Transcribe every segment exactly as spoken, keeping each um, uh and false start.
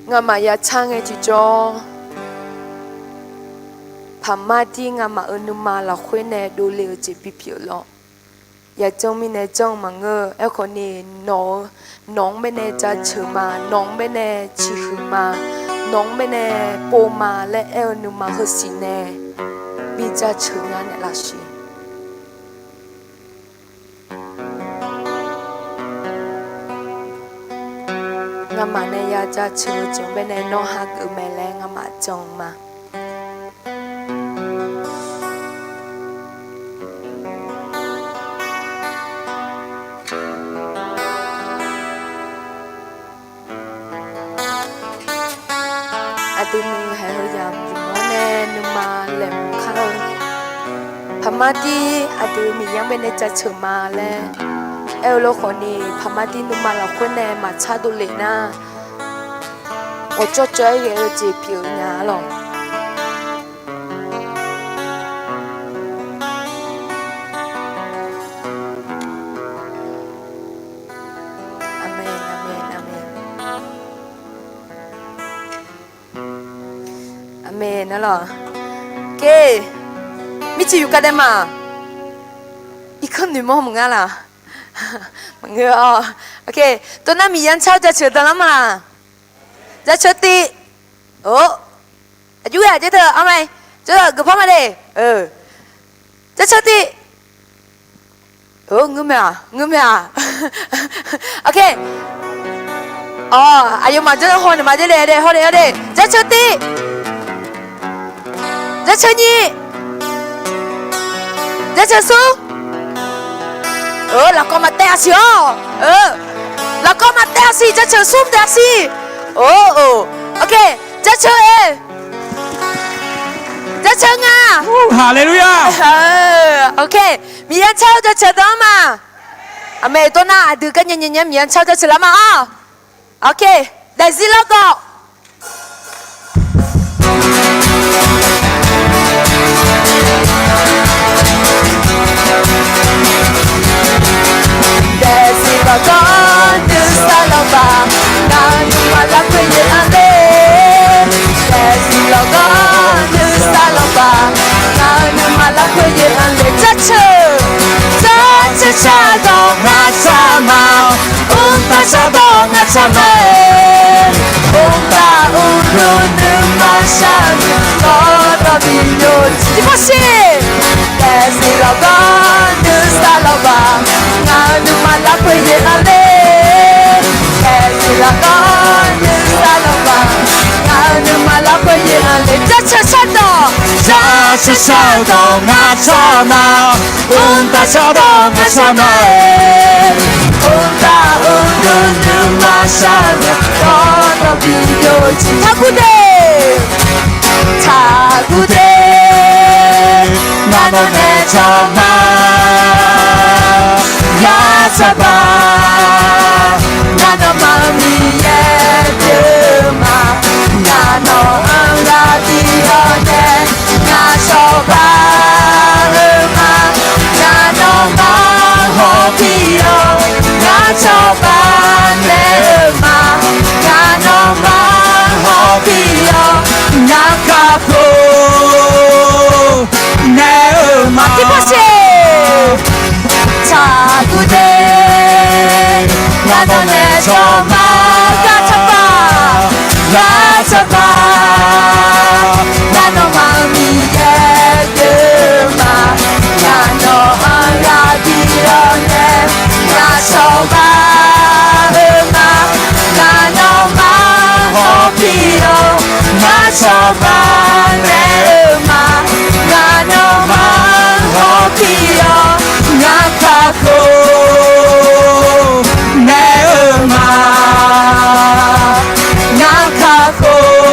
Ngamaf ya car ngae tiqjawr, paqmar dir ngamaf-euq nuima lafkhoer nae dovle-eu jeq bipyeuf lawr. Yajanr mirnae janr-eu maqngeur-eu. Aerkhawf ni, nawq-eu, nawq-anr baenae jaceuq ma, nawq-anr baenae ciqhuiq ma, nawq-anr baenae pov ma laer aer-eu nuima heusiq nae bi jaceuq nya naeqlaf siq. Ngamaf nae ya jaceuq-eu jeq-anr baenae nawr hageuf mae laer ngamaf jan-eu ma. Aqdui nuihaq heuyaq mqyuq mawr nae nuima laeqhmq kar-eu, paqmar dir aqdui Miqyaer-anr baenae jaceuq ma laer aer-eu lawr khawf ni, paqmar dir nuima lafkhoer nae maqtsar dovlef nar, ghawqjawr jawr-aer ghae-eu jeq pyeuf nya-a lawq. Aqmeq, aqmeq, aqmeq. Aqmeq nar lawq. Ke, mircif yuf kadae ma. Irkanr noeqmawr maqnga laq? Maqngeur-awr. Tov nar Miqyaer-anr car-awr jaceuq danlar ma laq? Jaceuq tiv. Or, aqjox ghae aqjeq teu armae, jawr-eu geufpar ma de. Jaceuq tiv. Ngeur mae-aq, ngeur mae-aq. Awq, aqyawfmaf jawr-eu haw naeq ma jawr le de, haw de, haw de. Jaceuq tiv. Jaceuq nyiq. Jaceuq smr. Lafkawv maqtaev-a siq-awr. Lafkawv maqtaev-a siq, jaceuq smr taef-a siq. Or, jaceuq-e. Jaceuq nga. Haleluya. Miqyaer car-awr jaceuq danlar ma. Aqmeq, tov nar aqdui gar nyae nyae nyae Miqyaer car-awr jaceuq lar ma-awr. Daefzir largawv. Daefzir largawv nuisar lawrbaq, ngaq-euq nuima lafkhoer yaeq-anr le. Daefzir largawv nuisar lawrbaq, ngaq-euq nuima lafkhoer yaeq-anr le. Jaceuq, jaceuq shardawq ngar car ma-awr, mqtav shardawq ngar car ma-aer, mqtav uqduq nuima sharnoeq dawrdawq bif-eu tiqpov siq. Daefzir largawv nuisar lawrbaq, ngaq-euq nuima lafkhoer yaeq-anr le. Daefzir largawv nuisar lawrbaq, ngaq-euq nuima lafkhoer yaeq-anr le. Jaceuq shardawq, jaceuq shardawq ngar car ma-awr, mqtav shardawq ngar car ma-aer, mqtav uqduq nuima sharnoeq dawrdawq bif-eu jeq. Taqguv de, taqguv de, ngar nawq nae cawba, ngar cawba, ngar nawmaf-euq Miqyaer pyeuf ma. Ngar nawq-anr ghaq bif-awr nae, ngar cawba-eu ma. Ngar nawmaf hawpir yawr, ngar cawba naeq-eu ma. Ngar nawmaf hawpir yawr, ngar kakhof naeq-eu ma. Tiqpov siq. Taqguv de, ngar nawq nae cawba, ngar cawba, ngar cawba, ngar nawmaf-euq Miqyaer pyeuf ma. Ngar nawq-anr ghaq bif-awr nae, ngar cawba-eu ma. Ngar nawmaf hawpir yawr, ngar cawba naeq-eu ma. Ngar nawmaf hawpir yawr, ngar kakhof naeq-eu ma. Ngar kakhof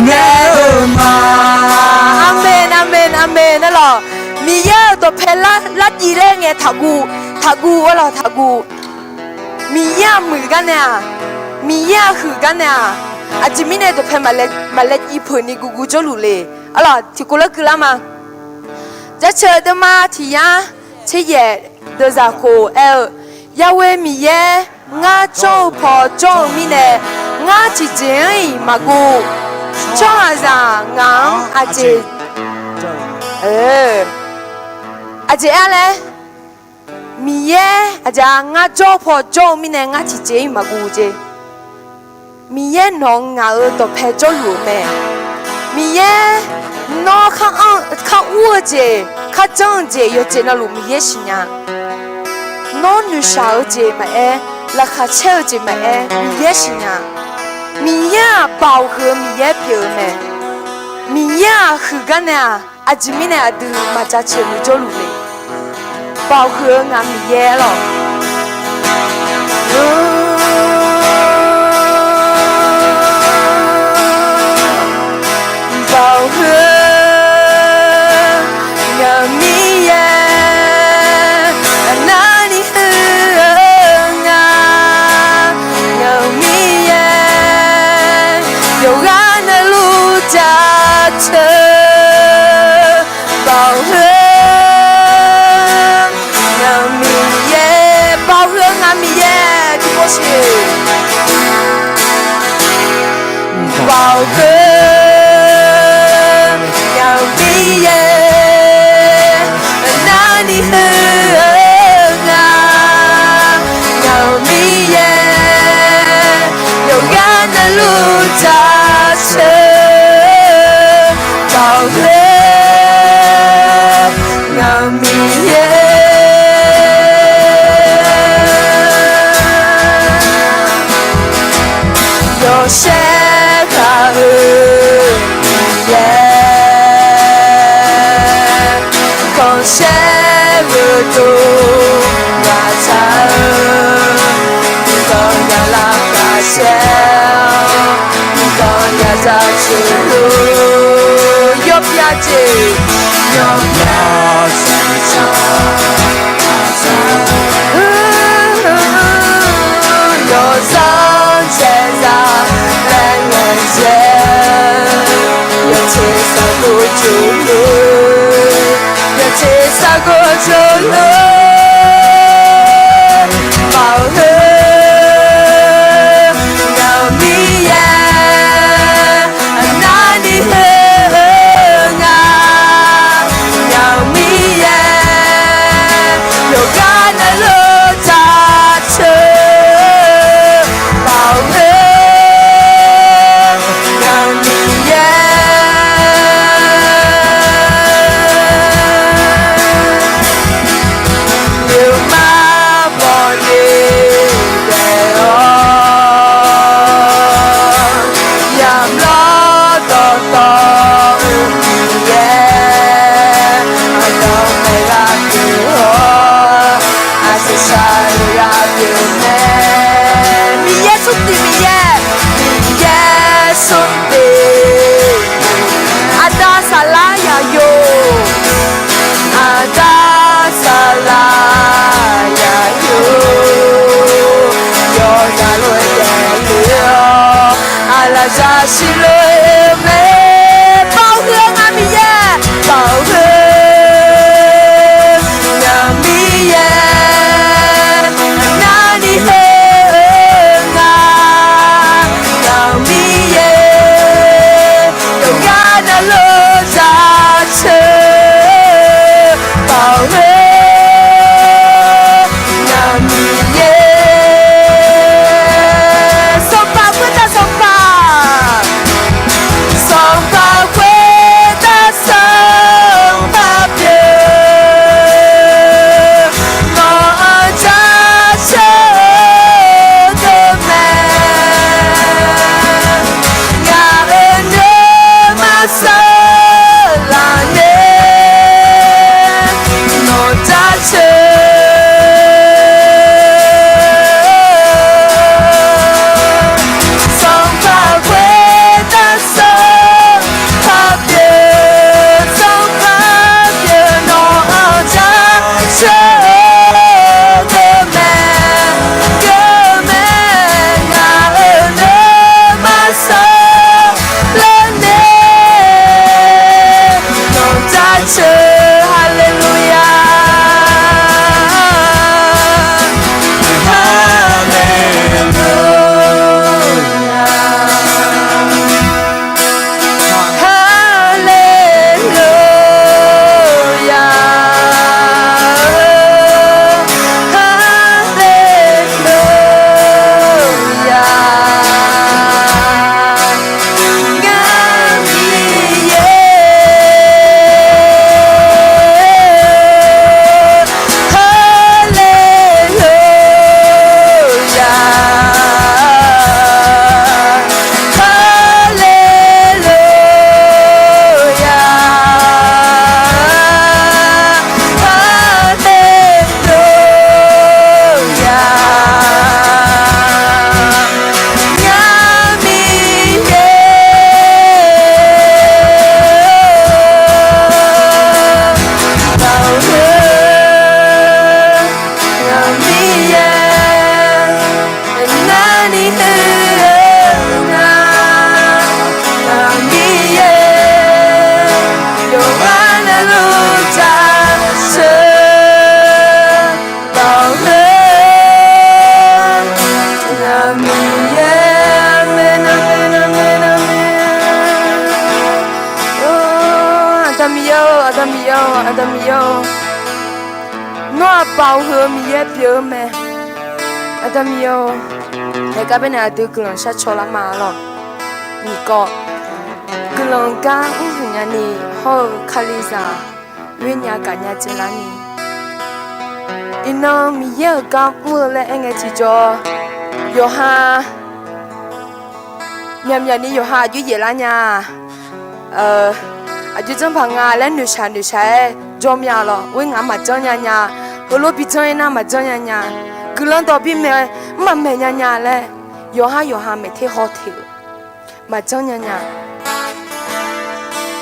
naeq-eu ma. Aqmeq, aqmeq, aqmeq. Nar lawq, Miqyaer-euq dawqpae lar, larjiv laer ngae taqguv, taqguv-awr lawq, taqguv. Miqyaer-aq muiq gar nae-aq, Miqyaer-aq huiq gar nae-aq, aqjeq mirnae dawqpae maqlae, maqlaejiv peuq ni guvguv jawrluf le. Arlawq, tiqkov lar guilar ma. Jaceuq deuvma tiq yar tser yaef deuvzaq khof aer-eu, Yahweh Miqyaer Ngar jawr-eu paw jawr-eu mirnae, ngar tiqjeq-anr-iq maqguv. Tsawrhaqzaq ngaq-anr aqjeq, aqjeq aer laer, Miqyaer aqjeq-a, ngar jawr-eu paw jawr-eu mirnae ngar tiqjeq-anr maqguv jeq. Miqyaer nawq-eu ngaq-euq dawqpae jawrluf-euq mae. Miqyaer, nawr kar ur-eu jeq, kar janr-eu jeq yawqjeq navluf Miqyaer siqnya. Nawr noeqshaq-eu jeq maqaer, laqkhaq caer-eu jeq maqaer, Miqyaer siqnya. Miqyaer-aq, baoq huiq-eu Miqyaer pyeuf-eu mae. Miqyaer-aq, huiqgar nae-aq, aqjeq mirnae aqdui maqja caeq muiq jawrluf le. Baoq huiq-eu ngaq Miqyaer lawq. Baoq huiq-eu ngaq Miqyaer, aqnavni huiq-eu nga. Ngaq Miqyaer, yawqghaq navluf jaceuq. Baoq huiq-eu ngaq Miqyaer, baoq huiq-eu ngaq Miqyaer, tiqpov siq. Baoq huiq-eu ngaq Miqyaer, aqnavni huiq-eu nga. Ngaq Miqyaer, yawqghaq navluf jaceuq. Baoq huiq-eu ngaq Miqyaer, yawshaef taq-euq Miqyaer, khanqsaer gheudov ngaq tsaq-eu, dawq yaq lavkhaq saer-awr, dawq yaq zaq tsoeq lor, yawbyav jeq, yawbyav jeq tsaq-eu, yawzanr caerzaq laer ngaeqdzae, yawteq sargor jawr lor, yawteq sargor jawr lor. Baoq huiq-eu ngaq Miqyaer, aqnavni huiq-eu nga. Ngaq Miqyaer, yawqghaq navluf jaceuq. Baoq huiq-eu ngaq Miqyaer, nuima bawle daef-awr, yamq lawr dawqtawvluf Miqyaer, aqdawq naeq ghaq pyeuf-awr, aqsaq saq-eu ghaq pyeuf mae. Miqyaer smrtiq Miqyaer, Miqyaer smrtiq, aqda saflar yaq yo, aqda saflar yaq yo, yawqghaq lof-aer daefle-awr, aqlaf zaqsiq lof-aer oe mae. Baoq huiq-eu ngaq Miqyaer, baoq huiq-eu ngaq Miqyaer, aqnavni huiq-eu nga. Ngaq Miqyaer, yawqghaq navluf jaceuq. Baoq huiq-eu ngaq Miqyaer, Sanqpaq khoertav Sanqpaq, Aqda Miqyaer-or, nawr aqbaoq heu-eu Miqyaer pyeuf-eu mae. Aqda Miqyaer-or, haeqgar baenae aqdui guiqlanq shar caw lar ma lawq. Nyiq kawv, guiqlanq gar mrhuq nyani hawr-eu Kalizaq oernya gaqnya dzaeqlar ni, iqnan Miqyaer-euq gar mr-eu laer aer ngae tiqjawr, yawqha myaqmyaq ni yawqha aqjox yaef lar nya-a. Aqjox janrpaq nga laer noeqshaq noeqshaq-aer jawr mya lawq. Oer ngaq maqjanr nya nya, heulof bi janr-ir nar maqjanr nya nya, guiqlanq dawq bimaeq mrmaqmaeq nya nya laer yawqha yawqha maeq ter haw teq-euq maqjanr nya nya,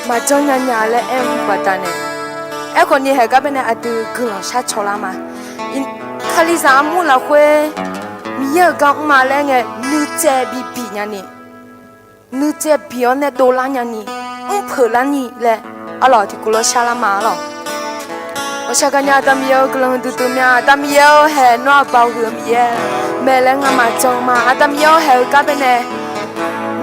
maqjanr nya nya laer aer-eu baqdanae, aerkhawf ni haeqgar baenae aqdui guiqlanq shar caw lar ma. Kalizaq armur lafkhoer Miqyaer-euq gar mr ma laer ngae, nuitsaev bi biq nyani, nuitsaev biq-awr nae dovlar nyani, mrpeuq lar ni laer arlawq tiqkawv lawr shar lar ma arlawq. Ghawqshaq gaqnya Aqda Miqyaer-eu guiqlanq huiqdui dui mya. Aqda Miqyaer-or, haeq nawr aqbaoq huiq-eu Miqyaer mae laer ngamaf jan ma. Aqda Miqyaer-or, haeq-eu gar baenae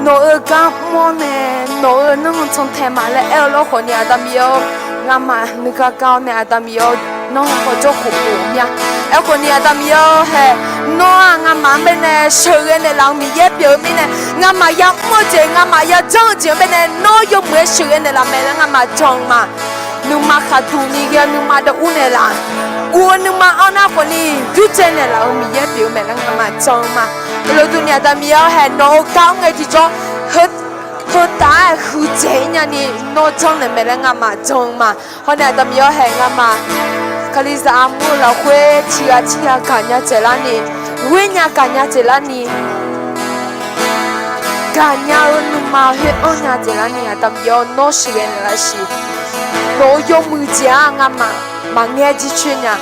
nawq-euq gar mr-awr nae nawq-euq nanrnmr cantae ma laer aer-eu lawrkhawf ni Aqda Miqyaer-or, ngamaf nuigar gar-awr nae Aqda Miqyaer-or, nanrhaw jawrkhof khof mya. Aerkhawf ni Aqda Miqyaer-or, haeq nawr-aq ngamaf-anr baenae sheuqghae naeqlaf-eu Miqyaer pyeuf-eu mirnae, ngamaf yamr-eu jeq ngamaf yajanr-eu jeq-anr baenae nawr yawmuiq-aer sheuqghae naeqlaf mae laer ngamaf jan ma. Nuima khaqduq ni ghae-eu nuima dawq ur naeqlaf, guv-eu nuima anr nar khawf ni yurdzae naeqlaf-euq Miqyaer pyeuf-eu mae laer ngamaf jan ma. Heulof durni Aqda Miqyaer-or, haeq nawq-euq gar mr ngae tiqjawr heu taf-aer huiqdzaeq-ir nyani nawr janrnaeq mae laer ngamaf jan ma. Hawr nae Aqda Miqyaer-or, haeq ngamaf Kalizaq armur-eu lafkhoer tiqghaq tiqghaq gaqnya dzaeqlar ni, ghoer nya gaqnya dzaeqlar ni, gaqnya-eu nuima khoer anr nya dzaeqlar ni Aqda Miqyaer-or, nawr sheuqghae naeqlaf siq. Nawq-euq yawmuiq jeq-aq ngamaf maqngaer jircoer nya.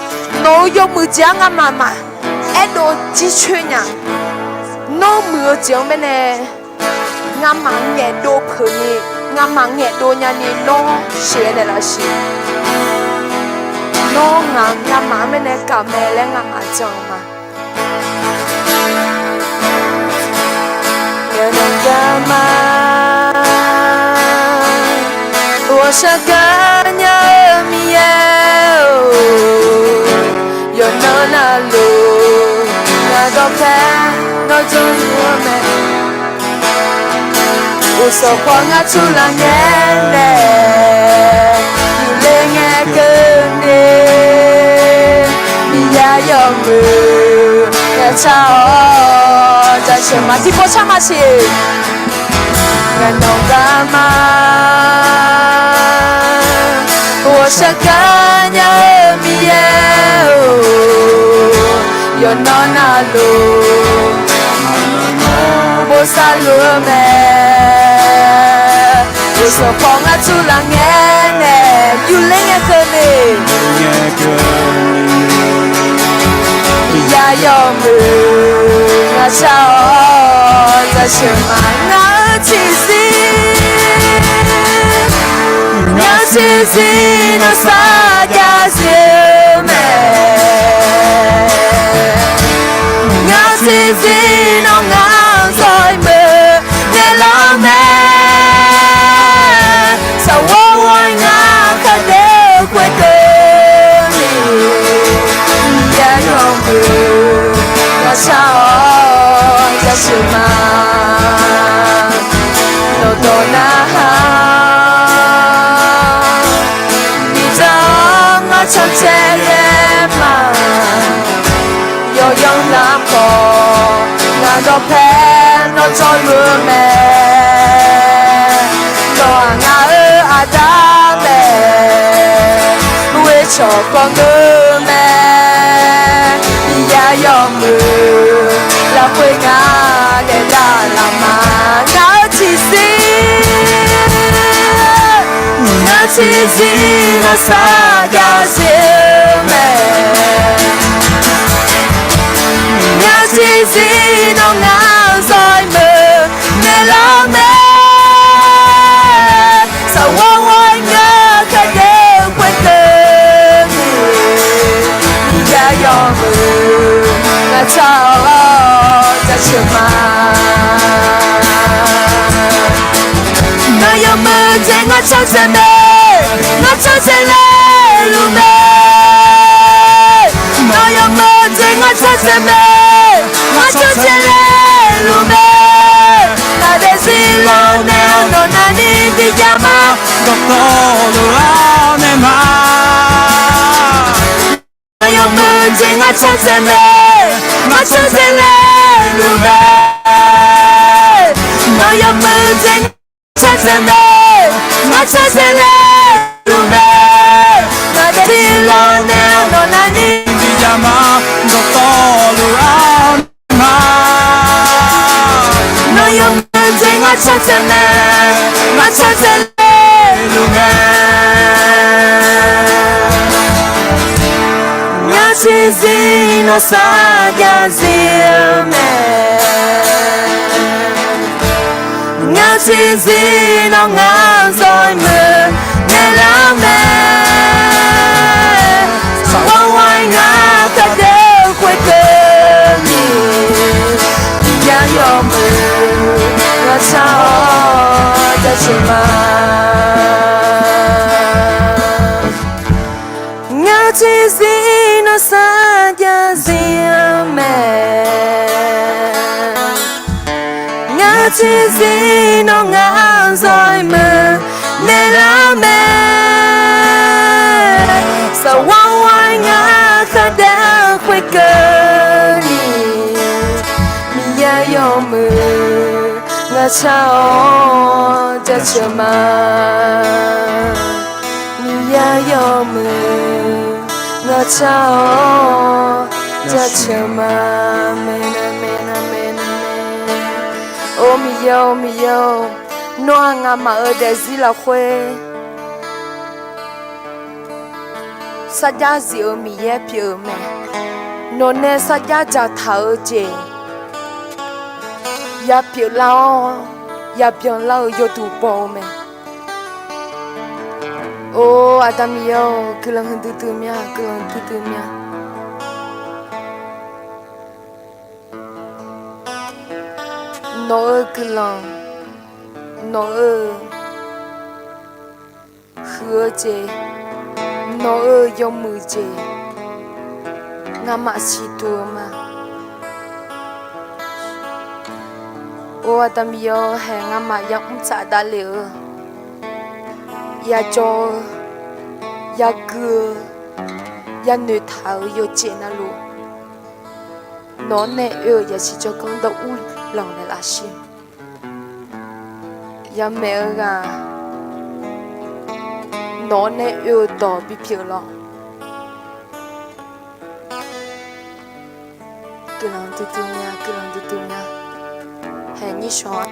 Nawq-euq yawmuiq jeq-aq ngamaf maqaerdov jircoer nya. Nawr muiq-eu jeq-anr baenae ngamaf ngaeqdov peuq ni, ngamaf ngaeqdov nyani nawr sheuqghae naeqlaf siq. Nawr ngaq ngamaf-anr baenae kaf mae laer ngamaf jan ma. Yawqnan garma, ghawqshaq gaqnya-eu Miqyaer-or, yawqnan navluf ngaq dawqpae nawr janr-eu mae. Uqsawq paw ngar tsurlaf ngae nae, yufler ngae keuvni, Miqyaer yawmuiq ngaq car-awr jaceuq ma. Tiqpov car ma siq. Ngaq nawq garma, ghawqshaq gaqnya-eu Miqyaer-or, yawqnan navluf bosav luf-eu mae. Uqsawq paw ngar tsurlaf ngae nae, yufler ngae keuvni, Miqyaer yawmuiq ngaq car-awr jaceuq ma. Ngaq-euq tiqzir, ngaq-euq tiqzir nawr sarjax zir-eu mae. Ngaq-euq tiqzir nawr ngaq-anr zawr-ir meuq naeqlaf-eu mae. Saqghawr ghoer-aer ngaq khardaef-eu khoerkeuvni, Miqyaer yawmuiq ngaq car-awr jaceuq ma. Nawqdawq narhaq miqdzaq-awr ngar cancae ghae ma. Yawqyanr nar khawf ngaq dawqpae nawr jawrluf-eu mae. Nawq-aq ngaq-euq aqda mae, ghoer cawq kawv ngeur mae. Miqyaer yawmuiq lafkhoer ngaq daef davlaf ma. Ngaq-euq tiqzir, ngaq-euq tiqzir nawr sarjax zir-eu mae. Ngaq-euq tiqzir nawr ngaq-anr zawr-ir meuq naeqlaf-eu mae. Saqghawr ghoer-aer ngaq khardaef-eu khoerkeuvni, Miqyaer yawmuiq ngaq car-awr jaceuq ma. Nawq yawmuiq jeq ngar cancae mae, ngar cancae laer dawqtawvluf-awr nae ma. Nawq yawmuiq jeq ngar tsawrtsaev mae, ngar tsawrtsaev laeluf mae. Nawq yawmuiq jeq ngar tsawrtsaev mae, ngar tsawrtsaev laeluf mae. Ngaq tiqlawr nae nawq navni bijav ma, dawqtawvluf-awr nae ma. Nawq yawmuiq jeq ngar tsawrtsaev mae, ngar tsawrtsaev laeluf mae. Ngar tiqzir nawr sarjax zir-eu mae. Ngar tiqzir nawr ngar zawq muiq naeqlar mae. Saqwar-aer ngar kardeuv khoerkeuvni, Miqyaer yawmuiq ngar tsaq-awr jaceuq ma. Ngar tiqzir nawr sarjax zir-eu mae. Ngar tiqzir nawr ngar zawq muiq naeqlar mae. Saqwar-aer ngar kardeuv khoerkeuvni, Miqyaer yawmuiq ngar tsaq-awr jaceuq ma. Miqyaer yawmuiq ngar tsaq-awr jaceuq ma. Aqmeq, aqmeq, aqmeq, aqmeq. Or Miqyaer-or, Miqyaer-or, nawr-aq ngamaf-euq daefzir lafkhoer sarjax zif-eu Miqyaer pyeuf-eu mae. Nawq nae sarjax dzaqtaq-eu jeq yapyeuf lar-awr yabyan lar-eu yawduq baw-eu mae. Or Aqda Miqyaer-or, guiqlanq huiqdui dui mya, guiqlanq huiqdui dui mya. Nawq-euq guiqlanq, nawq-euq huiq-eu jeq, nawq-euq yawmuiq jeq, ngamaf siqduq-eu ma. Or Aqda Miqyaer-or, haeq ngamaf yamr tsaf davlef-eu, yajawr-eu, yagui-eu, yanoeq taq-euq yawqjeq navluf, nawq-anr nae oe-euq yasiq jawrganr dawr ur lanq naeqlaf siq. Yamaeq-eu ghaq, nawq-anr nae oe-euq dawq bipyeuf lawq. Guiqlanq duidui mya, guiqlanq duidui mya. Haeq nyir shawq-a,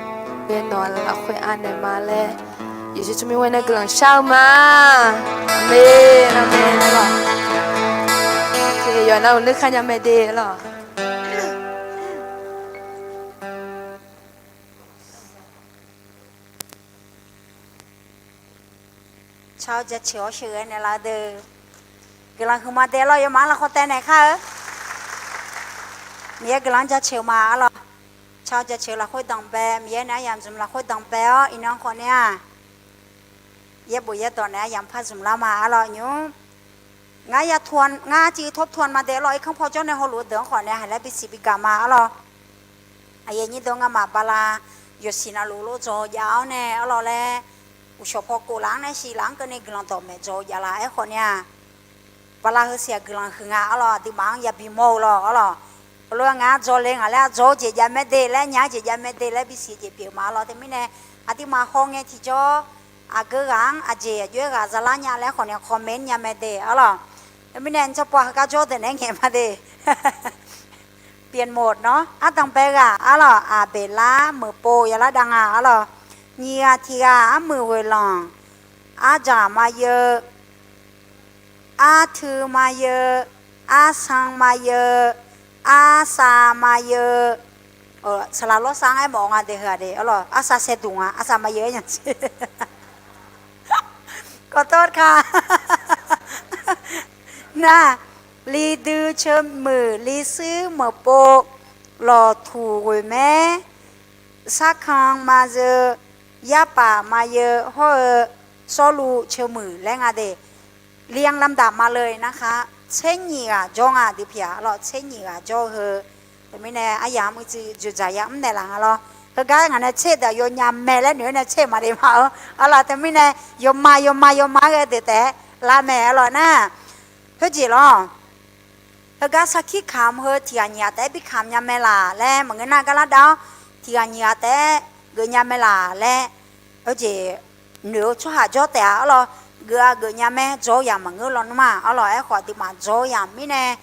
nawq-anr lafkhoer anaeq ma laer, Yeqsur tsawrmyanr ghoer nae guiqlanq shar-eu ma. Aqmeq, aqmeq, aqmeq lawq. Yawqha navluf nuikhanr nya mae de lawq. Tsaq-awr jaceuq-awr sheuqghae naeqlaf-eu deuq, guiqlanq huiqma de lawq. Yawmaf-anr lafkhoer taev naeq khar-eu, Miqyaer guiqlanq-anr jaceuq ma arlawq. Tsaq-awr jaceuq lafkhoer danqbae, Miqyaer nae aryamq zmq lafkhoer danqbae-awr iqnan khawf nae-aq, yaerbof yaerdawq nae aryamq par zmq lar ma arlawq nymr. Ngar ya tov, ngar arciv tov tov ma de arlawq. Irkanr paw jawr nae hawluf-eu deuq-anr khawf nae haiq laer bisiq bigaq ma arlawq. Aqyuif aqnyir deuq, ngamaf bala yawqsiq navluf lof dzaw jav-awr nae arlawq laer, uqshawq paw kof laf-anr nae siq laf-anr keuvni guiqlanq dawqmaeq dzaw jav laf-aer khawf nae-aq, bala heusiq-aq guiqlanq huiq nga arlawq. Aqduimaf-anr yabi mawr-eu lawq arlawq. Heulof-aer ngar dzaw le ngaq laer, aqdzawr-eu jeq jav mae de laer, nya-eu jeq jav mae de laer bisiq jeq pyeuf ma arlawq. Teumirnae aqduimaf haw ngae tiqjawr aqgeu ghaq-anr aqjeq aqjox-aer ghaq zalar nya laer khawf nae comment nya mae de arlawq. Teumirnae tsawrpov heugar jawr deuq naeq-aer ngaeq ma de. Pyeuf mawf nawr ardanqbae ghaq arlawq, Aqbeqlar meuq pov yalar dav nga arlawq. Nyiq ghaq tiq ghaq armuiq ghoeqlanq, ardzaq ma yeu, artui ma yeu, arsan ma yeu, arsav ma yeu. Saqlaq lawrsav-anr aermawf nga de heu-aq de arlawq, arsav saevduq nga, arsav ma yeu-aer nya Kawqtawv ka. Nar, lidui ceuq muiq, lishuir meuq pov, lawqtuq ghoeqmaer, sarkan ma zeu, yarpaf ma yeu hawr-eu, sawrluv ceuq muiq laer nga de. Liang lamdaq ma le nar khar, tser nyiq ghaq jawr nga dui pyeuf-a lawq, tser nyiq ghaq jawr-eu heu. Teumirnae aryamq-anr uicuiv dzoeqdzaq ya mr naeqlaf nga lawr. Heugar ngaq nae tser deuq-aq yawnya mae laer noeq-aer nae tser maqle ma-eu. Arlawq, teumirnae yawma yawma yawma-aer ghae deuq taef-aer lar mae arlawq nar. Khoerjeq lawr. Heugar sarkir kamq heu tiq ghaq nyiq ghaq taef-aer bi kamq nya mae laq laer maqngeur nar gar lar dav-awr, tiq ghaq nyiq ghaq taef-aer geuf nya mae laq laer, heujeq noeq-eu tsawrhaq jawr taef-a arlawq. Geuf-a geuf nya mae, dzaw-eu yamq maqngeur lawnmr-aq arlawq. Aerkhawf aqduimaf dzaw-eu yamq mirnae,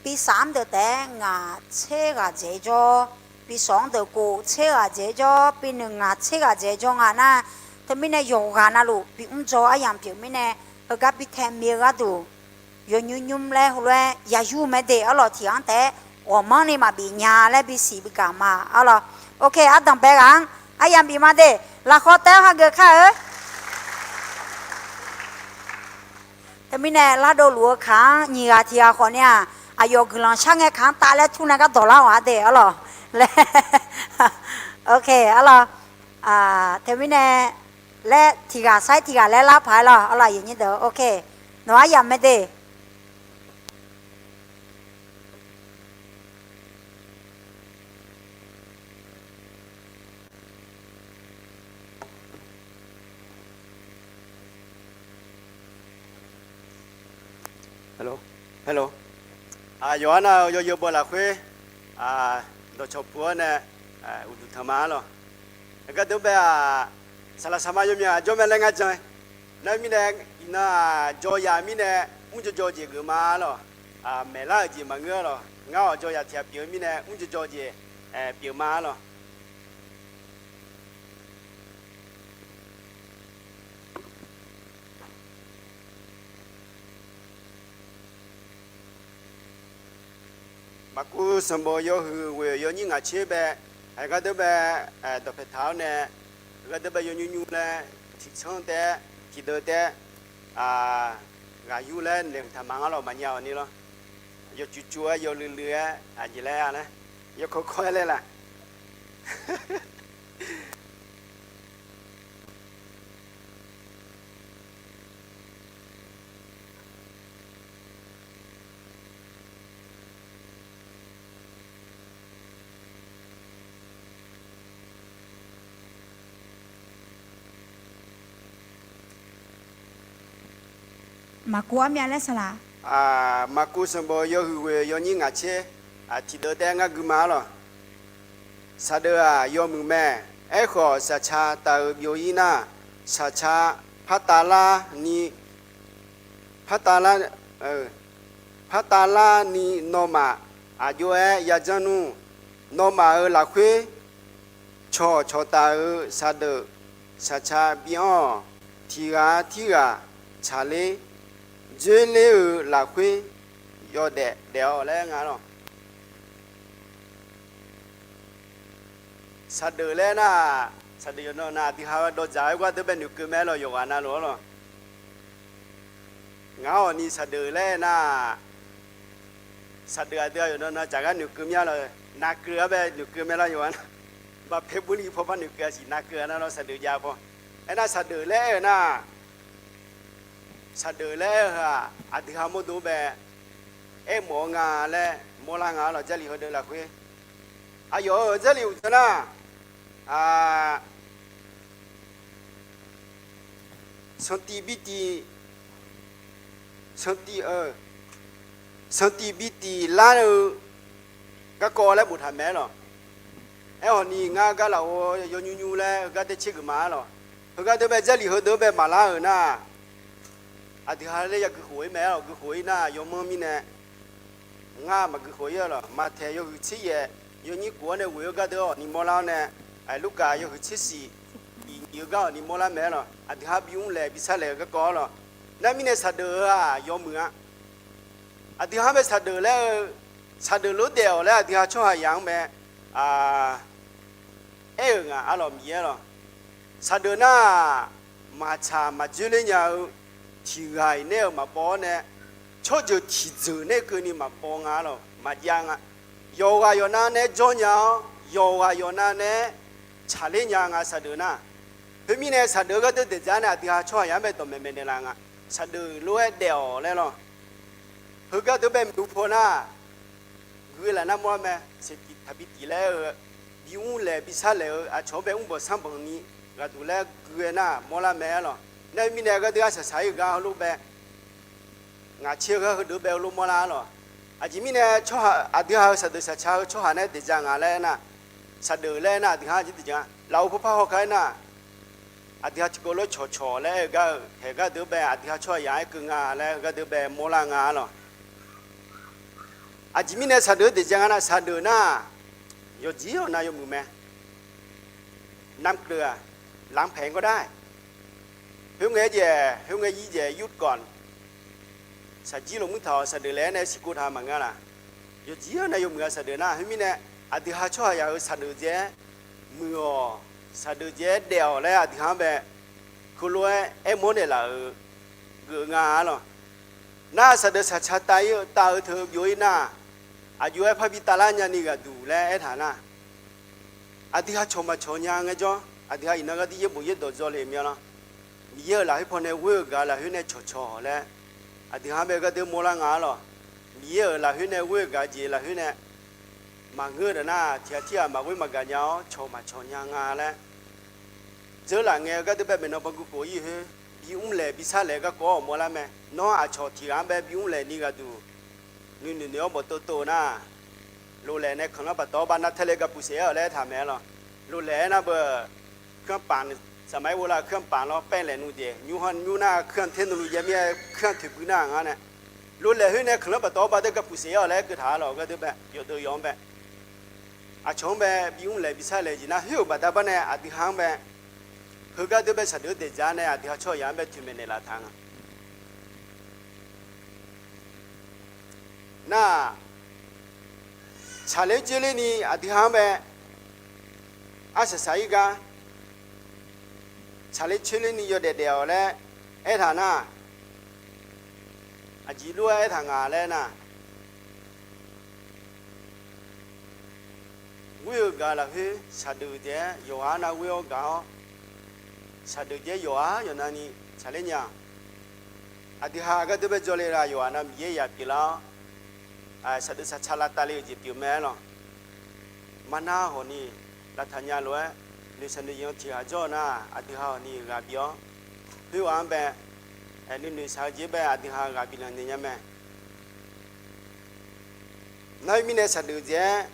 pi saf-anr deuq taef-aer ngaq tser ghaq dzaeq-eu jawr, pi sawq-anr deuq kof tser ghaq dzaeq-eu jawr, pi noeq ngaq tser ghaq dzaeq-eu jawr nga nar, teumirnae yawqghaq navluf bimr dzaw aryamq pyeuf mirnae, heugar bi tae mi-eu gharduq yawnymr nymr laer heulof-aer yayur mae de arlawq. Tiq ghaq-anr taef-aer ghawqmanrni maqbif nya laer bisiq bigaq ma arlawq. Ok, ardanqbae ghaq-anr aryamq bif ma de. Lafkhawr taef-aer hageuf kar-eu. Teumirnae lardov luf-eu kaq-anr nyiq ghaq tiq ghaq khawf ni-aq, aqyawf guiqlanq shar ngae kaq-anr tav laer tur nae gar dawq lar-awq-a de arlawq laer. Ok arlawq. Teumirnae laer tiq ghaq sar-ir tiq ghaq laer lar paq-aer lawq arlawq. Aqyuif nyir deuq, ok, nawq aryamq mae de. Aqyawf-anr nar-eu yawzeu baw lafkhoer dawqcawq puq-awr nae uqduq tanq ma arlawq. Aqgar deuq bae-aq, saqlaq saqma yawmyaq jawr mae laer ngar jan-a. Nar mirnae iqnan-aq jawr yaq mirnae mrjawr jawr jeq geuf ma arlawq. Maeqlar-euq jeq maqngeur arlawq. Ngar-awq jawr yaq tiq ghaq pyeuf-eu mirnae mrjawr jawr jeq pyeuf ma arlawq. Maqkuv sanqbof yawhuiq ghoeq yawnyir ngaq tser bae, aqgar deuq bae dawqpae taq-awr nae, aqgar deuq bae yawnymr nymr laer tiqtsanr taef-aer tiqdeuv taef-aer ghaq yur laer naeqhmq taq ma-anr lawq maqnya-awq ni lawr. Yawcuiv cuiv-aer yawluiv luiv-aer aqjeq laer-a laer, yawkawr kawr-aer laer laf. Maqkuv armyav laer saqlaq. Maqkuv sanqbof yawhuiq ghoeq yawnyir ngaq tser tiqdeuv taef-aer ngar gui ma arlawq. Saqdeuq-aq yawmuiq mae. Aerkhawf saqca taf-euq byov-ir nar, saqca partavlar ni, partavlar, partavlar ni nawmaf aqjox-aer yajanr nmr. Nawmaf-euq lafkhoer cawqcawq taf-euq saqdeuq saqca bi-anr-awq. Tiq ghaq tirghaq tsaqler dzoerler-eu lafkhoer yawdaef daef-awq laer nga lawq. Saqdeuq laer nar, saqdeuq yawqnan nav aqdui ha dawqdzaq-aer gar deuq bae noeqkeuv mae lawq, yawqghaq navluf-anr lawq. Ngaq-awq ni saqdeuq laer nar, saqdeuq aqdui ha yawqnan nav dzaq gar noeqkeuv mya lawq, navkeuv-aer bae noeqkeuv mae lawq, yawqghaq nav. Baqpae burni paw par noeqkeuv-a siq, navkeuv-a nar lawr saqdeuq jav paw. Aernar saqdeuq laer aer-eu nar, saqdeuq laer aer-eu heu-aq aqdui ha mawrdo bae aermawf-eu nga laer mawrlar nga lawq, Jarlif heudeuq lafkhoer. Aqyawf-euq Jarlif uqdzan nar, sanqtif bi tiq, sanqtif, sanqtif bi tiq lar-eu garkawv laer boftaq mae-aer lawq. Aerkhawf ni ngar gar lafov yawnymr nymr laer heugar taef tser geuf ma-ar lawq. Heugar deuq bae Jarlif heudeuq bae maqlar-euq nar, aqdui ha laer ya guikhof-ir mae-ar lawq. Guikhof-ir nar yawmanr mirnae ngar maqguikhof-ir-ar lawq. Maqtaeq yawhuiq tser yaef yawnyir kof-awr nae ghoeq-eu gar deuq-awq ni mawrlar-awr nae, Lurkaf yawhuiq tser siq iq nyiq-eu gar-awq ni mawrlar mae-ar lawq. Aqdui ha bimr laeq bi sar laeq-eu garkawv-ar lawq. Nar mirnae saqdeuq-eu-aq yawmuiq-a. Aqdui ha bae saqdeuq laer-eu, saqdeuq lof daef-awq laer aqdui ha tsawrhaq yaq-anr mae aer-euq nga-ar lawq, Miqyaer lawq. Saqdeuq nar-aq, maqtsaq maqdzoerler nya-eu tiq ghaq-iq nae-euq maqbaw-awr nae, tsawrjeuq tiqjeuq nae keuvni maqbaw nga-ar lawq, maqjav nga. Yawqghaq yawqnav nae jawr nya-awr, yawqghaq yawqnav nae tsaqler nya nga saqdeuq nar. Khoermirnae saqdeuq-eu gharduq daeqdzaq nae aqdui ha tsawrhaq yaq-anr bae dawqmaeq maeqnaeq laf nga. Saqdeuq lof-aer daef-awq laer lawq. Heugar deuq bae muiq-eu paw nar, gui laf nar mawr-ar mae, seqtif taqbi tif laer aer-eu bimr laeq bishar laeq-eu aqcawq-anr bae mrbanq sanrbanq ni ghaqduq laer gui-aer nar mawrlar mae-ar lawq. Nar-eu mirnae gharduq arsaq saq-ir-eu gar heulof bae ngaq tser-eu gar heudeuq-anr bae heulof mawrlar-ar lawq. Aqjeq mirnae aqdui ha-euq saqdeuf saqca-eu tsawrhaq nae daeqja nga laer aernar, saqdeuf laer aernar aqdui ha-anr aqjeq daeqja nga. Lafov pawrpar hawkar aernar, aqdui ha tiqkawv lof cawqcawq laer aer-eu gar-eu haeq gharduq-anr bae aqdui ha tsawrhaq yaq-aer keuv nga laer heugar deuq-anr bae mawrlar nga-ar lawq. Aqjeq mirnae saqdeuf-anr daeqja nga nar, saqdeuf nar yawqjeq-awq nav yawmuiq mae. น้ำเกลือ ล้างแผลก็ได้ Khoerngae jaeq, khoerngae yir jaeq yurkawq, saqjir lof muir taq-awq saqdeuf laer aernae siqkov taq maqngeur laf. Yawqjeq-awq nav yawmuiq-a saqdeuf nar. Khoermirnae, aqdui ha tsawrhaq yaq-euq saqdeuf jeq-aer muiq-awq, saqdeuf jeq-aer daef-awq laer aqdui ha-anr bae heulof-aer aermawr naeqlaf-euq geuf nga-ar lawq. Nar saqdeuf saqca tav-ir-eu tav-eu teu byov-ir nar, aqjox-aer parbi tavlar nyani ghaqduq laer aertaq nar, aqdui ha cawq maqcawq nya ngaejawr, aqdui ha iqnan gharduq yaerbof yaerdawq dzaw le mya lawr. Miqyaer-euq lafkhoer pawnae ghoer-eu gaq lafkhoer nae cawqcawq laer, aqdui ha-anr bae gharduq mawrlar nga-ar lawq. Miqyaer-euq lafkhoer nae ghoer-eu gaq jeq lafkhoer nae maqngeur-eu daq nar, tiqghaq tirghaq maqghoer maqgaq nya-awr cawq maqcawq nya nga laer, dzeurlaf ngae-eu gharduq bae maeqnan bawguv khof-ir khoer, bimr laeq bishar laeq-eu garkawv-awr mawrlar mae. Nawr aqcawq tiqghaq-anr bae bimr laeq ni ghaqduq nuinoeq noeq-awr bawqtov tov-eu nar, loflaeq nae kanqlanr paftawf-awr bar nar tae le gapuf saef-aer-awq laer aertaq mae-ar lawq. Loflaeq-aer nar beu, kuir-anr paf, saqmar-aer ghovlar kuir-anr paf lawr paer laeq nu jeq nymr-anr nymr nar kuir-anr ter nmr lu jav mir-aer kuir-anr toeqguir nar nga nae, loflaeq khoer nae kanqlanr paftawf-awr bar deuq gapuf saef-aer-awq laer aer keuv taq-ar lawq. Gharduq bae yawqdeuv yawq-anr bae, aqcawq-anr bae bimr laeq bishar laeq jeq nar khoer-euq baqda bar nae aqdui ha-anr bae heugar deuq bae saqdeuf-anr daeqja nae aqdui ha tsawrhaq yaq-anr bae toeqmaeq naeqlaf taq nga. Nar-aq, tsaqler dzoerler ni aqdui ha-anr bae arsaq saq-ir gar, tsaqler coerler ni yawdaef daef-awq laer aertaq nar, aqjeq lof-aer aertaq nga laer nar, ghoer-eu gaq lafkhoer saqdeuf jeq-aer yawqghaq nar ghoer-awr gaq-awr, saqdeuf jeq-aer yawqghaq yawqnavni tsaqler nya-aq, aqdui ha gharduq bae jawrle la yawqghaq nav Miqyaer yaq pyeuflar-awr, saqdeuf saqca lavtav le-eu jeq pyeuf mae-ar lawq. Marnar hawq ni lavtaq nya lof-aer, noeqshaq noeqzif-anr tiqghaq jawr-eu nar, aqdui ha hawq ni ghaq bif-awr, khoerghaq-anr bae, nuinoeq shaq-eu jeq-anr bae aqdui ha ghaq biflanq naeq nya mae. Nar-eu mirnae saqdeuf jeq-aer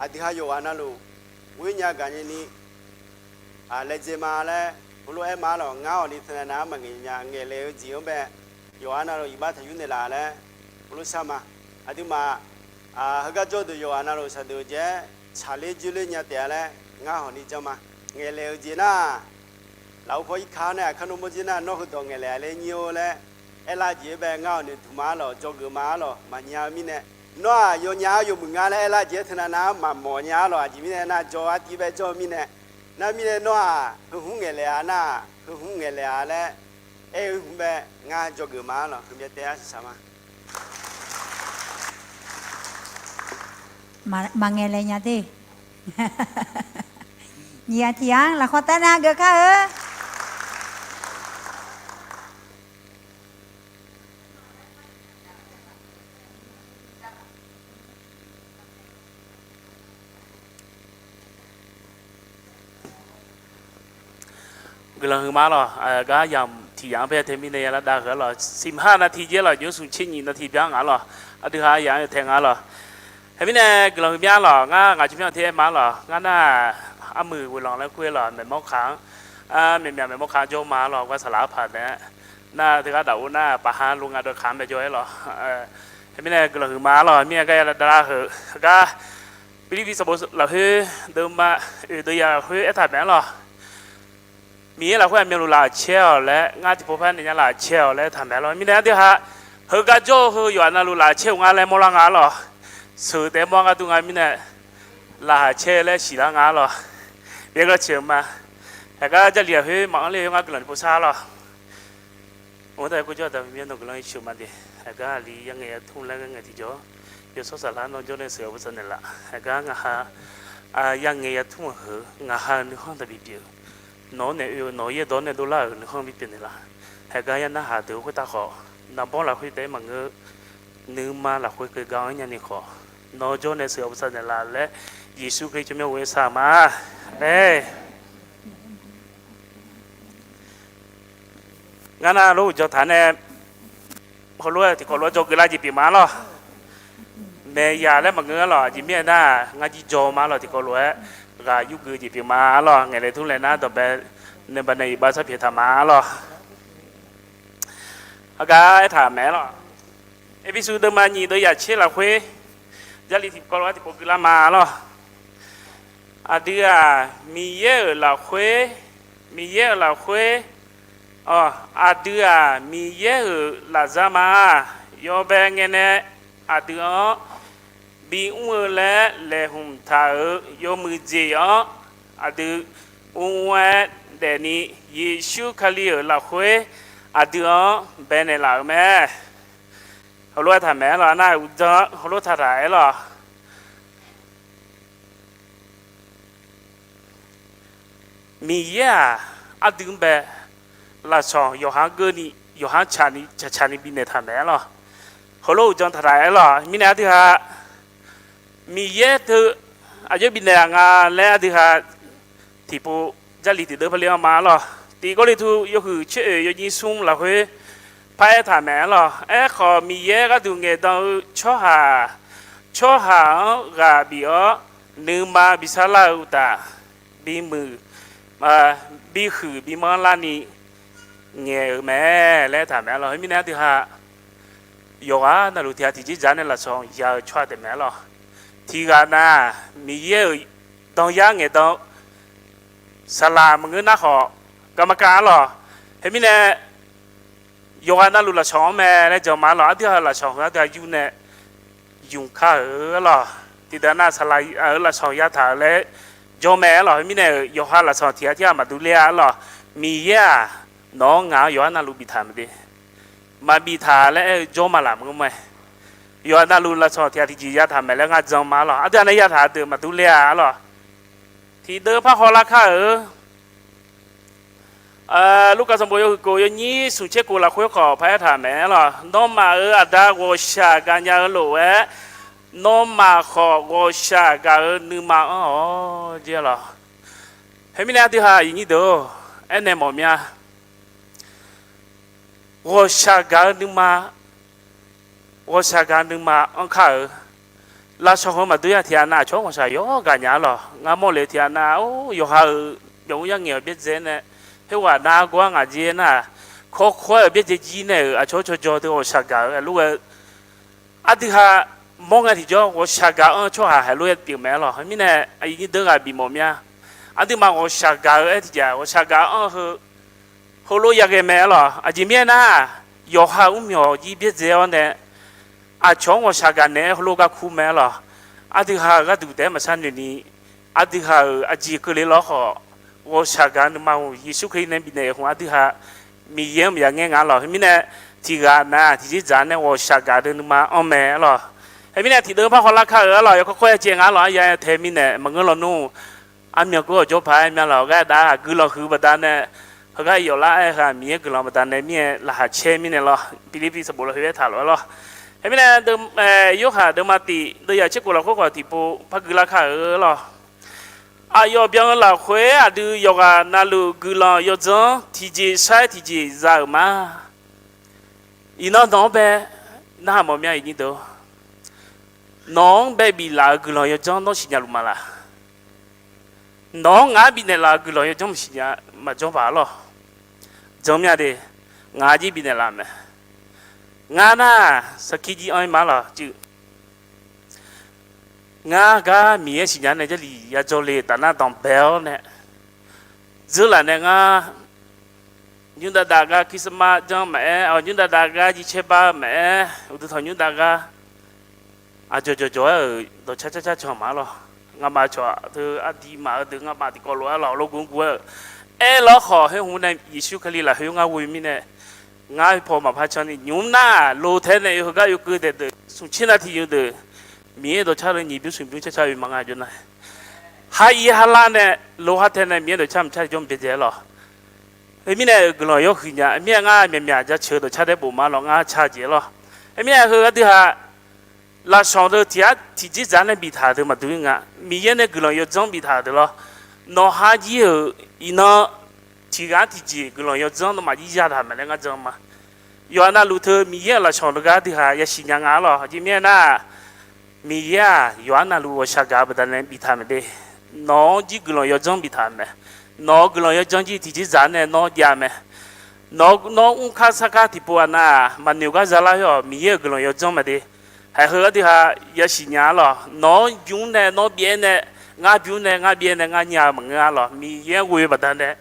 aqdui ha yawqghaq navluf ghoer nya gaq nyani laedzae ma laer heulof-aer ma-ar lawq. Ngar hawq ni teunav nav-anr maqngaeq nya, ngaeqlaeq-eu jeq-anr bae yawqghaq navluf iqbax taqyur naeqlaf laer heulof shar ma. Aqduimaf heugar jawr deuq yawqghaq navluf saqdeuf jeq-aer tsaqler dzoerler nya taef-a laer ngar hawq ni janr ma. Ngaeqlaeq-eu jeq nar, lafov paw irkar nae aqkar nmr mawr dzer nar, nawr heudawq ngaeqlaeq-a laer nyir-or laer aerlar jeq-aer bae ngar hawq noeqduq ma-ar lawq, dzawgeuf ma-ar lawq. Maqnya-eu mirnae, nawr-aq yawnya-ar yawmuiq nga laer aerlar jeq-aer teunav nav-anr maqmawf nya-ar lawq. Aqjeq mirnae nar, jawr-ar tiv bae jawr-eu mirnae, nar mirnae nawr-aq heu hmq ngaeqlaeq-a nar, heu hmq ngaeqlaeq-a laer aer-eu hmq bae ngar dzawgeuf ma-ar lawq. Heumyav taef-aer arsaq saq ma. Maqngaeq laeq nya de. Nyiq ghaq tiq ghaq-anr lafkhawf taer nar geuf kar-eu. Guiqlanq huiqma-ar lawq. Gar yamq tiq yamq-anr bae tae mirnae ya lar dav heu-ar lawq. Siqmar nav tiq jaer lawq, nymr smq tser nyiq nav tiq byan ngaq-ar lawq. Aqdui ha yamq-anr yawtae nga-ar lawq. Heumirnae guiqlanq huiqma-ar lawq. Ngar ngaq jmyanr tae aer ma-ar lawq. Ngar nar, armuiq ghoeqlanq laer kur-aer lawq, maeqmawr kaq-anr, myaqmyaq maeqmawr kaq-anr jawr ma-ar lawq. Gar saqlaq arpaq taef-aer nar teugar daqov nar paqha lo nga dawq kaq-anr bae jawr-aer lawq. Heumirnae guiqlanq huiqma-ar lawq. Mirnae gar ya lar dav heu gar Pirlirpiv sanqbof lafkhoer deuvma oeq deuv ya lafkhoer aertaq maeq-ar lawq. Miqyaer lafkhoer aqmyanluf laqkhaq caer-awq laer, ngar tiqpov par naeq nya laqkhaq caer-awq laer taq maeq-ar lawq. Mirnae aqdui ha heugar jawr-eu heu yawqghaq navluf laqkhaq caer-euq nga laer mawrlar nga-ar lawq. Sheuq taef mawr-ar gharduq nga mirnae laqkhaq caer laer siqlar nga-ar lawq. Yaer gar ciq-eu ma. Haegar Jarlif lafkhoer maqanr ler-eu ngar guiqlanq ni pov sar-ar lawq. Mq-anr taef-aer kov jawr-aq, Aqda Miqyaer nawq guiqlanq-ir sheuq ma de. Haegar aqli yarngae yartmr laer ghae ngae tiqjawr, yawshawr saflar nawr jawr nae sheuq-eu bosav naeqlaf. Haegar ngaq ha yarngae yartmr-euq heu ngaq ha-euq nuikhanr taqbi pyeuf. Nawq-anr nae oe-eu nawq-euq yaerdawq-anr nae dovlar-euq nuikhanr bipyeuf naeqlaf. Haegar yarnarhaq deuq khoertav khawf, naqbawr lafkhoer taef-aer maqngeur, nuima lafkhoer keuv gar-anr nyani khawf, nawq jawr nae sheuq-eu bosav naeqlaf laer Yeqsur Kali tsawrmyanr ghoe sar-eu ma. Ae, ngar nar lof uqdzan taq nae heulof-aer tiqkawv lof-aer dzawgeuf lar jeq pyeuf ma lawq. Maeq yaq laer maqngeur-a lawq. Aqjeq mirnae nar, ngar jirjaw ma lawq. Tiqkawv lof-aer ghaq yurgeuf jeq pyeuf ma lawq. Ngaeqle turlae nar dawqbae nuibav nae iqbax sar pyaeq taq ma lawq. Aqgaf aertaq maeq-aer lawq. Erpersu deuvma nyiq deuv yaq tser lafkhoer, Jarlif tiqkawv lof-aer tiqpov gui lar ma lawq. Aqdui-aq, Miqyaer-euq lafkhoer, Miqyaer-euq lafkhoer, aqdui-aq, Miqyaer-euq lafzar ma. Yawbae ngae nae aqdui-anr bimr-eu laer laeqhmq taq-euq yawmuiq jeq-anr aqdui mr-aer daefni, Yeqsur Kali-euq lafkhoer aqdui-anr baenaeq laf-euq mae. Heulof-aer taq maeq-aer lawq. Nar uqdzan heulof taq taq-aer lawq. Miqyaer-aq, aqdui-anr bae lafsawq yawqha-anr geurni, yawqha-anr tsaqni tsaqtsaqni bifnaeq taq maeq-aer lawq. Heulof uqdzan taq taq-aer lawq. Mirnae aqdui ha Miqyaer teu aqjox bifnaeq-a nga laer aqdui ha tiqpov Jarlif tiqdeuv parler-anr ma lawq. Tiq Gawrliqtu yawhuiq tser oeq yawnyir smr lafkhoer paraer taq maeq-aer lawq. Aerkhawf, Miqyaer gharduq ngaeqdan-eu tsawrhaq, tsawrhaq-anr ghaq bif-awr nuima bi sarlar-eu uqtaf, bimuiq, bihuiq bimanr larni ngaeq-euq mae laer taq maeq-aer lawq. Heumirnae aqdui ha yawqghaq navluf tiq ghaq tiqjeq dzaq nae lafsawq ya-eu tsawrhaq taef maeq-aer lawq. Tiq ghaq na Miqyaer-euq danyar ngaeqdan saqlaq maqngeur nar khawf, garma kav-ar lawq. Heumirnae yawqghaq navluf lafsawq-anr mae laer jan ma lawq. Aqdui ha lafsawq heu aqdui ha yur nae ymq kar-euq lawq. Tiqdeuq nav saqlaq-euq lafsawq yataq-euq laer jawr mae-aer lawq. Heumirnae-euq yawqha lafsawq tiq ghaq tiq ghaq maqdur ler-a lawq. Miqyaer-aq, nawq-anr ngaq-anr yawqghaq navluf biftaq maqde, maqbiftaq laer aer-eu jawr ma laf maqngeur mae. Yawqghaq navluf lafsawq tiq ghaq tiqjeq yataq maeq laer ngar jan ma lawq. Aqdui ha nae yataq deuq maqdur ler-a lawq. Tiqdeuv par hawlar kar-euq Lurkaf sanqbof yawhuiq kof yawnyir smq tser kof lafkhoer khawf paraer taq maeq-aer lawq. Nawmaf-euq Aqda ghawqshaq gaqnya-eu lof-aer, nawmaf khawf ghawqshaq gaq-eu nuima anr-awq jeq lawq. Heumirnae aqdui ha aqyuif nyir deuq-or, aernaeq mawf mya. Ghawqshaq gaq-eu nuima, ghawqshaq gaq-eu nuima anr kar-euq lafsawq heu maqdur ya tiq ghaq nav aqcawq-anr ghawqshaq yawr gaqnya-ar lawq. Ngar mawrle tiq ghaq nav-or, yawqha-euq byaqmur yarngaeq-awq byaerdzae nae, khoerghaq nav gawr-ar ngaq jeq nar, kawrkawr-aer-euq byaerdzae jir nae-euq aqcawq-anr cawjaw teu ghawqshaq gaq-eu aqlof-aer aqdui ha mawr ngae tiqjawr ghawqshaq gaq-anr tsawrhaq haiq lof-aer pyeuf mae-aer lawq. Heumirnae aqyuif nyir deuq ghaq bifmawf mya. Aqduimaf ghawqshaq gaq-eu aer tiqjeq ghawqshaq gaq-anr heu heulof yaghae mae-aer lawq. Aqjeq mirnae nar, yawqha mrmyawq jir byaerdzae-awr nae, aqcawq-anr ghawqshaq gaq naeq-aer heulof gar kur mae-aer lawq. Aqdui ha-euq gharduq taef-aer maqsar noeq ni, aqdui ha-euq aqjeq keuvle lawr khawf, ghawqshaq gaq-eu nuima-euq Yeqsur Kali nae bifnaeq-eu hmq aqdui ha Miqyaer-anr maqya ngaer nga lawq. Heumirnae tiq ghaq nav tiqjeq dzaq nae ghawqshaq gaq-eu nuima anr mae-aer lawq. Heumirnae tiqdeuv par hawlar kar-euq-ar lawq. Yawkawr kawr-aer caev nga lawq. Arya tae mirnae maqngeur lawnmr. Armyan geur-awq jawr paq-aer mya lawq. Ghardav-aq guiqlanq huiq baqdanae, heugar yawflar-aer heu-aq Miqyaer guiqlanq baqdanae mirnae laqkhaq caer mirnae lawq. Pirlirpiv sanqbof lafkhoer aertaq lof-aer lawq. Heumirnae, Yorhaq deuvma tif deuv yaq tser kof lafkhoer khawf tiqpov par guilar kar-euq lawq. Aqyawf byan-eu lafkhoer aqdui yawqghaq navluf guiqlanq yawdzanr tiqjeq sair tiqjeq za-euq ma. Iqnan nawq-anr bae narhaq mawf mya iqnyir deuq. Nawq-anr bae biflaf-euq guiqlanq yawdzanr nawr siqnya luf ma laq? Nawq-anr ngaq-anr bifnaeq laf-euq guiqlanq yawdzanr maqsiq nya, maqjawr paq-ar lawq. Jan mya de, ngaq jir bifnaeq laf mae. Ngar nar, sarkir jir anr-ir ma lawq cuiv. Ngar gar Miqyaer siqnya nae Jarlif yadzawr le-euq taf nar danqbae-awr nae, dzeurlaf nae ngar nymrdav dav gar Christmas janr maqaer, nymrdav dav gar jircaer bar maqaer, uqduq tanqnymr dav gar aqdzawq dzawqdzawq-aer-euq dawqcar car car can ma lawq. Ngamaf cawq teu ardi maf-eu deuq ngamaf tiqkawv lof-aer lawq, lawrguv guv-aer-euq. Aerlawr khawf, khoer hmq nae Yeqsur Kali lafkhoer ngar ghoe mirnae, ngar paw maqpar can ni nymq nar, lo tae nae oe heugar oekeuv daeq deuq smq tser nav tiq yeu deuq, Miqyaer dawqcar le nyiq bymr smq bymr car car oe ma nga jawr nar, ha ir ha lar nae lo har tae nae Miqyaer dawqcar maqcar jawr maqbyaerdzae-aer lawq. Khoermirnae-euq guiqlanq yawhuiq nya mirnae ngar myaqmyaq jaceuq-eu dawqcar daer bof ma lawq, ngar ca jeq lawq. Khoermirnae heu aqdui ha Lafsawq deuq tiq ghaq tiqjeq dzaq nae biftaq-euq deuq maqdur nga. Miqyaer nae guiqlanq yawdzanr biftaq-euq deuq lawr. Nawqha jir-euq iqnan tiqghaq tiqjeq guiqlanq yawdzanr nawmaf jir yataq mae laer ngar jan ma. Yawqha navluf teu Miqyaer-euq lafsawq deuq gar dui haq yasiq nya nga-ar lawq. Aqjeq mirnae nar, Miqyaer-aq yawqha navluf ghawqshaq gaq-eu baqdanae biftaq mae de. Nawq-anr jir guiqlanq yawdzanr biftaq mae. Nawq-euq guiqlanq yawdzanr jir tiqjeq dzaq nae nawr jav mae. Nawq-anr mrkar sarkar tiqpov-aq nar-aq, maqnoeq gar zalar-awr Miqyaer-euq guiqlanq yawdzanr mae de. Haiq heu aqdui haq yasiq nya-ar lawq. Nawq-anr bymr nae nawr byav nae, ngar bymr nae ngar byav nae ngar nya-eu maqngeur-ar lawq. Miqyaer-anr ghoe-eu baqdanae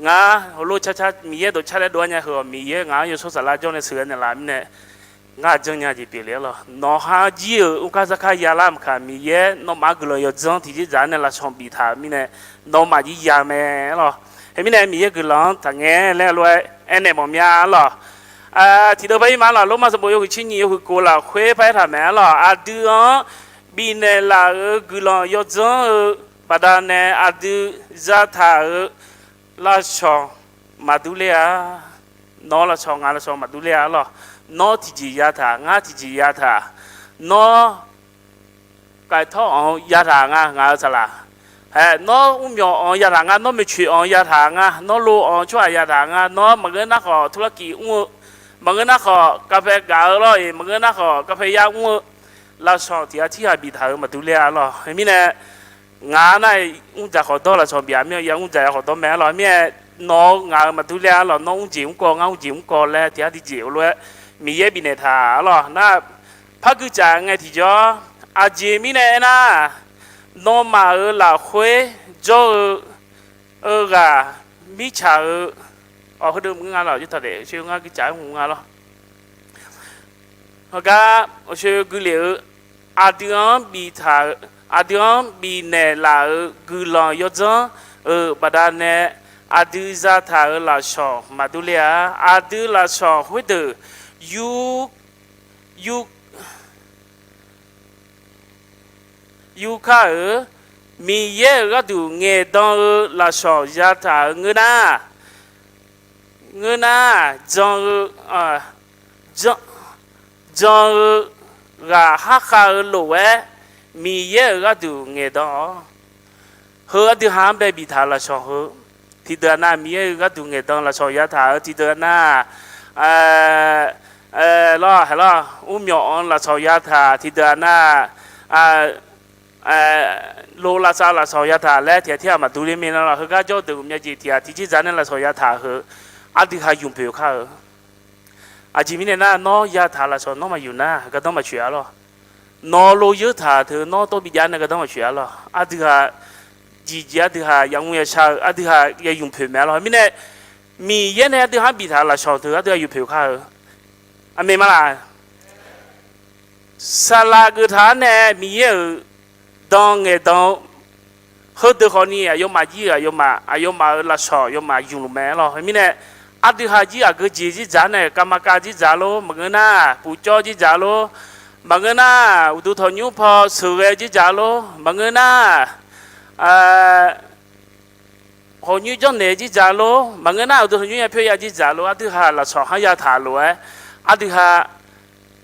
ngar heulof car car Miqyaer dawqcar laer dov-ar nya heu-awq. Miqyaer ngaq-anr yawshawr saflar jawr nae sheuqghae naeqlaf mirnae, ngar janrnya jeq pyeufle-ar lawq. Nawqha jir-euq mrkar sarkar yalar maqkaq, Miqyaer nawmaf-anr guiqlanq yawdzanr tiqjeq dzaq nae lafsawq biftaq-euq mirnae, nawmaf jir ya mae-ar lawq. Heu mirnae Miqyaer guiqlanq-anr taqngae laer lof-aer aernaeq mawf mya-ar lawq. Tiqdeuv par ir ma-ar lawq. Lormav sanqbof yawhuiq tser nyiq yawhuiq kof lafkhoer par aertaq mae-ar lawq. Aqdui-anr bifnaeq laf-euq guiqlanq yawdzanr-eu baqdanae aqdui zataq-euq lafsawq maqdur ler-a. Nawr lafsawq ngaq lafsawq maqdur ler-a-ar lawq. Nawr tiqjeq yataq, ngar tiqjeq yataq. Nawr kaiftawr-anr yataq nga ngaq-euq saqlaq. Haeq, nawr mrmyawf-anr yataq nga, nawr maeqtsoeq-anr yataq nga, nawr lo-anr tsawrhaq yataq nga, nawr maqngeur nar khawf turlarkif mr-eu, maqngeur nar khawf kavpae gaq-eu lawr-iq, maqngeur nar khawf kavpae yar mr-eu, lafsawq tiq ghaq tirghaq biftaq-euq maqdur ler-a-ar lawq. Heu mirnae, ngaq nar mr dzaq khawf dawr lafsawq bif-a mir-a, ya mr dzaq ya khawf dawr mae-ar lawq. Mirnae, nawq-eu ngaq-euq maqdur ler-a-ar lawq. Nawr mr jeq mr kawv, ngar mr jeq mr kawv laer tiq ghaq tiqjeq heulof-aer Miqyaer bifnaeq taq-ar lawq. Nar, par gui tsaf ngae tiqjawr, aqjeq mirnae aernar, nawmaf-euq lafkhoer jawr-eu, eu ghaq mirtsaq-eu, awq heudeuq maqngeur nga lawq. Jawr taq daef, ngar gui tsaf-aer hmq nga lawr. Heugar, awqshoe gui lef-eu, aqdui-anr biftaq-eu, aqdui-anr bifnaeq laf-euq guiqlanq yawdzanr-euq baqdanae, aqdui zataq-euq lafsawq maqdur ler-a. Aqdui lafsawq khoerdeuq yur, yur, yurkar-euq, Miqyaer-euq gharduq ngaeqdan-eu lafsawq yataq-euq ngeur nar, ngeur nar, jan-eu, jan-eu ghaq harkhav-eu lof-aer, Miqyaer-euq gharduq ngaeqdan-awq. Heu aqdui ha-anr bae biftaq-euq lafsawq heu, tiqdeuq-aq nar, Miqyaer-euq gharduq ngaeqdan lafsawq yataq-euq tiqdeuq-aq nar, lawr, haeq lawr, mrmyawf-anr lafsawq yataq tiqdeuq-aq nar, lo lavsav lafsawq yataq laer tiq ghaq tirghaq maqdur ler mae nar lawr. Heugar jawr-eu deuq myav jeq tiq ghaq tiqjeq dzaq nae lafsawq yataq heu, aqdui ha ymq poeq-eu kar-eu. Aqjeq mirnae nar, nawr yataq lafsawq nawr maqymq nar, gardanr maqtsoeq-ar lawr. Nawq lo yeur taq teu nawr tov bi jav nae gardanr maqtsoeq-ar lawr. Aqdui ha, jeqjeq aqdui ha yamr yashar-eu, aqdui ha ya ymq poeq mae-ar lawr. Mirnae, Miqyaer nae aqdui ha-anr biftaq-euq lafsawq teu aqdui ha ymq poeq kar-eu. Aqmeq ma laq? Saqlaq geuf taq-ar nae Miqyaer-euq dan ngaeqdan-eu heudeuq khawfni aqyawfmaf jir-euq aqyawfmaf, aqyawfmaf-euq lafsawq aqyawfmaf ymq luf mae-ar lawr. Mirnae, aqdui ha jir aqgeu jeq jir dzaq nae kavmaqkav jir dzaq lor, maqngeur nar puqcawv jir dzaq lor, maqngeur nar uqduq tanqnymr paw sheuqghae jir dzaq lor, maqngeur nar hawqnyoer janrnaeq jir dzaq lor, maqngeur nar uqduq tanqnymr ya pyaer ya jir dzaq lor, aqdui ha lafsawq har yataq lof-aer, aqdui ha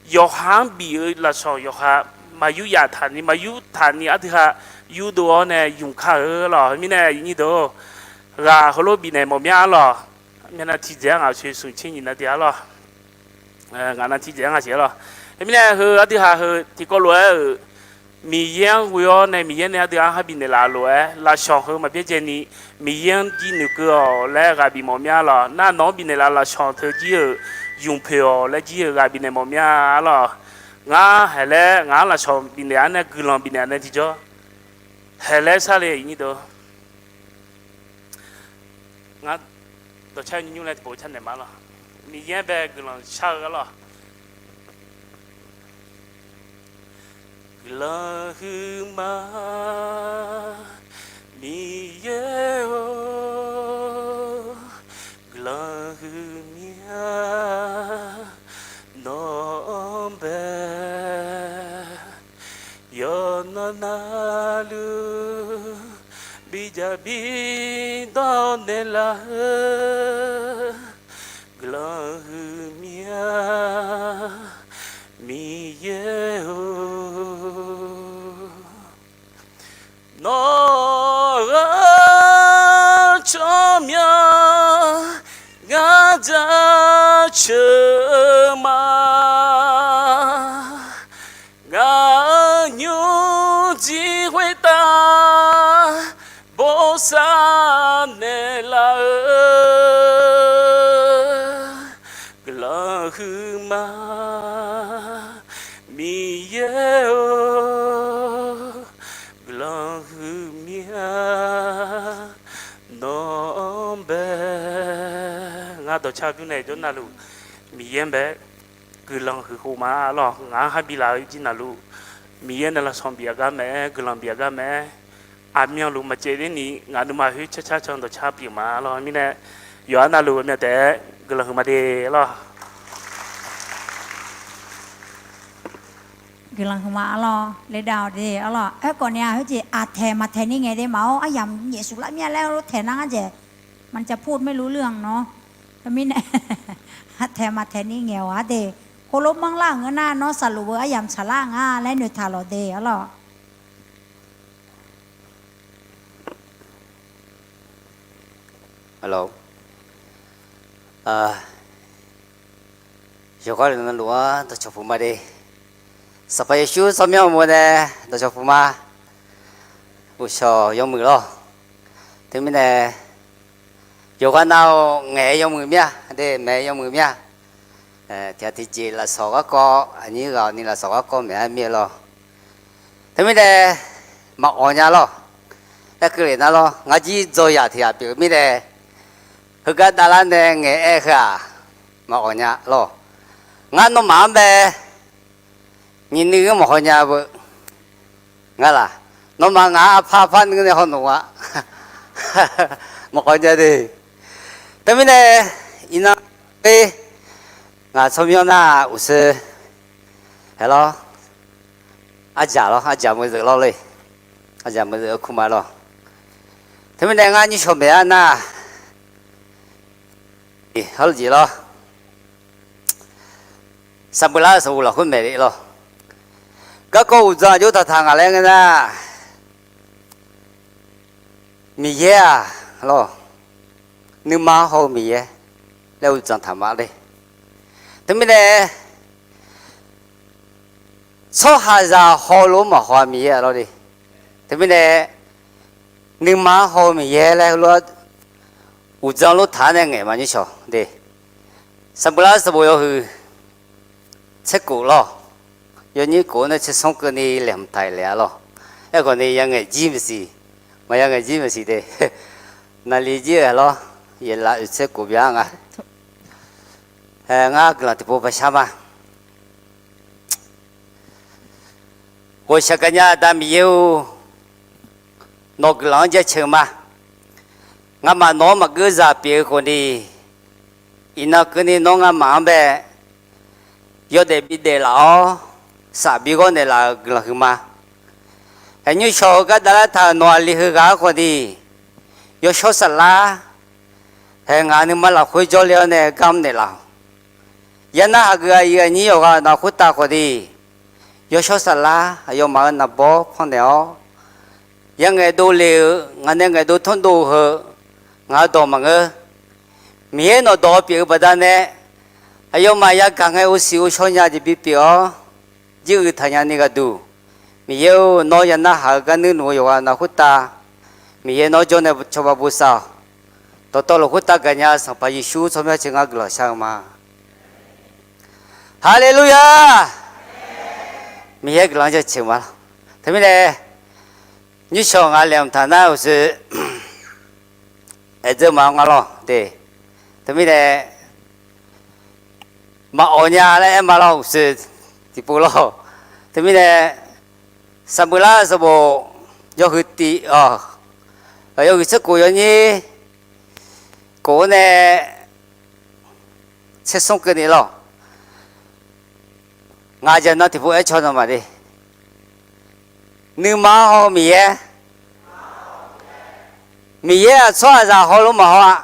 yawqha-anr bif-eu lafsawq yawqha maqyur yaftaq ni, maqyur taq ni, aqdui ha yurdov-awr nae ymq kar-eu lawr. Mirnae, aqyuif nyir deuq-or, ghaq heulof bifnaeq mawf mya-ar lawr. Myavnav tiqdzaeq-ar ngaq coeq smq tser nyiq nav deuq-ar lawr. Ngaq nav tiqdzaeq-ar ngaq siq-ar lawr. Mirnae heu aqdui ha heu tiqkawv lof-aer-euq, Miqyaer-anr ghoe-awr nae Miqyaer nae aqdui-anr har bifnaeq laf lof-aer lafsawq heu maqbyaerdzae ni, Miqyaer-anr jir noeqkeuv-awq laer ghaq bif mawf mya-ar lawr. Nar nawq-anr bifnaeq laf lafsawq teu jir-euq ymq poeq-awq laer jir-euq ghaq bifnaeq mawf mya-ar lawr. Ngar haeq laer ngaq-anr lafsawq bifnaeq-ar nae guiqlanq bifnaeq-a nae tiqjawr haeq laer sharle nyir deuq. Ngar dawqcar nymr laer tiqpov carnaeq ma lawr. Miqyaer-anr bae guiqlanq shar-eu-ar lawr. Guiqlanq huiqma Miqyaer-or, guiqlanq huiqmya nawq-anr bae. Yawqnan navluf bidzaq bidanr naeqlaf-eu, guiqlanq huiqmya Arnaeq laf-eu guiqlanq huiqma, Miqyaer-or, guiqlanq huiqmya nawq-anr bae. Ngar dawqcar bymr nae jawr navluf, Miqyaer-anr bae guiqlanq huiqkhof ma lawq. Ngaq-anr har bi laf-eu jir navluf, Miqyaer nae lafsawq bif-a gar mae-aer, guiqlanq bif-a gar mae-aer, aqmyanluf maqcaev lerni ngaq nuima khoer carcar can dawqcar pyeuf ma lawq. Mirnae yawqha navluf aqmyan taef-aer guiqlanq huiqma de lawq. Guiqlanq huiqma arlawr, le dav-awq de arlawr. Aerkhawf ni-aq, khoerjeq aqtaeq maqtaeq ni ngaeq de maqawr, aryamq nyaef suf lar mir-a laer heulof taeq nar ngar jaeq, มันจะพูดไม่รู้เรื่องเนาะ. Teumirnae aqtaeq maqtaeq ni ngaeq-awq-ar de. Khoerlof manrlar-euq ngeur nar, nawr saqluf-eu aryamq tsaqlar nga laer noeqtaq lawq de arlawr. Yawqghaq navluf-anr dawqcawq puq ma de. Sanqpaq Yeqsur tsawrmyanr uqmov nae dawqcawq puq ma. Uqshawq yawmuiq lawr. Teumirnae yawqghaq nav-awq, ngaeq-aer yawmuiq mir-a de, maeq-aer yawmuiq mir-a. Tiqghaq tiqjeq lafsawq garkawv, aqnyir ghaq-awq ni lafsawq garkawv maeq-aer mir-a lawr. Teumirnae maqawq nya lawr. Aerkeuv lef nar lawr, ngar jir dzawyaq tiq ghaq pyeuf-eu mirnae, heugar davlar nae ngaeq-aer heu-aq, maqawq nya lawr. Ngar nawmaf-anr bae nyiq nuiv-anr maqhaw nya beu. Ngar laq, nawmaf ngaq-anr aqpar aqpar nuiv nae haw noq-a. Maqkawv nya de. Teumirnae iqnan khoer ngaq tsawrmyanr nar uqshoe hae lawr. Arjaq lawr, arjaq meuq zeuq lawr le. Arjaq meuq zeuq-eu kur ma lawr. Teumirnae ngar nyir shawq maeq-ar nar, hawr-eu jeq lawr. Sanqboeqlar-eu sanqbof lafkhoer maeq le lawr. Garkawv uqdzan aqjox taqtaq ngaq laer ngeur nar, Miqyaer-aq lawr, nuima-anr haw-eu Miqyaer laer uqdzan taq ma le. Teumirnae tsawrhaqzaq hawlof-aer maqhaw-a Miqyaer-a lawr le. Teumirnae nuima-anr haw-eu Miqyaer laer heulof-aer uqdzan lof taq-ar nae ngaeq ma nyir shawq de. Sanqboeqlar sanqbof yawhuiq tser kof lawr. Yawnyir kof nae tser smr keuvni laeqhmq taq-iq le-a lawr. Aerkhawf ni yangaeq jir maqsiq, maqya ngaeq jir maqsiq de. Naqli jir-eu lawr, yaeqlaf oeq tser kof bya nga. Ngar guiqlanq tiqpov paqshar ma. Ghawqshaq gaqnya Aqda Miqyaer-or, nawq guiqlanq-anr jaceuq ma. Ngamaf nawq-anr maqgeur zaq pyeuf-eu khawf ni, iqnan keuvni nawr ngamaf-anr bae yawdaef bidaef laf-awr, shafbi ghawr naeqlaf-euq guiqlanq huiqma. Haeq nymrshawq-eu gar davlar taq-euq nawq aqli heughaq-anr khawf ni, yawshawr saflar haeq ngaq nuima lafkhoer jawrle-awr nae gar mrnaeq laf-awq. Yar narhaq geuf aqyuif aqnyir yawqghaq navluf khoertav khawf ni, yawshawr saflar aqyawfmaf-euq naqbawr pannaeq-awr, ya ngaeqdov le-eu ngaq nae ngaeqdov tanrdov-eu heu ngaq-euq dawq maqngeur. Miqyaer nawq dawq-eu pyeuf-eu baqdanae, aqyawfmaf yagaq ngae ovsiq ovshaw nya jeq bipyeuf-awr, jir uiq taq nyani gharduq, Miqyaer-or, nawr ya narhaq-eu gar nuirluf-eu yawqghaq navluf khoertav, Miqyaer nawr jawr nae cawba bosav-awq. Dawqtawvluf khoertav gaqnya Sanqpaq Yeqsur tsawrmyanr cae ngar guiqlanq shar-eu ma. Haleluya! Miqyaer guiqlanq-anr jaceuq ma lawr. Teumirnae, nymrshawq ngaq laeqhmq taq nar uqshoe aerdzeur ma nga lawr de. Teumirnae, maqawq nya laer aer ma lawr uqshoe tiqpov lawr. Teumirnae, sanqboeqlar sanqbof yawhuiq tiq, yawhuiq tser kof yawnyir kof-anr nae tser smr keuvni lawr. Ngaq jaqnan tiqpov aer caw nan maqde. Nuima-anr haw-eu Miqyaer, Miqyaer-aq tsawrhaqzaq hawlof-aer maqhaw-a.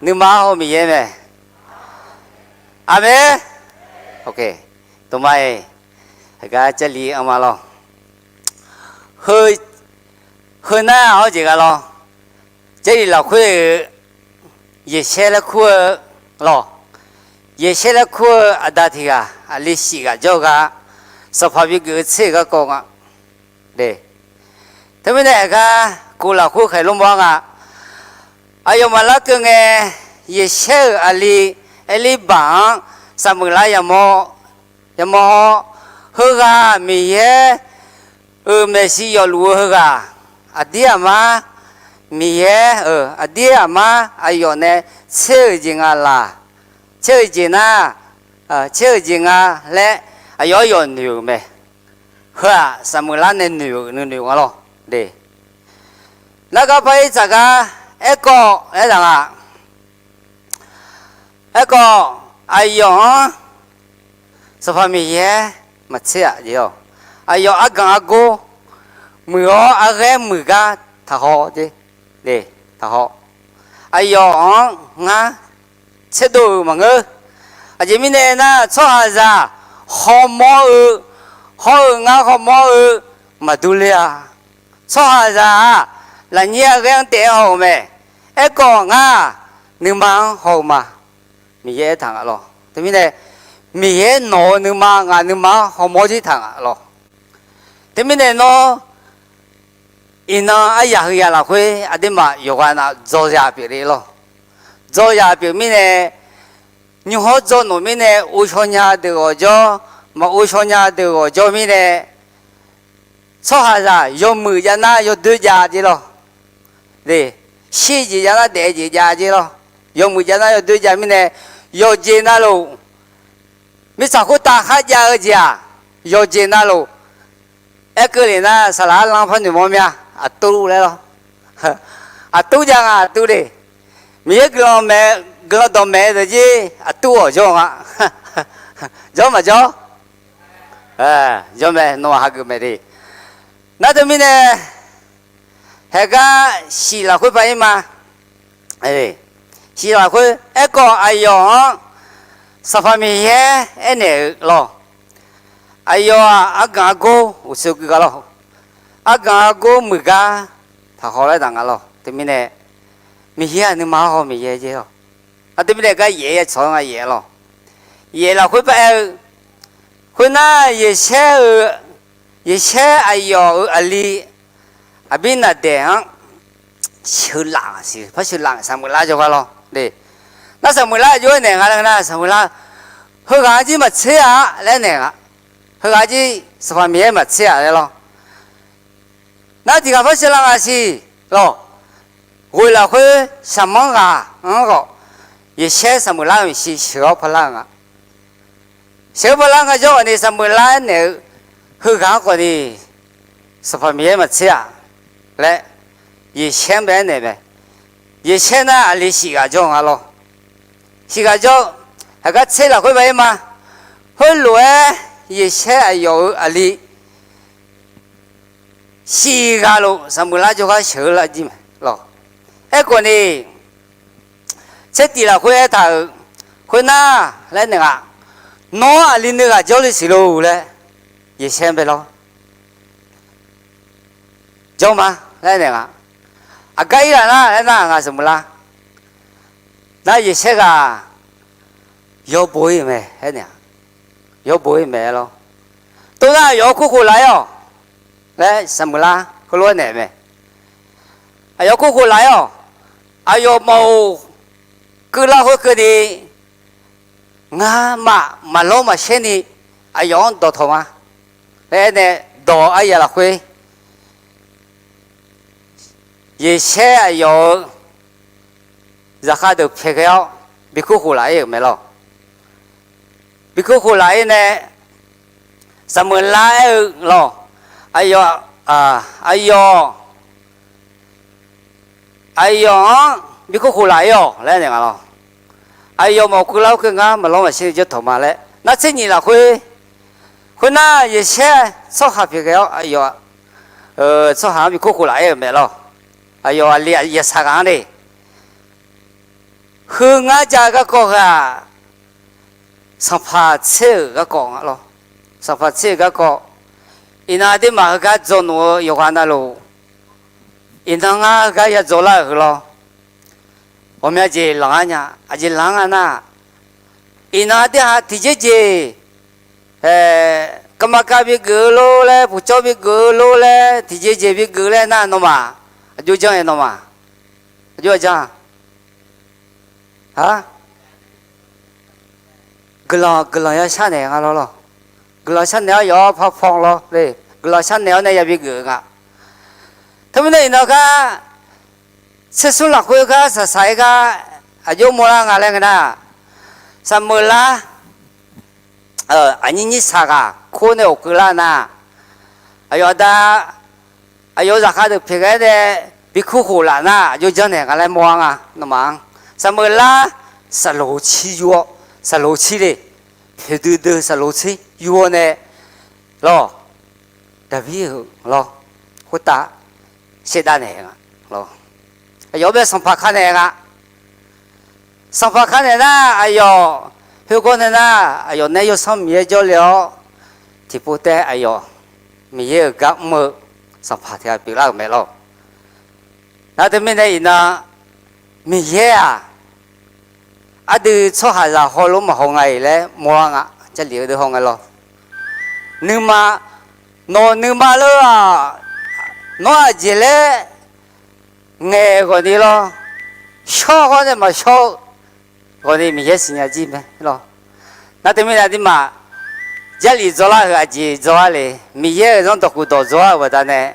Nuima-anr haw-eu Miqyaer mae. Aqmeq. Dawqma-iq, heugar Jarlif anr ma lawr. Heu, heu nar hawr jeq gha lawr. Jarlif lafkhoer-euq Yeqsaer laer kur-eu lawr. Yeqsaer laer kur-eu aqda tiq ghaq aqli shif ghaq jawr-eu gar, sanqpaq bigeuf-eu tser-euq garkawv nga de. Teumirnae aqgar kov lafkhoer khaeq lor mawr-ar nga. Aqyawf maqlar keuv ngae, Yeqsaer-euq aqli Erlirbaq-anr Saqmeuqlar yamawr, yamawr-awr, heughaq Miqyaer-euq maeqshi yawfluf-eu heughaq, aqdir aqmar, Miqyaer-euq aqdir aqmar aqyawf nae tser-euq jeq nga laq, tser-euq jeq nar, tser-euq jeq nga laer aqyawf-anr yawf noeq-euq mae. Heu-aq Saqmeuqlar nae noeq-euq nuinoeq nga lawr de. Nargar par-ir tsaqgar aerkawv aertaq nga. Aerkawv aqyawf-anr Sanqpaq Miqyaer maqtser-aq jeq-awq. Aqyawf arganq argor muiq-awr arghaer muiq gar taqhaw de. Taqhaw. Aqyawf-anr ngar tserdov-euq maqngeur. Aqjeq mirnae nar, tsawrhaqzaq hawmawr-eu, hawr-eu ngar hawmawr-eu maqdur ler-a. Tsawrhaqzaq-aq lafnyir arghaer-anr taef-aer haw-euq mae. Aerkawv ngar nuima-anr haw-eu ma. Miqyaer aertaq nga lawr. Teumirnae Miqyaer nawq-eu nuima ngaq nuima-anr hawmawr jir taq nga lawr. Teumirnae nawr iqnan aryaq heu yaq lafkhoer aqduimaf yawqghaq nav dzaw zaq pyeuf le lawr. Dzaw zaq pyeuf mirnae, nymr hawr dzaw noeq mirnae, uvshaw nya deuq ghawqjawr, maq uvshaw nya deuq ghawqjawr mirnae, tsawrhaqzaq yawmuiq jav nar yawdoer jav jer lawr. Shir jeq jav nar daef jeq jav jer lawr. Yawmuiq jav nar yawdoer jav mirnae, yawqjeq navluf, mirtsaq khoertav kharjav-eu jeq-aq, yawqjeq navluf, aerkeuv lef nar saqlaq arlanr par noeqmawr mya, aqtur laer lawr. Aqtur jav nga aqtur le. Miqyaer guiqlanq mae, guiqlanq dawqmaeq deuq jir aqtur-awq jawr nga. Jawr maqjawr? Jawr mae, nawmaf hageuf mae de. Nar teumirnae, haeqgar shif lafkhoer par-ir ma. Shif lafkhoer aerkawv aqyawf-anr Sanqpaq Miqyaer aernaeq-eu lawr. Aqyawf-aq arganq argor uqshoe gui ga lawr. Arganq argor muiq gar taqhaw laer daq nga lawr. Teumirnae Miqyaer-aq nuima-anr haw Miqyaer jer lawr. Nar teumirnae gar yaef-aer tsawq-anr nga yaef lawr. Yaef lafkhoer par-aer-eu, khoernar Yeqsaer-eu, Yeqsaer aqyawf-euq aqli Aqbirnaqdaeq-anr sheuqlaf siq, par sheuqlaf Saqmeuqlar jawrgar lawr. Nar Saqmeuqlar jov-aer naeq nga laer nar Saqmeuqlar, heughaq-anr jir maqtser-a laer naeq nga. Heughaq jir Sanqpaq Miqyaer maqtser-a laer lawr. Nar tiq ghaq par sheuqlaf nga siq lawr. Ghoeq lafkhoer shaqmanr ghaq-anr khawf, Yeqsaer Saqmeuqlar-euq maeqshi sheuq-awr parlar-eu nga. Sheuq-awr parlar nga jawr khawfni Saqmeuqlar naeq-eu, heughaq-anr khawfni Sanqpaq Miqyaer maqtser-a laer Yeqsaer-anr bae-aer naeq mae. Yeqsaer nar aqli shif ghaq jawr nga lawr. Shif ghaq jawr, haqgar tser lafkhoer bae-ir ma. Khoerlof-aer Yeqsaer aqyawf-euq aqli shif ghaq luf Saqmeuqlar jawrgar sheuq-eu lar jir mae lawr. Aerkhawfni tser tif lafkhoer aertaq-euq, khoernar laer naeq nga, nawr aqli nuighaq jawrle siq lor laer Yeqsaer-anr bae lawr. Jawr ma laer naeq nga. Aqgar ir ghaq nar laer nar nga Saqmeuqlar. Nar Yeqsaer ghaq yawbo-ir mae aer naeq-a. Yawbo-ir mae aer lawr. Tov nar aqyawf-anr kurkhof laf-ir-awq laer Saqmeuqlar heulof-aer naeq mae. Aqyawf kurkhof laf-ir-awq. Aqyawf mawf-euq keuvlar khoerkeuvni ngamaf maqlawr maqshaer ni aqyawf-anr dawqtawq ma laer aernae dawq-eu aryaq lafkhoer Yeqsaer aqyawf-euq zaqkhav deuq pyaeqghae-awr bi kurkhof laf-ir-euq mae lawr. Bi kurkhof laf-ir nae Saqmeuqlar aer-eu lawr. Aqyawf, aqyawf, aqyawf-anr bi kurkhof laf-ir-awq laer naeq nga lawr. Aqyawf mawf keuvlar khoerkeuv ngar maqlawr maqshaer ni jawr tawq ma laer nar tser nyiq lafkhoer, khoernar Yeqsaer tsawrhaq pyaeqghae-awr aqyawf tsawrhaq-anr bi kurkhof laf-ir-euq mae lawr. Aqyawf aqli yasaq ghaq-anr de. Heu ngar jav-eu garkawv heu-aq, sanqpaq tser-euq garkawv nga lawr. Sanqpaq tser-euq garkawv, iqnan aqduimaf heugar dzaw noeq-eu yawqghaq navluf, iqnan ngar heugar ya dzaw lar-euq heu lawr. Ghawqmya jeq lanq-ar nya, aqjeq lanq-ar nga nar, iqnan aqdui-aq tiqjeq jeq, eh, Kavmaqkav bigeuf-eu lor laer, puqcawv bigeuf-eu lor laer, tiqjeqjeq bigeuf laer nar nawmaf, aqjox janr-aer nawmaf, aqjox-a janr-a. Guiqlanq guiqlanq ya sharnaeq nga lawr lawr. Guiqlanq sharnaeq-awr yawf-awr par paw lawr le. Guiqlanq sharnaeq-awr nae yabi geuf-eu nga. Teumirnae iqnan gar, tsersmr lafkhoer gar saqsaq-aer gar aqjox mawrlar nga laer ngeur nar, saqmeuqlar aqnyir nyir saq ghaq kor nae ghofkeuv lar nar, aqyawf aqda, aqyawf-euq zaqkhav deuq pyaeq ghae-aer nae bi kur khof laf nar, aqjox janrnaeq nga laer mawr-ar nga. Nawmaf-anr saqmeuqlar saqloq cir yur-awr, saqloq cir le, poeqdui dui saqloq cir yur-awr nae lawr, Daqbir-euq lawr, khoertav shaevdav naeq nga lawr. Aqyawf-anr bae sanqpaq ka naeq nga. Sanqpaq ka naeq nar, aqyawf khoergawr nae nar, aqyawf nae Yawsanr Miqyaer jawrle-awr, tiqpov taef aqyawf Miqyaer-euq gar mr-eu sanqpaq tiq ghaq pyeuflar-euq mae lawr. Nar teumirnae iqnan, Miqyaer-aq, aqdui tsawrhaqzaq hawlof maqhaw nga-iq laer mawrlar nga. Jarlif-eu deuq haw nga lawr. Nuima, nawq nuima lor-aq, nawr aqjeq laer ngaeq ghawqni lawr, shawr hawr nae maqshawr-eu ghawqni Miqyaer siqnya jir mae lawr. Nar teumirnae aqduimaf, Jarlif dzawrlar-euq aqjeq dzawrlar le, Miqyaer-euq zanrdawq khofdawq dzawrlar-euq baqdanae,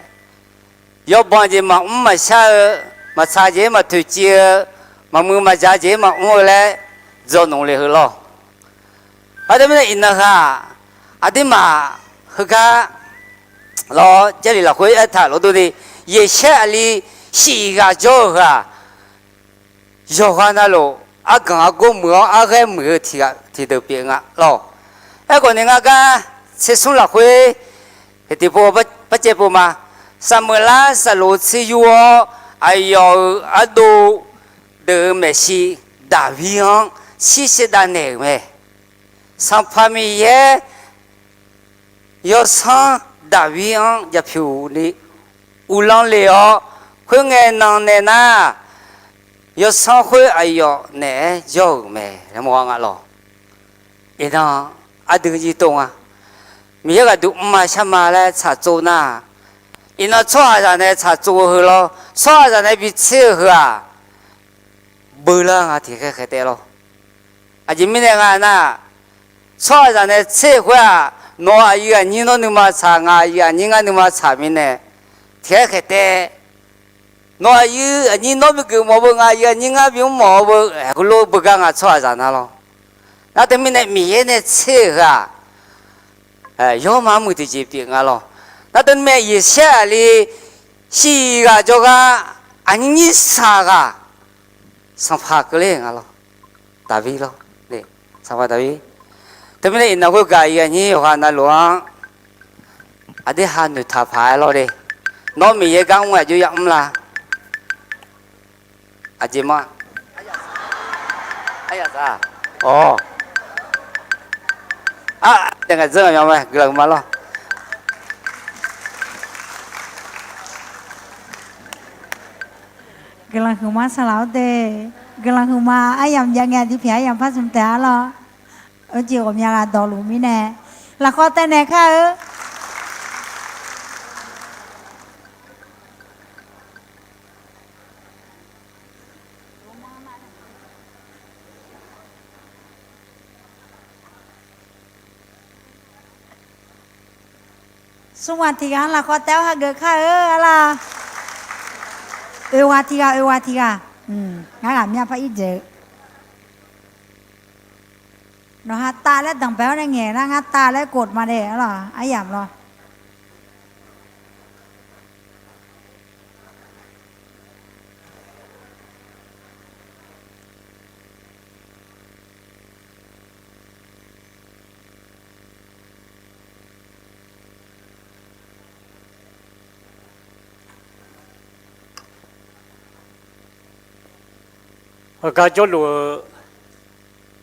yawbanq jeq maqmr maqshar-eu, maqtsaq jeq-aer maqtoeqciv-eu, maqmuiq maqja jeq-aer maqmr-eu laer dzaw nmr le heu lawr. Aqduimaf iqnan heu-aq, aqduimaf heugar lawr, Jarlif lafkhoer aertaq lof durni, Yeqsaer aqli shif ghaq jawr-eu heu-aq, yawqghaq navluf arganq argor muiq-awr arghaer muiq-eu tiqdeuq pyeuf nga lawr. Aerkhawf ni ngar gar tsersmr lafkhoer tiqpov par caev pov ma. Saqmeuqlar saqloq tser yur-awr, aqyawf-euq ardov deuq-euq maeqshi Daqbir-anr shir shaevdav naeq-euq mae. Sanqpaq Miqyaer Yawsanr Daqbir-anr jaqpyuq ni uvlanr le-awr, khoerngae nan nae nar, Yawsanr khoer aqyawf naeq-aer jawr-euq mae laer mawr-ar nga lawr. Iqnan aqdui jir tov nga. Miqyaer ghaqduq mrma sharma laer tsaqtsov nar, iqnan tsawrhaqzaq nae tsaqtsov-eu heu lawr, tsawrhaqzaq nae bitser-eu heu-aq, beuvlar nga tiqkhaer khaeq taef lawr. Aqjeq mirnae nga nar, tsawrhaqzaq nae tser-eu khoer-aq, nawq-eu aqyuif aqnyir nawr nuima tsaq, ngaq aqyuif aqnyir ngar nuima tsaq mirnae, tiqkhaer khaeq taef, nawq-eu aqyuif aqnyir nawr bigeuf mawf-eu beu, ngaq aqyuif aqnyir ngar bimr mawf-eu beu, heulof beugar nga tsawrhaqzaq nar lawr. Nar teumirnae Miqyaer nae tser-euq heu-aq, yawrma muiq tiqjeq pyeuf nga lawr. Nar teumirnae Yeqsaer aqli shif ghaq jawrgar aqnyir nyir saq ghaq sanqpaq keuvler nga lawr. Daqbir lawr, sanqpaq Daqbir. Teumirnae iqnan khoergaq aqyuif aqnyir yawqghaq navluf-anr aqdirha noeqtaq paq-aer lawr le. Nawr Miqyaer gar mr aqjox yamr la? Aqjeq ma. Ar, ngaq dzeur ngaq mya mae, guiqlanq huiqma lawr. Guiqlanq huiqma saqlaq-awr de. Guiqlanq huiqma aryamq jav ngae aqdui pyaeq aryamq par smq taef-a lawr. Oejeq ghawqmya ghaq dawqluf mirnae, lafkhawf taev naeq kar-eu. Smr ghaq tiq ghaq-anr lafkhawf taev-awr hageuf kar-eu arlawr. Oeq ghaq tiq ghaq, oeq ghaq tiq ghaq. Ngar ghaqmya par ir dzaeq-eu. Nawqha tav laer danqbae-awr nae ngaeq nar ngar tav laer kov ma de arlawr, aryamq lawr. Heugar jawrluf-eu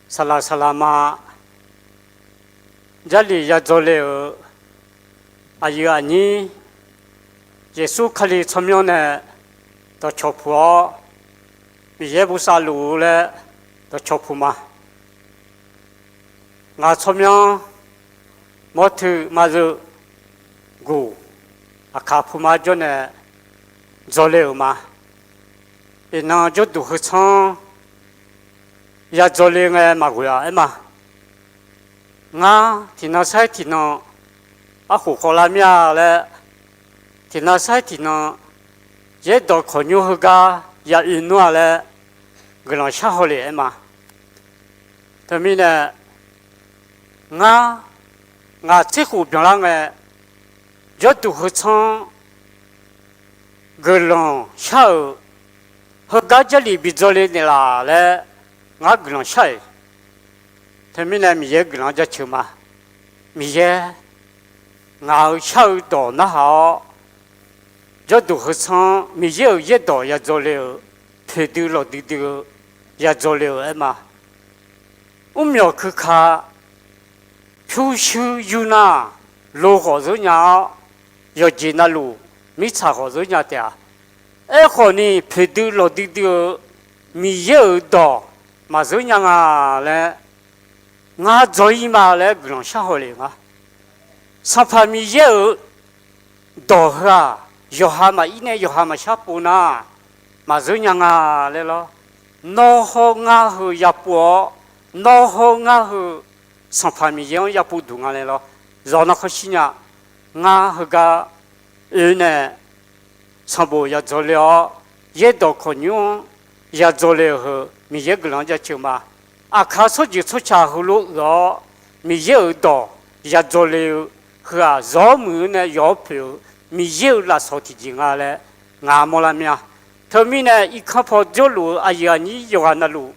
saqlaq saqlaq ma, Jarlif ya dzaw le-euq aqyuif aqnyir, Yeqsur Kali tsawrmyanr nae dawqcawq puq-awr, Miqyaer bosav luf-eu laer dawqcawq puq ma. Ngaq tsawrmyanr mawrtui marzeu guq aqkaq puma jawrnae dzawle-euq ma. Iqnan jawrduq heutsanr ya dzawle ngae maqghoe-a aer ma. Ngar tiqnan sair tiqnan arkhof khawvlar mir-a laer, tiqnan sair tiqnan yaerdawq kawqnymr heugar ya oe nmr-a laer guiqlanq shar haw le aer ma. Teumirnae ngar, ngaq tserkhof byanlar ngae, jawrduq heutsanr guiqlanq shar-euq heugar Jarlif bi dzawle naeqlaf laer ngar guiqlanq shar-iq. Teumirnae Miqyaer guiqlanq-anr jaceuq ma. Miqyaer ngaq-euq shar-eu dawq narhaq-awr, jawrduq heutsanr-anr Miqyaer-euq yaerdawq ya dzawle-euq, poeqdui lawqdui dui-eu ya dzawle-euq aer ma. Mrmyawq keuka pyurshuir yur nar, lo khawf zeur nya-awr, yawqjeq navluf mirtsaq khawf zeur nya taef-a. Aerkhawf ni poeqdui lawqdui dui-eu Miqyaer-euq dawq maqzeur nya nga laer ngar dzaw-ir ma laer guiqlanq shar haw le nga. Sanqpaq Miqyaer-euq dawq heu-aq, yawqha maqir nae yawqha maqshar pov nar, maqzeur nya nga laer lawr. Nawr hawr ngar heu yapov-awr, nawr hawr ngar heu Sanqpaq Miqyaer-anr yapov duq nga laer lawr. Zawq nar khawf shir nya. Ngar heugar oe nae sanqbof ya dzawle-awr, yaerdawq kawqnymr-anr ya dzawle-euq heu Miqyaer guiqlanq-anr jaceuq ma. Aqkaq tsawrjeuq tsawrca heulof-aer uiq-awr, Miqyaer-euq dawq ya dzawle-eu heu-aq, zawr muiq-eu nae yawq-awr poeq-eu Miqyaer-euq lafsawq tiqjeq nga laer ngaq mawrlar mir-a. Teumirnae irkanr paw jawrluf-eu aqyuif aqnyir yawqghaq navluf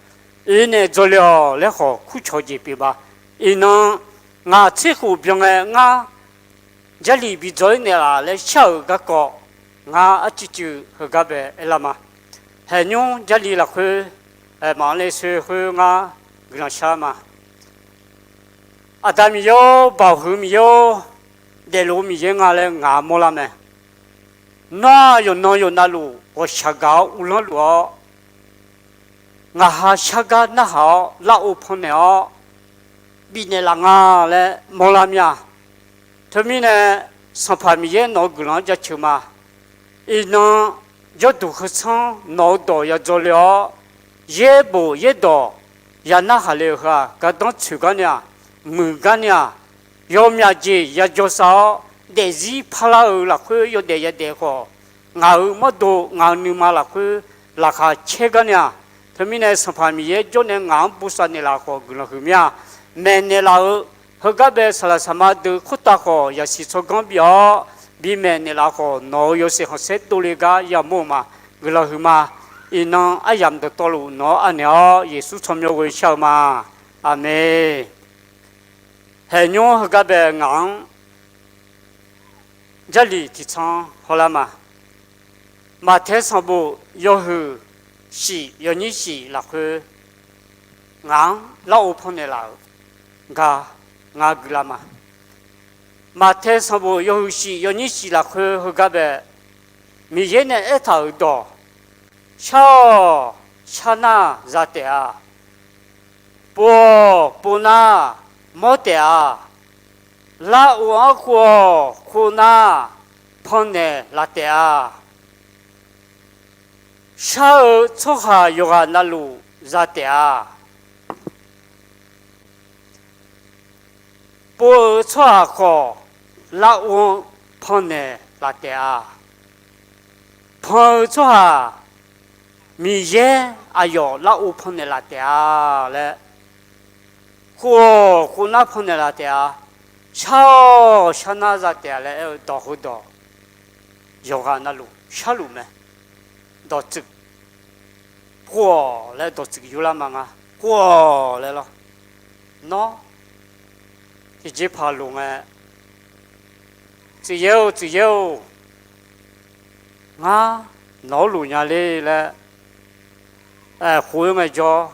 oe nae dzawle-awq laer khawf kurcawq jeq pyeuf ma. Iqnan ngaq tserkhof byan ngae ngar Jarlif bi dzawr-ir naeqlaf laer shar-euq garkawv, ngar arcuiv cuiv heugar bae aerlar ma. Haeqnymr Jarlif lafkhoer, maqanr le soe khoer ngar guiqlanq shar ma. Aqda Miqyaer-or, Baoq huiq Miqyaer-or, daefluf-eu Miqyaer nga laer ngaq mawrlar mae. Nawr-aq yawqnan yawqnavluf ghawqshaq gaq-awr uvlanr luf-awr, ngaq ha shargar narhaq-awr larghov pannaeq-awr bifnaeq laf nga laer mawrlar mir-a. Teumirnae Sanqpaq Miqyaer nawq-eu guiqlanq-anr jaceuq ma. Iqnan jawrduq heutsanr nawq-eu dawq ya dzawle-awr, yaerbof yaerdawq ya narhaq le-eu heu-aq, gardanr tsoeq gar ni-aq, muiq gar ni-aq, yawmyaq jeq ya jawrsav-awr daefzir parlar-eu lafkhoer yawdaef yadaef khawf, ngaq-euq mawrdo ngaq-euq nuima lafkhoer laqkhaq caer gar ni-aq, teumirnae Sanqpaq Miqyaer jawrnae ngaq-anr bosav naeqlaf khawf guiqlanq huiq mir-a. Maeqnaeq laf-eu heugar bae saqlaq saqma deuq khoertav khawf yasiq tsawrganr bif-awr, bimaeq naeqlaf khawf nawq-euq yawshaef khanqsaer dovle gar yamawr-eu ma. Guiqlanq huiq ma. Iqnan aryamq dawqtawvluf nawq-anr anaeq-awr Yeqsur tsawrmyanr ghoe shar-eu ma. Aqmeq. Haeqnymr heugar bae ngaq-anr Jarlif tiqtsanr hawlar ma. Maqtae sanqbof yawhuiq shif yawnyir shif lafkhoer ngaq-anr larghov pannaeq laf-euq gar ngar guiqlar ma. Maqtae sanqbof yawhuiq shif yawnyir shif lafkhoer heugar bae Miqyaer nae aertaq-euq dawq, shar-awq, sharnar za taef-a. Pov-awq, povnar mawr taef-a. Larghov-anr khov-awq, khovnar pannaeq laf taef-a. Shar-eu tsawrhaq yawqghaq navluf za taef-a. Pov-eu tsawrhaq khawf larghov-anr pannaeq laf taef-a. Pan-eu tsawrhaq Miqyaer aqyawf larghov pannaeq laf taef-a laer, khov-awq, khovnar pannaeq laf taef-a. Shar-awq, sharnar za taef-a laer aer-eu dawq heudawq yawqghaq navluf sharluf mae. Dawqtsuif khov-awq laer dawqtsuif yurlar ma nga. Khov-awq laer lawr. Nawr tiqjeqpaq loq ngae, tsuif yaer-or, tsuif yaer-or, ngar nawq-anr loq nya le laer khof-aer ngaejawr,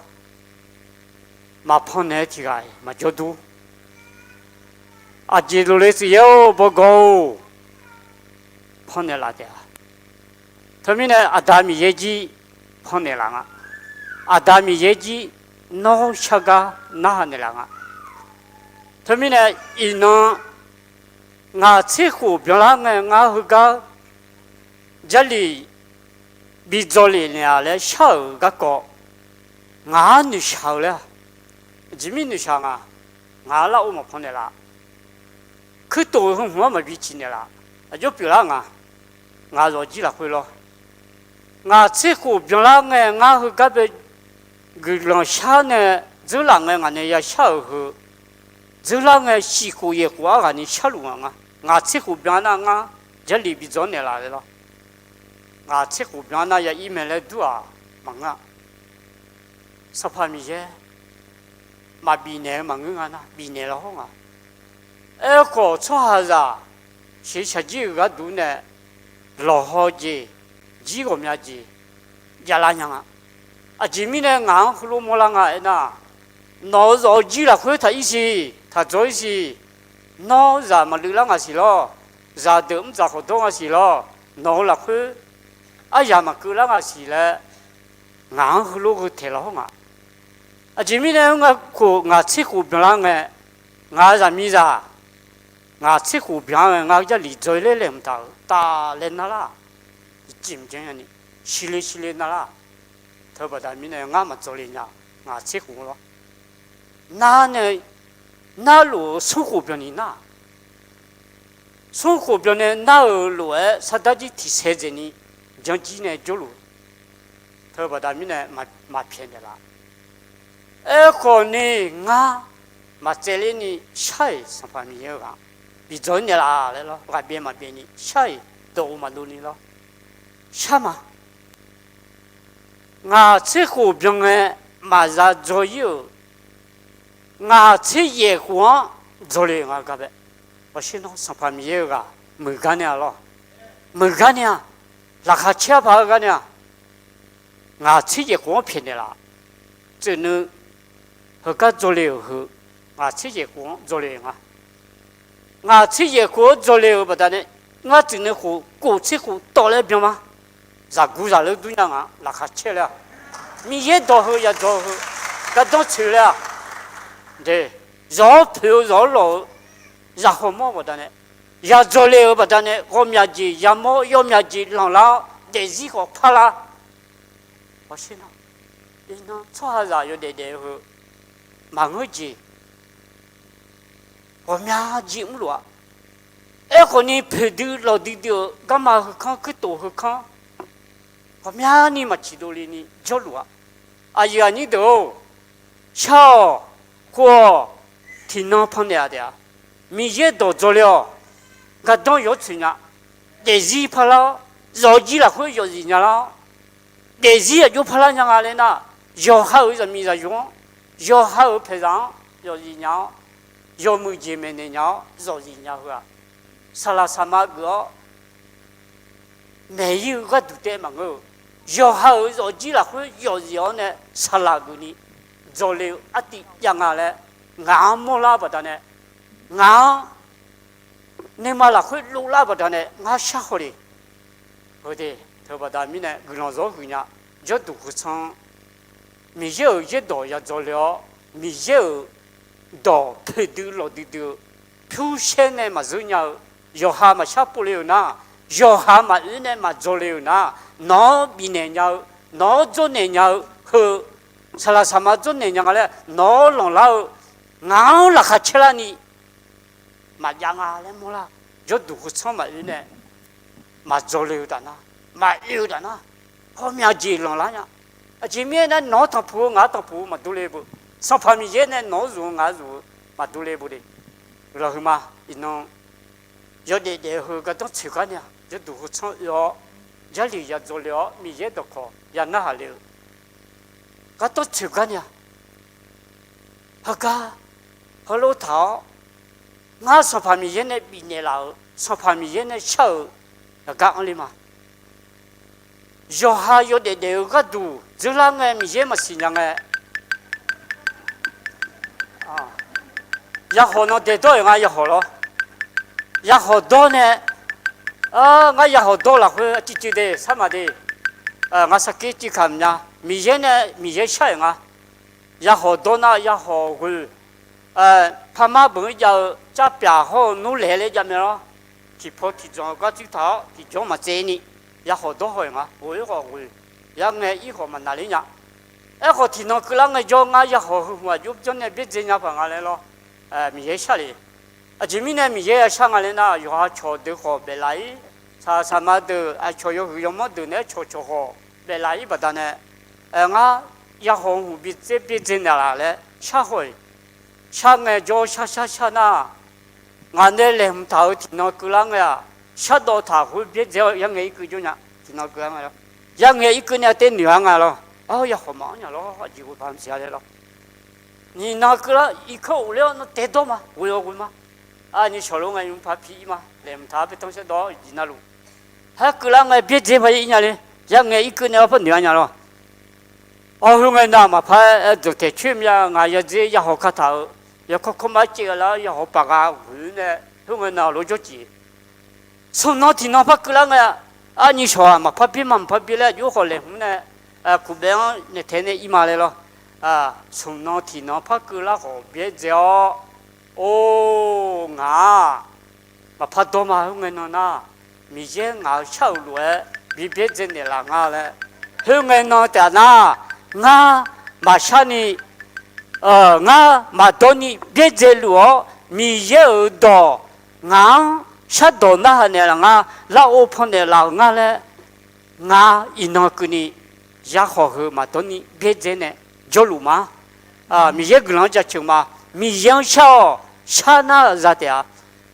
maqpan naeq-aer tiq ghaq-iq maqjawr dur. Aqjeq loq le tsuif yaer-or, bawgawq-or, pannaeq laf taef-a. Teumirnae Aqda Miqyaer jir pannaeq laf nga. Aqda Miqyaer jir nawr shargar narhaq naeqlaf nga. Teumirnae iqnan Ngaq tser khof byanlar ngae ngar heugar Jarlif bi dzawlef naeq-a laer shar-euq garkawv, ngaq-anr noeqshaq-eu laer-aq, aqjeq mirnae noeqshaq nga, ngaq-anr lar-or maqpan naeqlaf, kuirtof-eu heu hmq-anr maqbi ciq naeqlaf, aqjox pyeuflar nga, ngaq zawqjir lafkhoer lawr. Ngaq tser khof byanlar ngae ngar heugar bae guiqlanq shar nae dzeurlaf ngae ngaq nae yashar-euq heu, dzeurlar ngae shif khof yaeq khof-anr ghaq ni sharluf nga nga. Ngaq tser khof byan nar ngar Jarlif bi dzawr naeqlaf laer lawr. Ngaq tser khof byan nar ya ir mae laer dur-aq maqngeur-a. Sanqpaq Miqyaer maqbif naeq-eu maqngeur nga nar bifnaeq lawr hawr nga. Aerkhawf tsawrhaqzaq sheuq shaqjir-euq gharduq nae lawqhaw jeq, jir ghawqmya jeq javlar nya nga. Aqjeq mirnae ngaq-anr heulof mawrlar nga aernar, nawq-euq zawqjir lafkhoer taq ir siq, taq dzawr ir siq. Nawr zaq maqluiv lar nga siq lawr, zaqdeuq mr dzaq khawf dawr nga siq lawr, nawq-euq lafkhoer aryaq maqkeuv lar nga siq laer, ngaq-anr heulof heu taeq lawr hawr nga. Aqjeq mirnae ngar khof ngaq tser khof byanlar ngae, ngaq-euq zaqmiqzaq ngaq tser khof byan ngae ngar Jarlif dzawr-ir laer laeqhmq taq-euq taf laer narlar, iqcif mqjan yani shirle shirle narlar. Teubaqda mirnae ngar maqdzawr le nya, ngaq tser khof lawr. Nar nae narluf-eu smr khof byanni nar, smr khof byannae nar-euq lof-aer sardar jir tiqsaer dzaeqni janjir nae jawrluf. Teubaqda mirnae maqpyaeq naeqlaf. Aerkhawf ni ngar maqtsaevler ni shar-iq Sanqpaq Miqyaer-eu ghaq bi dzawr-ir naeqlaf laer lawr, ghaqbyaev maqbyaev ni shar-iq dawq-eu maqdov ni lawr. Shar ma. Ngaq tser khof byan ngae maqza dzaw-ir-euq, ngaq tser yaeq khof-anr dzawle nga gar bae. Hawsher nawr Sanqpaq Miqyaer-eu ghaq muiqgar nae-a lawr, muiqgar nae-a, laqkhaq caer-a paq-eu gar nae-a, ngaq tser yaeq khof-anr pyaeqnaeq laf, tsuif nui heugar dzawle-euq heu, ngaq tser yaeq khof-anr dzawle nga. Ngaq tser yaeq khof-anr dzawle-euq baqdanae, ngar tsuif nui khof kof tser khof tawv laer byan ma. Zaqguq zaqleur dur nya nga laqkhaq caer laer-a, Miqyaer dawq heu yadzaw heu gardanr tsoeq laer-a, de, zawq-awr poeq-eu zawq-awr lawq-eu zaqkhawq mawr baqdanae, yadzawle-euq baqdanae ghawqmya jeq yamawr yawmya jeq lanqlar-awr daefzir khawf parlar. Hawsher nar, iqnan tsawrhaqzaq yawdaef daef-eu heu maqngeur jeq ghawqmya jeq mrluf-a. Aerkhawf ni poeqdui lawqdui dui-euq garma heukanr kuirtof heukanr ghawqmyani maqciq dovle ni jawrluf-a. Aqyuif aqnyir deuq-or, shar-awq, khof-awq, tiqnan pannaeq-a taef-a. Miqyaer dawq dzawle-awq. Gardanr yawr tsoeq nya. Daefzir parlar-awr, zawqjir lafkhoer yawfzif nyalar-awr, daefzir aqjox parlar nya nga laer nar, yawqha-euq zaqmiq zaqyo-anr, yawqha-euq paeqzaq-anr yawfzif nya-awr, yawmuiq jeq maeqnaeq nya-awr zawqzif nya heu-aq, saqlaq saqma geuf-awr maeq-ir-eu gharduq taef maqngeur-eu, yawqha-euq zawqjir lafkhoer yawfzif-awr nae saqlaq geufni dzawle-eu artiv jav nga laer ngaq-anr mawrlar baqdanae, ngaq-anr nuima lafkhoer dovlar baqdanae ngar shar haw le. Heu de, teubaqda mirnae guiqlanq zawr huiq nya. Jawrduq keusanr Miqyaer-euq yaerdawq yadzawle-awr, Miqyaer-euq dawq poeqdui lawqdui dui-eu pyurshaer nae maqzeur nya-eu, yawqha maqshar povle-euq nar, yawqha maqoer nae maqdzawle-euq nar, nawq-anr bifnaeq nya-eu, nawq-anr dzawrnaeq nya-eu heu, saqlaq saqma dzawrnaeq nya nga laer nawq-anr lanqlar-eu, ngaq-anr laqkhaq caerlarni maqjav nga laer mawrlar. Jawrduq keusanr maqoer nae maqdzawle-eu taf nar, maqoe-eu taf nar, ghawqmya jeq lanqlar nya. Aqjeq mirnae nar nawq-anr tanqpuq-eu ngaq-anr tanqpuq-eu maqdurle beu, Sanqpaq Miqyaer nae nawq-anr zmq-eu ngaq-anr zmq-eu maqdurle beu de. Lawqhuiqma, iqnan yawdaef daef-eu heu gardanr tsoeq gar nae-aq, jawrduq keusanr oe-awr, Jarlif yadzawle-awr Miqyaer dawqkawq yanarhaq le-eu gardanr tsoeq gar nae-aq, heugar heulof taq-awr, ngar Sanqpaq Miqyaer nae bifnaeq laf-euq, Sanqpaq Miqyaer nae shar-euq yaqgar anr le ma. Yawqha yawdaef daef-eu gharduq dzeurlar ngae Miqyaer maqsiq nya ngae, yahawq nan daeqdawr-euq nga yahawq lawr. Yahawq dawr nae, ngar yahawq dawr lafkhoer arcuiv cuiv de sarma de, ngar sarkir cuiv kamq nya. Miqyaer nae Miqyaer shar-euq nga. Yahawq dawr nar yahawq ghoe Parmar beuq-anr jav-eu carpyaq hawr-eu nmrlaeq laer jav mae lawr. Tiqpaw tiqdzanq-eu gar tsuir taq-awr tiqjawr maqtsaev ni, yakhawf dawr haw-iq nga. Ghof-ir khawf ghoeq, yarngae ir khawf maqnaqler nya. Aerkhawf tiqnan keuvlar ngaejawr ngar yakhawf heu hmq aqjox janrnae byaerdzae nya paq nga laer lawr. Miqyaer shar le. Aqjeq mirnae Miqyaer ya shar nga laer nar, yawqha cawq deuq khawf baeflaf-ir, saqsaqma deuq, aqcawq yawhuiq yawmanr deuq naeq-aer cawqcawq khawf baeflaf-ir baqdanae, ngar yakhawf hmq byaerdzae byaerdzae naeqlaf laer shar haw-iq. Shar ngaejawr shar shar shar nar, ngaq nae laeqhmq taq-euq tiqnan keuvlar ngae-aq, shardawv taq khoer byaerdzae-awr yarngae irkeuv jawr nya. Tiqnan keuvlar ngae, yarngae irkeuv nae aqter noeq-a nga lawr. Ar, yakhawf maqanr nya lawr, aqjeq ghoe bamq siq-a laer lawr. Nyiqnan keuvlar irkanr of ler-awr nawr taedawr ma, ghoe-awr ghoe ma. Aqnyir shawqlof ngae nymr par pi-ir ma, laeqhmq taq-awr paertanr shardawv-awr jeq navluf, har keuvlar ngae byaerdzae paq-ir nya le. Yarngae irkeuv nae-awr par noeq-a nya lawr. Awr, khoerngae nav maqpar-aer dawqtaeq coer mya, ngaq yadzer yahaw kataq-euq yawkawr kawrma caev-eu lar yahaw paq gha ghoeq nae, khoerngae nav lawr jawr cif. Smq nan tiqnan par keuvlar ngae, aqnyir shawq-aq maqpar byaer ma, maqpar byaer laer aqjox khawf laeqhmq nae kuqbaev-anr naeq taeq nae ir ma laer lawr. Smq nan tiqnan par keuvlar khawf byaerdzae-awr, or, ngaq-aq maqpar dawr ma. Khoerngae nan nar, Miqyaer ngaq-euq shar-euq lof-aer bi byaerdzae naeqlaf nga laer, khoerngae nan taef-a nar, ngar maqshar ni, ngar maqdawr ni byaerdzae luf-awr, Miqyaer-euq dawq ngaq-anr shardawq narhaq naeqlaf nga, lar-or pannaeq laf-euq nga laer, ngar iqnan keuvni yakhawf heu maqdawr ni byaerdzae nae jawrluf ma. Miqyaer guiqlanq-anr jaceuq ma. Miqyaer-anr shar-awq, shar nar za taef-a.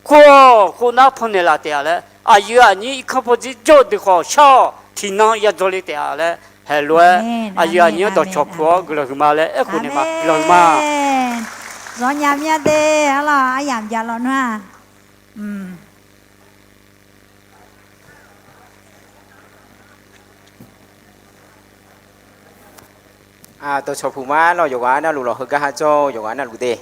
Kur-awq, kur nar pannaeq laf taef-a laer, aqyuif aqnyir irkanr pawdzer jawr-eu deuq khawf shar-awq, tiqnan yadzawr le taef-a laer, haeq lof-aer aqyuif aqnyir-anr dawqcawq puq-awr guiqlanq huiqma laer aerkhof naeq ma. Guiqlanq huiqma. Zawr nya mir-a de, arlawr, aryamq jav lawnmr-aq. Dawqcawq puq ma lawr, yawqghaq navluf lawq, heugar ha jawr-eu yawqghaq navluf de.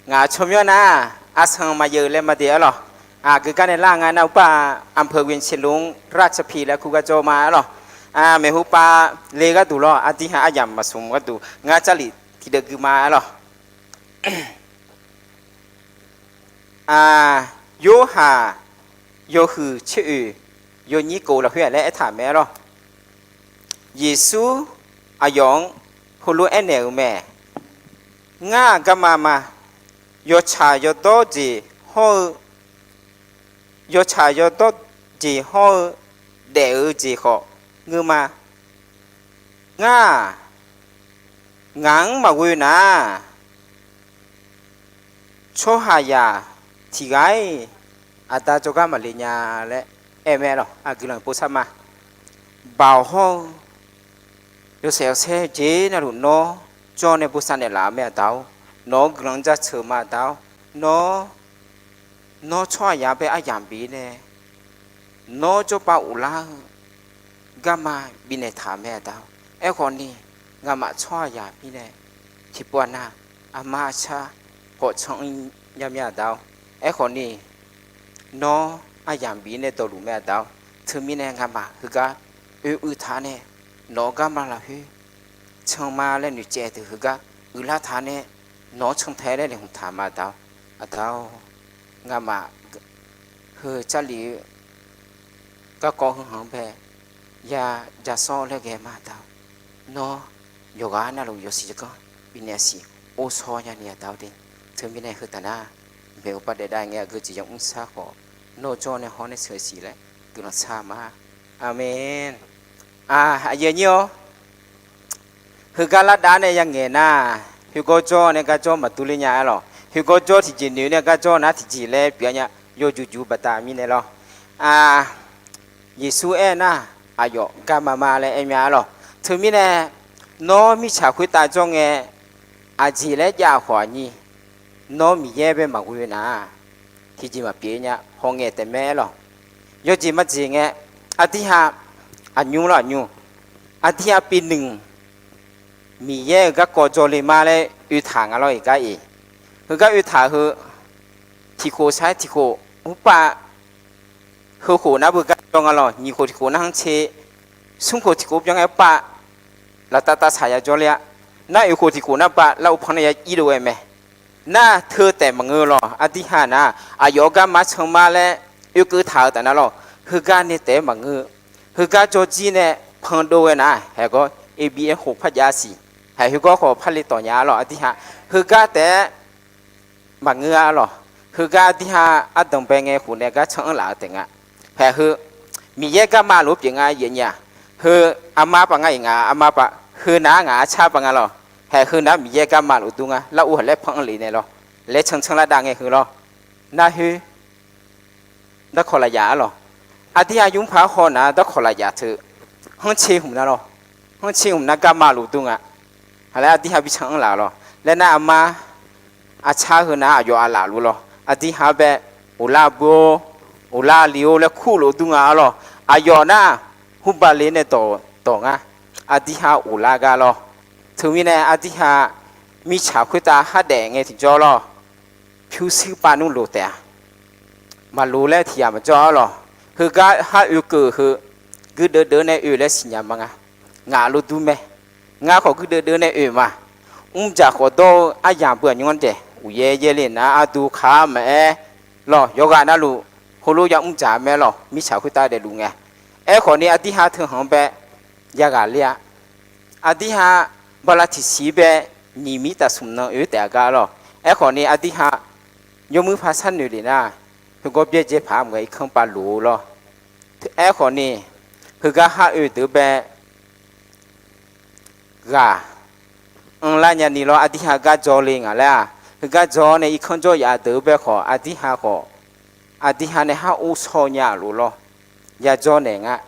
Ngaq tsawrmyanr nar, arsan maqyaev-eu laer ma de arlawq. Aqgeu gar nae lar nga nar, uqpar-aq, อำเภอเวียงเชียงรุ้ง ราชพี laer kur gar jawr ma arlawq. Maeqhu pav le gharduq lawr, ardirha aryamq maqsmq gharduq ngar Jarlif tiqdeuv gui ma arlawq. Yorhaq yawhuiq tser oeq yawnyir kov lafkhoer-aq laer aertaq mae arlawq. Yeqsur aqyawf-anr heulof-aer naeq-euq mae. Ngar-aq garma ma. Yawtsaq yawdawr jeq hawr-eu, yawtsaq yawdawr jeq hawr-eu daef-eu jeq khawf ngeur ma. Ngar-aq, ngaq-anr maqghoe nar, tsawrhaqzaq tiqghaq-iq aqda jawrgar maqle nya laer aer mae lawq. Aqguiqlanq povsar ma. Baoq hawr-eu yawshaef yawsaer jeq navluf nawr jawr nae bosav naeqlaf-eu mae aqda-or. Nawq-anr guiqlanq jaceuq ma aqda-or. Nawr, nawr tsawrhaqzaq bae aryamq bif nae nawr jawrpav uvlar-eu garma bifnaeq taq mae aqda-or. Aerkhawf ni, ngamaf tsawrhaqzaq mirnae tiqpov-aq nar, aqma aqcar khawf can-ir nya mae aqda-or. Aerkhawf ni, nawr aryamq bif nae dawqluf mae aqda-or. Teumirnae ngamaf heugar oe uiq taq nae nawq-eu garma lafkhoer can ma laer noeqtsaev deuq heugar uiqlar taq nae nawq-anr cantae laer laeqhmq taq ma aqda-or. Aqda-or, ngamaf heu Jarlif-eu garkawv heu hanq-anr bae ya jasawr laer ghae ma aqda-or. Nawr yawqghaq navluf yawsiq yawganr bifnaeq siq ovshaw nyani aqda-or de. Teumirnae heu taf nar, maeqhu pav daef dav ngae aqgeu jeq yamr sar khawf, nawr jawr nae hawr nae sheuq siq laer guiqlanq sar ma. Aqmeq. Aqyuif aqnyir-awr, heugar lardav nae yangaeq nar, khoergawr jawr nae gar jawr maqdur ler nya-a lawq. Khoergawr jawr tiqjeq noeq nae gar jawr nar tiqjeq laer pyeuf-a nya. Yawjuq juq baqda mirnae lawr. Yeqsur aer nar, aqyawf garma ma laer aer mya-a lawq. Teumirnae, nawr mirtsaq khoertav jawr ngae, aqjeq laer jav khawf aqnyir, nawr Miqyaer bae maqghoe nar, tiqjeq maqpyeuf nya. Hawngae taef mae-aer lawq. Yawjeq majeq ngae, aqdirha, aqnymr lawr aqnymr, aqdirha pyeuf nmq, Miqyaer-euq garkawv jawrle ma laer oe taq nga lawr-iq gar-iq. Heugar oe taq heu, tiqkhof sar-aer tiqkhof, urpav heukhof nar beugar jawr nga lawq. Nyiq khof tiqkhof nar hanrtser, smr khof tiqkhof byan ngae urpav laftav tavsaq ya jawrler-a. Nar oeq khof tiqkhof nar pav lar-eu pan nae ya ir dov ghae mae. nar teu taef maqngeur lawr. Aqdirhaq nar, aqyawf-euq garma can mar laer oekeuv taq-eu taf nar lawr, heugar nae taef-aer maqngeur. Heugar jawrjir nae pandov ghae nar, haeqgawr A B N khof par jav siq. Haeq heugawr khawf par le tawq nya-a lawr. Aqdirhaq heugar taef-aer maqngeur-a lawr. Heugar aqdirhaq ardanq bae ngae khof nae gar can-anr laf-eu taef nga. Haeq heu Miqyaer garma lof pyeuf nga yaeq nya. Heu armar pav nga iq nga, armar pav heu nar ngaq arcar pav nga lawr. Haeq heu nar Miqyaer garma lof dur nga, lar ur haq laer pan-anr lef nae lawr. Laer cancanr lar dav ngae heu lawr. Nar khoer darkawq lafyaf-a lawr. Aqdirhaq nymr paq-aer haw nar darkawq lafyaf teu. Hanrcae hmq nar lawr. Hanrcae hmq nar garma lof dur nga. Haq laer aqdirhaq bi can-anr laf lawr. Laer nar armar arcar heu nar aqyawf aqlaf luf lawr. Aqdirhaq bae, uqlar beu-or, uqlar li-or laer kur lof dur nga-a lawr. Aqyawf nar hurba le nae dawq dawq ngar. Aqdirhaq uqlar gar lawr. Teumirnae aqdirhaq mirtsaq khoertav hardaef ngae tiqjawr lawr. Pyurshuir pav nmr loq taef-a. Maqloq laer tiq ghaq maqjawr-a lawr. Heugar har oekeuv heu guirdeuv deuv nae oe laer siqnya ma nga. Ngaq lof dur mae. Ngar khawf guirdeuv deuv nae oe ma. Mrdzaq khawf dawr-eu aryamq beu aqnymr-anr daeq uqyaer yaerle nar ardu kaq-ar maqaer lawr. Yawqghaq navluf heulof ya mrdzaq mae lawr. Mirtsaq khoertav daefluf ngae. Aerkhawf ni aqdirhaq teuhanq bae yaghaq ler-a. Aqdirhaq bala tiqsiq bae nyiq mir taf smq nan oe taef-a gar lawr. Aerkhawf ni aqdirhaq yawmuir paq sharnoeq lef nar, heugawr byaerdzae paq-a maqghae irkanr pav loq-eu lawr. Aerkhawf ni heugar har oe deuq bae ghaq anrlar nyani lawr. Aqdirhaq gar dzaw le ngaq laer-aq, heugar dzaw-awr nae irkanr jawr yaf deuq-eu bae khawf, aqdirhaq khawf, aqdirhaq nae har or shawr nya-a lof lawr. Ya dzaw naeq nga,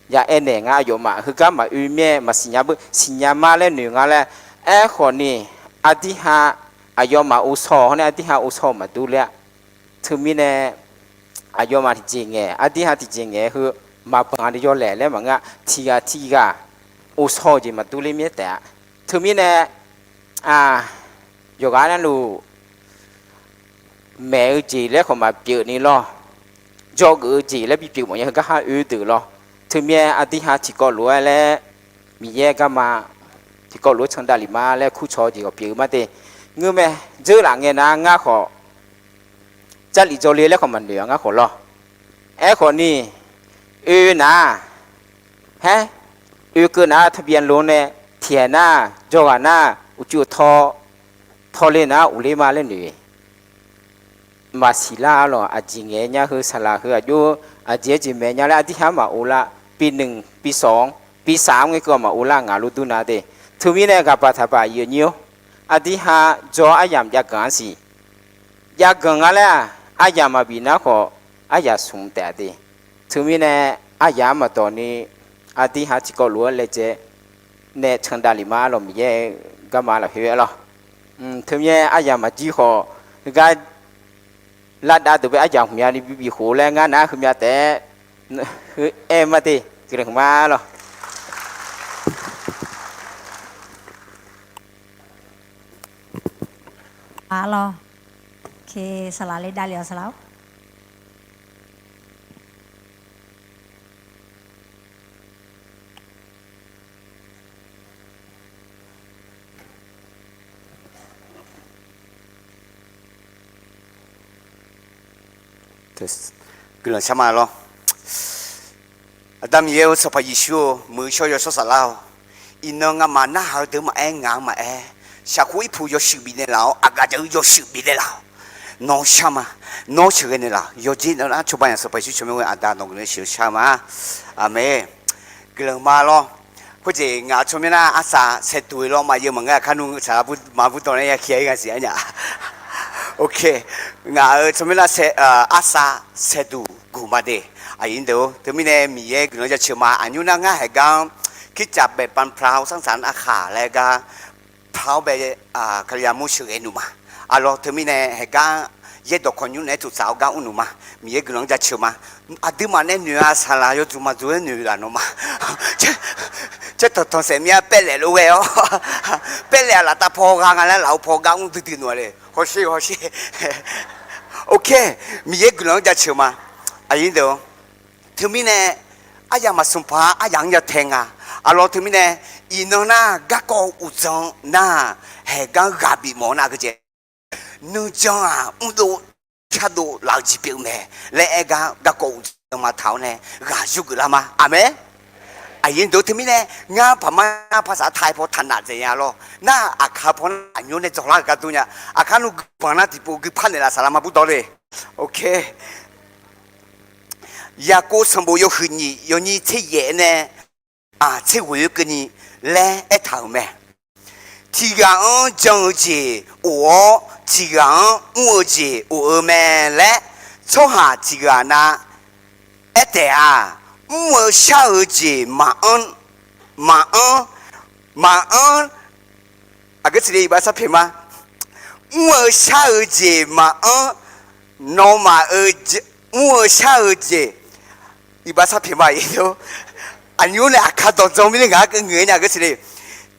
ya aer naeq nga. Aqyawfmaf heugar maqoe mir-aer maqsiqnya beu siqnya ma laer noeq nga laer. Aerkhawf ni aqdirhaq aqyawfmaf or shawr-awr nae aqdirhaq or shawr maqdur ler-a. Teumirnae aqyawfmaf tiqjeq ngaeq, aqdirhaq tiqjeq ngaeq heu maqbanq ni yawlaeq laer maqngeur-a. Tiq ghaq tiq ghaq or shawr-eu jeq maqdur ler mir-aer taef-a. Teumirnae yawqghaq navluf maeq-eu jeq laer khawf maqpyeuf ni lawr. Dzawgeuf-eu jeq laer bipyeuf mawf nya heugar har oe deuq lawr. Teumirnae aqdirhaq tiqkawv lof-aer laer Miqyaer garma tiqkawv lof-aer can davlef ma laer kurcawq-eu jeq khawf pyeuf-eu ma de. Ngeur mae, dzeur laf ngae nar ngar khawf Jarlif dzaw le laer khawf maqnoeq-a ngar khawf lawr. Aerkhawf ni, oe nar, haer, oekeuv nar ทะเบียนรถ nae tiqghaq nar, jawrghaq nar, uqcif uqtaw, tawle nar uqler ma laer noeq. Maqsiq lar-a lawq. Aqjeq ngaeq nya heu saqlaq heu aqjox-aer, aqjeq-aer jeq maeq nya laer aqdirhaq maqov lar, ปีหนึ่ง ปีสอง ปีสาม ngae keuv maqov lar ngaq lof dur na de. Teumirnae ghaqbaq taqbaq iq-eu nyir-or, aqdirhaq dzaw-awr aryamq jav ganq-anr siq. Jav ganq nga laer-aq, aryamq maqbif nar khawf, aryaq smq taef-a de. Teumirnae aryaq-anr maqdawq ni, aqdirhaq tiqkawv lof-aer laejae nae can davlef ma lawq. Miqyaer garma lafkhoer-aer lawr. Teumirnae aryamq maqjir khawf, heugar lar dav deuq bae aryamq hmq ya ni bibif khof laer ngar nar heumya taef-aer aer ma de. Guiqlanq hmq ma lawq. Aqlawq, saqlaq le davlef-awq saqlaq-or. Guiqlanq shar ma lawr. Aqda Miqyaer-or, Sanqpaq Yeqsur-or, muiq-eu shawr yawshawr saflar-awq. Iqnan ngamaf narhaq-eu deuq maqaer, ngaq-anr maqaer, shaqkhof irpuq yawshuif bifnaeq laf-awr, aqgaf jaq-eu yawshuif bifnaeq laf-awq. Nawr shar ma. Nawr sheuqghae naeq laf-awq. Yawdzer nar cawba yaq Sanqpaq Yeqsur tsawrmyanr-aer aqda nawq-eu guiqlanq sheuq shar ma. Aqmeq. Guiqlanq ma lawr. Khoerjeq ngaq-euq tsawrmyanr nar arsaq saeqduq-eu lawr maqyaer maqngeur-a. Kar nmr saqlaq ma bur dawq nae ya kiq-a ir ghaq siq-a nya. Ok. Ngaq-euq tsawrmyanr nar arsaq saeqduq guq ma de. Aqyuif deuq-or, teumirnae Miqyaer guiqlanq jaceuq ma. Aqnymr nar ngar haeqgar-anr คริสตจักรแบบปันพล sanrsaq nar khaq laer gar พร้าว bae Kalizaq mur sheuqghae nuf ma. Aqlawq teumirnae haeqgar yaerdawq kawq nymr naeq-aer tuq tsaf-awr gar mr nuf ma. Miqyaer guiqlanq-anr jaceuq ma. Aqduimaf nae noeq-a saqlaq yawduq maqduq-aer noeq laf nawq ma. Caer tanqtanq saef mir-a paerlaef lof ghae-awr, paerlaef-aq laftav paw gha nga laer laf-eu paw gar mr duidui nuf-a le. Hawsher hawsher. Ok, Miqyaer guiqlanq-anr jaceuq ma. Aqyuif deuq-or, teumirnae aryamq maqsmq paq-a, aryamq-anr ya tae nga. Aqlawq teumirnae iqnan nar garkawv uqdzan nar haeqgar ghaq bif mawf nar geujeq nuijan-aq mrdov shardov laf-eu jeq pyeuf-eu mae laer aer gar garkawv uqdzan ma taq-awr nae ghaq yurgeuf lar ma. Aqmeq. Aqyuif aqnyir deuq, teumirnae ngar paqmar nar paqsaf taq-aer paw taqnaf dzaeq nya lawr. Nar aqkar paw nar aqnymr nae dzawqlar-euq gar dur nya. Aqkar nmr guiqbanq nar tiqpov guiqpar naeqlaf saflar ma burdawr le. Ok. Yaqkov sanqbof yawhuiq nyiq yawnyir tser yaef nae tser ghoeq-eu keuvni laer aertaq-euq mae. Tiqghaq-anr jan-eu jeq of-awr, tiqghaq-anr mr-eu jeq of-eu mae laer tsawrhaq tiqghaq na aer taef-a. Mr-eu shar-eu jeq maqanr, maqanr, maqanr, aqgeu siqle iqbax sarpyaeq ma. Mr-eu shar-eu jeq maqanr, nawmaf-eu mr-eu shar-eu jeq, iqbax sarpyaeq ma. Aqnymr nae aqkar dawqdzan mirnae ngaq-anr keuv ngaeq-aer nya aqgeu siqle.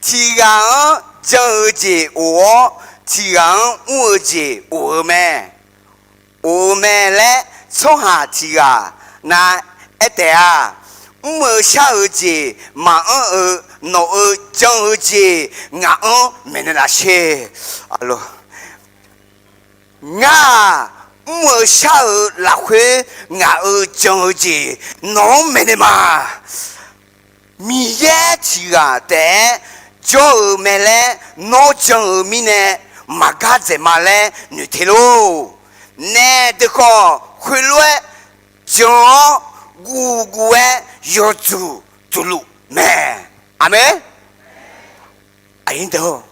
Tiqghaq-anr jan-eu jeq of-awr, tiqghaq-anr mr-eu jeq of-eu mae. Of-eu mae laer tsawrhaq tiqghaq na aer taef-a. Mr-eu shar-eu jeq maqanr-eu nawq-euq jan-eu jeq ngaq-anr maeqnaeq laf sher. Ngar-aq, mr-eu shar-eu lafkhoer ngaq-euq jan-eu jeq nawq-anr maeqnaeq ma. Miqyaer tiqghaq taef-aer jawr-eu mae laer nawr jan-eu mirnae maqgar dzaeq ma laer noeqte lor. Naef deuq khawf khoerlof-aer jan-awr guvguv-aer yawdzuq dzuqluf mae. Aqmeq. Aqyuif aqnyir deuq,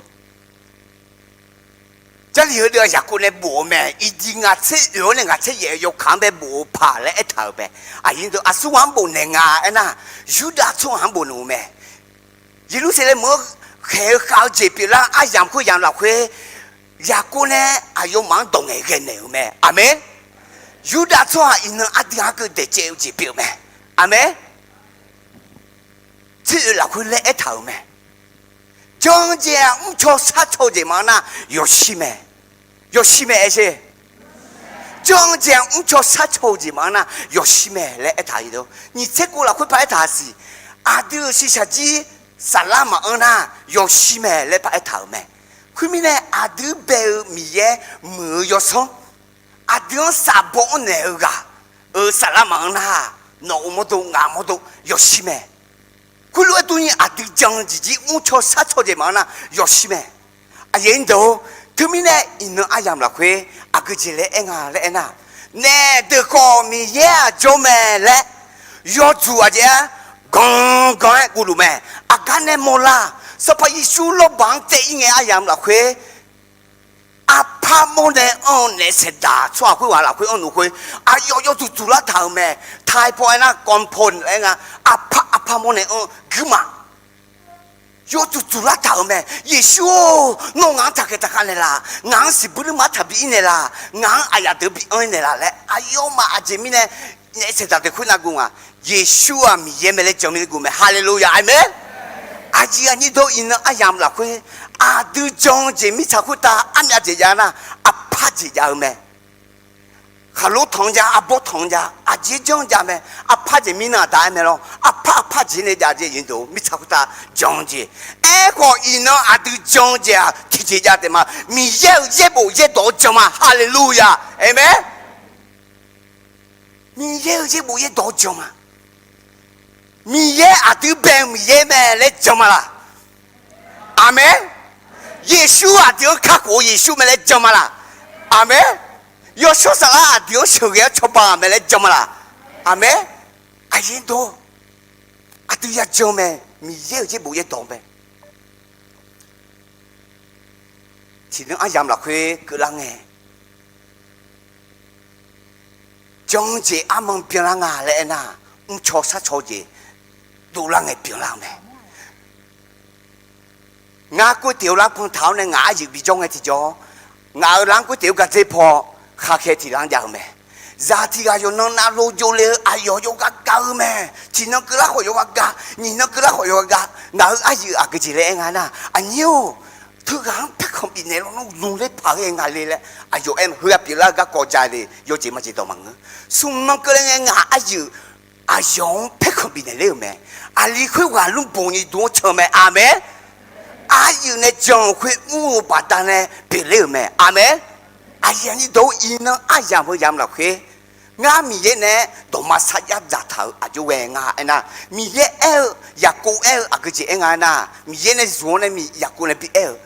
Jarlif heudeuq-aq Yaqkov nae bof-eu mae. Iqdiq ngaq tser oeq-awr nae ngaq tser yaef-eu yawkaq-anr bae bof-eu paq laer aertaq-euq mae. Aqyuif aqnyir deuq, aqsurghaq-anr bof naeq nga aernar, Yurdav tsawrhaq-anr bof naeq-eu mae. Yeqlursaqlaeq meuq-anr khaeq-eu khav-eu jeq pyeuflar aryamq khoeryamq lafkhoer Yaqkov nae aqyawfmaf-anr dawq ngaeqghae naeq-euq mae. Aqmeq. Yurdav tsawrhaq iqnan aqdui-anr keuv daeqcaev-eu jeq pyeuf mae. Aqmeq. Tser oeq lafkhoer laer aertaq-euq mae. Janr-eu jeq-aq mrcaw sharcaw-eu jeq maqanr nar yawshir mae. Yawshir mae aer sher. Janr-eu jeq-aq mrcaw sharcaw-eu jeq maqanr nar yawshir mae laer aertaq-euq. Nyiq tser kov lafkhoer par aertaq siq. Aqdui-euq shiqshaq jir saflar maqanr nar yawshir mae laer par aertaq-euq mae. Khoermirnae aqdui bae-eu Miqyaer muiq-eu yawsanr, aqdui-anr safbaw-anr naeq-eu ghaq-euq saflar maqanr nar, nawq-euq mawrdo ngaq-euq mawrdo yawshir mae. Khoerlof-aer durni aqdui jan-eu jeq jir mrcaw sharcaw jeq maqanr nar yawshir mae. Aqyuif aqnyir deuq, teumirnae iqnan aryamq lafkhoer aqgeu jeq laer aer nga laer aernar, naef deuq khawf Miqyaer-aq jawr mae laer yawdzuq aqjeq-aer ganqganq-aer guvluf mae. Aqgar nae mawrlar, Sanqpaq Yeqsur lawrbaq-anr taev-ir ngae aryamq lafkhoer aqpar mawrnae anr-eu naef saeqdaq tsawrhaq khoerghaq lafkhoer anr-eu khoer, aqyawf yawdzuq dzuqlar taq-euq mae. Tai paw aernar, กำพล laer nga. Aqpar aqpar mawrnae anr-eu guirmaf yawdzuq dzuqlar taq-euq mae. Yeqsur-or, nawr ngaq-anr taqkhaeq taqkhav naeqlaf, ngaq-anr siqbuir nuima-anr taqbi ir naeqlaf, ngaq-anr aqyaf deuq bi anr ir naeqlaf laer aqyawfmaf aqjeq mirnae naef saeqdaq deuq khoer navguv ngaq, Yeqsur-aq Miqyaer mae laer jan mirnae guv mae. Haleluya, aqmeq. Aqyuif aqnyir deuq, iqnan aryamq lafkhoer aqdui jan-eu jeq mirtsaq khoertav armyav jeq jav nar, aqpar jeq jav-eu mae. Khaqlo tanq-anr jav, arbawr tanq-anr jav, aqjeq janr jav mae. Aqpar jeq mirnan aqda-aer mae lawr. Aqpar aqpar jeq nae jav jeq aqyuif aqnyir deuq, mirtsaq khoertav jan-eu jeq. Aerkhawf iqnan aqdui jan-eu jeq-aq tiqjeq jav taef ma. Miqyaer-euq yaerbof yaerdawq-anr jan ma. Haleluya, aqmeq. Miqyaer-euq yaerbof yaerdawq-anr jan ma. Miqyaer aqdui bae-eu Miqyaer mae laer jan ma laq? Aqmeq. Yeqsur aqdui-anr kakhof-eu Yeqsur mae laer jan ma laq? Aqmeq. Yawshawr Saflar aqdui-anr sheuqghae-awr cawba-aq mae laer jan ma laq? Aqmeq. Aqyuif aqnyir deuq, aqdui yajan mae. Miqyaer-euq yaerbof yaerdawq mae. Tiqnan aryamq lafkhoer keuvlar ngae, jan-eu jeq armanr byanlar nga laer aernar, mrcaw sharcaw jeq dovlar ngae byanlar-eu mae. Ngar ก๋วยเตี๋ยว lar pan taq-awr nae ngaq aryuif bijawr ngae tiqjawr, ngaq-euq lar-anr ก๋วยเตี๋ยว gardzer paw khakhae tiq lar-anr jav-eu mae. Zaq tiq ghaq yawqnan navluf jovle-eu aqyawf yawqghaq gaq-eu mae. Tiqnan keuvlar khawf yawqghaq gaq, nyiqnan keuvlar khawf yawqghaq gaq. Ngaq-euq aryuif aqgeujeq laer aer nga nar, aqnyir-or, teughaq-anr paerkhanq bifnaeq lawr nar lmqler paq-aer nga le laer aqyawf aer-eu heughaq pyeuflar-eu garkawv ja le. Yawjeq majeq dawq maqngeur. Smqnan keuvle ngae ngaq aryuif aqyawf-anr paerkhanq bifnaeq ler-euq mae. Aqli khoerghaq lmrboq nyiq duq-anr can mae. Aqmeq. Aryuif nae jan-euq khoer mr-eu baqdanae pyeufler-euq mae. Aqmeq. Aqyuif aqnyir deuq-or, iqnan aryamq heu yamq lafkhoer, ngar Miqyaer nae dawqma sarjax dzaqtaq-euq aqjox ghae nga aernar, Miqyaer aer-eu, Yaqkov aer-eu aqgeujeq aer nga aernar, Miqyaer nae zmq-awr nae Yaqkov nae bi aer-eu,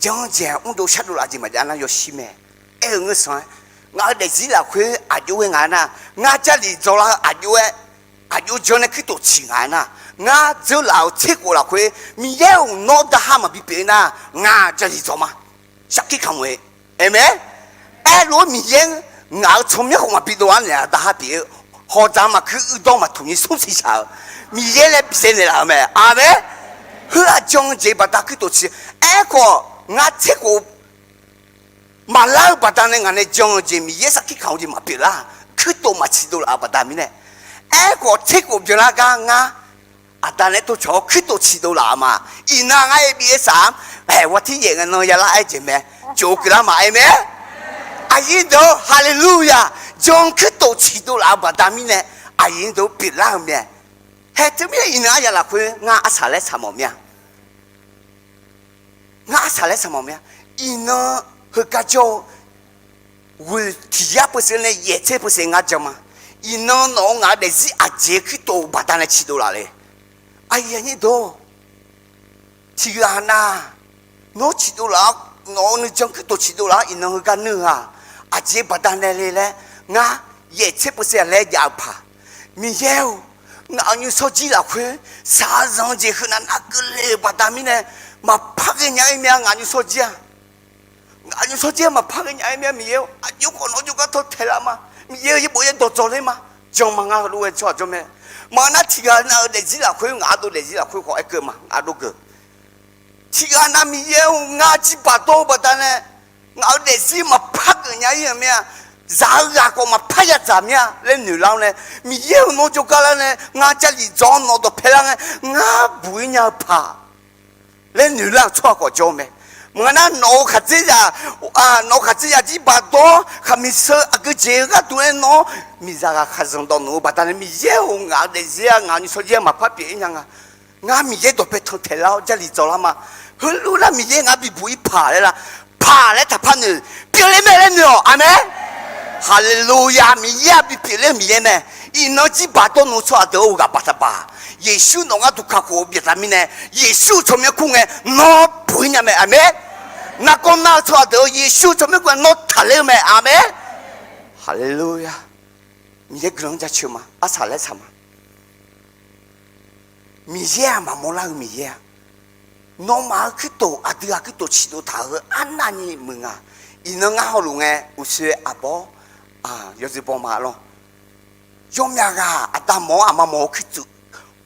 jan-eu jeq-aq mrdov shardov laf jeq maqjav nar yawshir mae. Aer-eu ngeur sanq-aer, ngaq-euq daefzir lafkhoer aqjox ghae nga aernar, ngar Jarlif dzawlar-eu aqjox-aer, aqjox jan nae kuirtof ciq nga aernar, ngar dzeurlaf-euq tserkhof lafkhoer Miqyaer-euq nawr daqha maqbi pyeuf nar, ngar Jarlif dzawq ma. Sarkir kamq-eu, aqmeq. Aerlof-aer Miqyaer ngaq-euq tsawrmyanr khawf maqbi dov-ar naeq-a, daqha pyeuf-eu, hawqdzaq maqkuir uiqdawr maqtuq nyi smr siqshaq-eu, Miqyaer nae bisaev naeqlaf-eu mae, aqmeq. Heu-aq jan-eu jeq baqda kuirtof ciq. Aerkhawf, ngar tserkhof maqlar-eu baqdanae ngaq nae jan-eu jeq Miqyaer sarkir kamq-eu jeq maqpyeuf lar. Kuirtof maqciq dovlaf-eu baqda mirnae, aerkhawf tserkhof byanlar gar ngar aqda nae tov cawq-awr kuirtof ciq dovlaf-a ma. Iqnan ngar aer bi aer saq-ar, aeq, wa tir yaef ngae nan yalar aer jeq mae, jov-eu keuvlar ma, aqmeq. Aqyuif deuq-or, haleluya. Jan kuirtof ciq dovlaf-eu baqda mirnae, aqyuif deuq pyeuflar-eu mae. Hae teumirnae iqnan aryamq lafkhoer ngar arsaq laer saq mawf mir-a. Ngar arsaq laer saq mawf mir-a. Iqnan heugar jawr-eu, ghoeq tiq yar peuseq nae yaeq tser peuseq ngar jan ma. Iqnan nawq-eu ngaq-eu daefzir aqjeq kuirtof baqdanae ciq dovlaf le. Aqyuif aqnyir deuq-or, tiqghaq nav, nawr ciq dovlaf-awr, nawq-eu nuijan kuirtof ciq dovlaf-awr iqnan heugar nuir-aq, aqjeq baqdanae le laer, ngar yaeq tser peuseq-aq laer jav-eu paq. Miqyaer-or, ngaq-euq nymrshawr jir lafkhoer shaqzanq-eu jeq heunav nav keuvle-euq baqda mirnae, maqpar ghaenya-ir mir-a ngaq nymrshawr jir-aq. Ngaq nymrshawr jir-aq maqpar ghaenya-ir mir-a Miqyaer-or, aqjox khawf nawq-eu jawrgar tawtaeq lar ma. Miqyaer-eu yaerbof yaerdawq dzawq ler ma. Jan ma ngar heulof-aer tsawrhaq jawr mae. Maqnar tiqghaq nav-eu daefzir lafkhoer ngaq ardov daefzir lafkhoer khawf aer keuv ma, ngaq ardov geuf. Tiqghaq nav Miqyaer-or, ngar jirbaq dawr-eu baqdanae, ngaq-euq daefzir maqpar geufnya-ir-euq mir-a. Zaq-eu ghaq khawf maqpar yadzaq mir-a laer noeqlar-awr nae, Miqyaer-euq nawr jawrgar lar nae ngar Jarlif dzawq-awr nawq dawqpae lar ngae, ngar buq-ir nya-eu paq laer noeqlar-euq tsawrhaq khawf jawr-eu mae. Maqngeur nar nawq-euq khaqdzerzaq, nawq-euq khaqdzerzaq jirbaq dawr-awr khaqmiq sheu aqgeujeq-eu gharduq-aer nawr miqzaq ghaq khaqzanq dawq nmq-eu baqdanae Miqyaer-or, ngaq-euq daefzir-aq ngaq nymrshawr jir-aq maqpar pyeuf-ir nya nga. Ngar Miqyaer dawqpae tanqtaeq lar-awr Jarlif dzawq lar ma. Heulof nar Miqyaer ngar bibuq-ir paq laer la, paq laer taqpar noeq, pyeufler mae laer noeq-awq. Aqmeq. Haleluya, Miqyaer-aq bipyeuf ler-eu Miqyaer mae. Iqnan jirbaq dawr nmr-eu tsawrhaq deuq-or, ghaq baq taqbaq. Yeqsur nawq ngar duq kakhof-eu byaftaq mirnae, Yeqsur tsawrmyanr kur ngae nawr buq-ir nya mae. Aqmeq. Nargawr nar-eu tsawrhaq deuq-or, Yeqsur tsawrmyanr kur ngae nawr taqler-eu mae. Aqmeq. Haleluya. Miqyaer guiqlanq-anr jaceuq ma, arsaq laer saq ma. Miqyaer-aq maqmawrlar-eu Miqyaer-a. Nawmaf-euq kuirtof aqdui-aq kuirtof ciqdov taq-eu arnavni muiq nga. Iqnan ngar hawluf ngae uqshoe aqbawr yawzeu baw ma lawr. Yawmyaq ghaq aqda mawf-awr aqma mawf-eu kuirtsuif,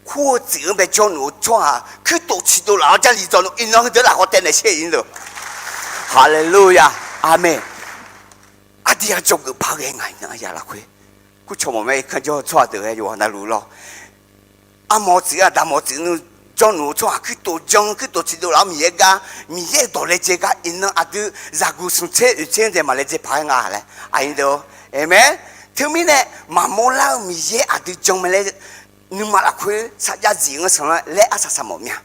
kur-eu tsuif-anr bae jawrluf-eu tsawrhaq kuirtof ciqdov laf-awr Jarlif dzawq nmr. Iqnan heudeuq lafkhawf taev naeq sher-ir deuq. Haleluya. Aqmeq. Aqdui-aq jawrgeuf paq ghae ngaq iqnan aqyawf lafkhoer. Kurcawq mawf mae, irkanr jawr-eu tsawrhaq deuq ghae yawqha navluf lawr. Armawf tsuif-eu aqda mawf tsuif nmr jawrluf-eu tsawrhaq kuirtof jan kuirtof ciqdov laf-awr Miqyaer gar, Miqyaer-euq dawq laejae gar iqnan aqdui zaqguq smq tser oeq tser-anr dae maqlaejae paq-aer nga laer aqyuif deuq-or. Aqmeq. Teumirnae maqmawrlar-eu Miqyaer aqdui jan mae laer nuima lafkhoer sarjax zif-anr sanq-anr laer arsaq saq mawf mir-a.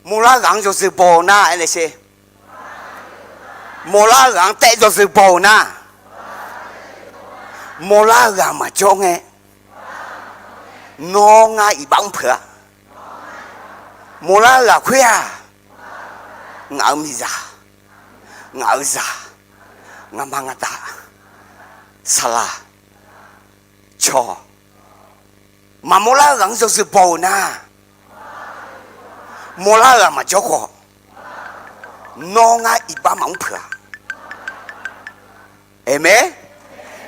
Mawrlar-eu ghaq-anr yawzeu baw-eu nar aernaeq sher. Mawrlar-eu ghaq-anr taef yawzeu baw-eu nar, mawrlar-eu ghaq maqjawr ngae, nawr ngar iqbax mr peuq-a. Mawrlar-eu ghaq khoer-aq, ngaq-euq miqzaq, ngaq-euq zaq, ngaqma ngaqda, saqlaq, cawq, maqmawrlar-eu ghaq-anr yawzeu baw-eu nar, mawrlar-eu ghaq maqjawr khawf, nawr ngar iqbax maqmr peuq-a. Aqmeq.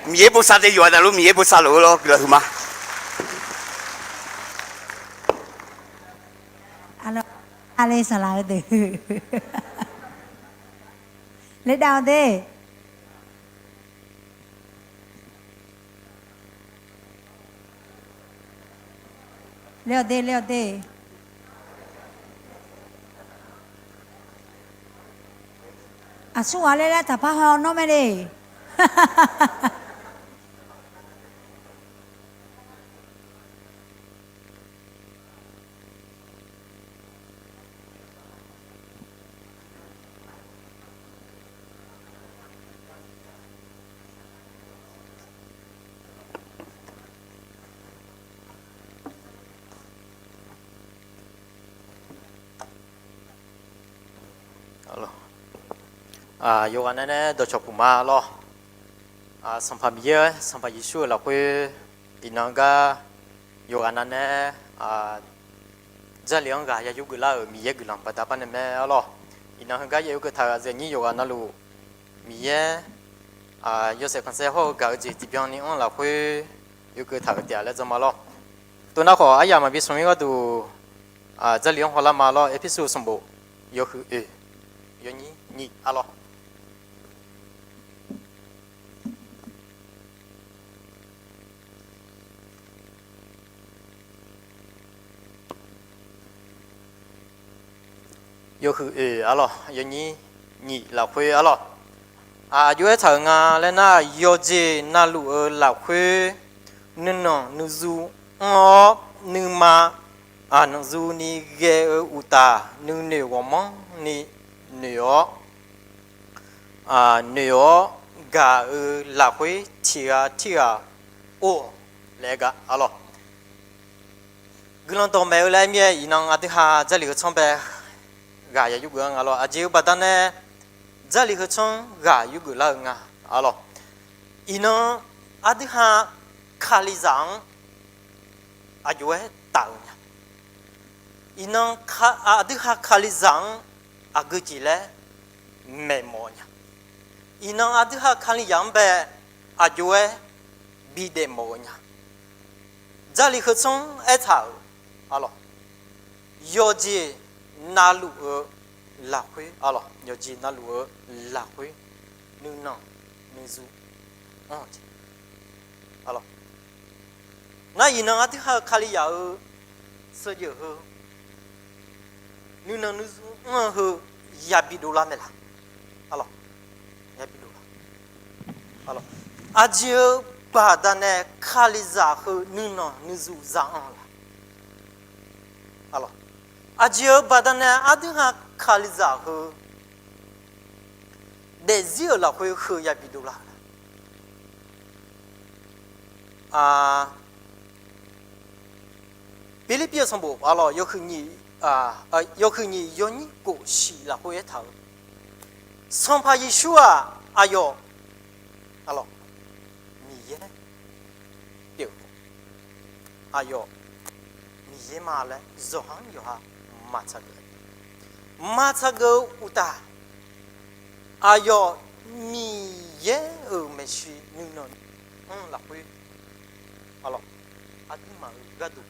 Miqyaer bosav daef yawqha navluf Miqyaer bosav luf-eu lawr guiqlanq huiqma. Aqle saqlaq-eu deuq laer dav-awr de. Laer-awq de, laer-awq de. Aqsur ghaq laer laer taqpar haw nawr mae le. Yawqghaq navnae dawqcawq puq ma lawr. Sanqpaq Miqyaer-aer Sanqpaq Yeqsur-euq lafkhoer iqnan gar yawqghaq navnae Jarlif-anr ghaq ya yurgeuf lar-euq Miqyaer guiqlanq baqda bar nae mae arlawr. Iqnan heugar yaer yurgeuf taq-euq aqyuif aqnyir yawqghaq navluf Miqyaer yawshaef khanqsaer hawr-eu gaq-eu jeq tiqbyan ni anr lafkhoer yurgeuf taq-euq taef-a laer janma lawr. Tov nar khawf aryamq maqbi smq-ir gharduq Jarlif-anr hawlar ma lawr. Erpersu sanqbof yawhuiq oeq yawnyir nyiq arlawr. Yawhuiq oeq arlawr, yawnyir nyiq lafkhoer arlawr. Aqjox-aer taq-euq nga laer nar, yawqjeq navluf-euq lafkhoer nuinanq nuizu anr-awr, nuima aqnanq zuni ghae-eu uqtaf nuinoeq ghawqmanrni noeq-awr, noeq-awr gaq-eu lafkhoer tiq ghaq tirghaq or-awq laer aer gar arlawr. Guiqlanq dawqmaeq-eu laer aer mir-aer, iqnan aqdui ha Jarlif heu tsanr bae ghaq ya yurgeuf-a nga lawr. Aqjeq-eu baqdanae Jarlif heu tsanr ghaq yurgeuf lar-eu nga arlawr. Iqnan aqdui ha Kalizaq-anr aqjox-aer taf-eu nya. Iqnan aqdui ha Kalizaq-anr aqgeujeq laer maeqmawf-eu nya. Iqnan aqdui ha Kalizaq-anr bae aqjox-aer bidaef mawf-eu nya. Jarlif heu tsanr aertaq-euq arlawr, yawqjeq navluf-eu lafkhoer arlawr, yawqjeq navluf-eu lafkhoer nuinanq nuizu anr-eu jeq arlawr. Nar iqnan aqdui ha-eu Kalizaq-eu sheuqjeuf heu nuinanq nuizu anr-eu heu yabi dovlar mae laq? Yabi dovlar. Aqjeq-eu baqdanae Kalizaq heu nuinanq nuizu za anr-eu laq? Aqjeq-eu baqdanae aqdui ha Kalizaq heu daefzir-euq lafkhoer heu yabi dovlar-eu laq? Pirlirpiv-eu sanqbof arlawr, yawhuiq nyiq yawnyir kof shiq lafkhoer aertaq-euq, Sanqpaq Yeqsur-aq aqyawf Miqyaer pyeuf-eu, aqyawf Miqyaer ma laer yawqha-anr yawqha maqtsaq geuf, maqtsaq geuf-eu uqtaf, aqyawf Miqyaer-euq maeqshi nuinanq anr-eu lafkhoer arlawr, aqduimaf-euq gharduq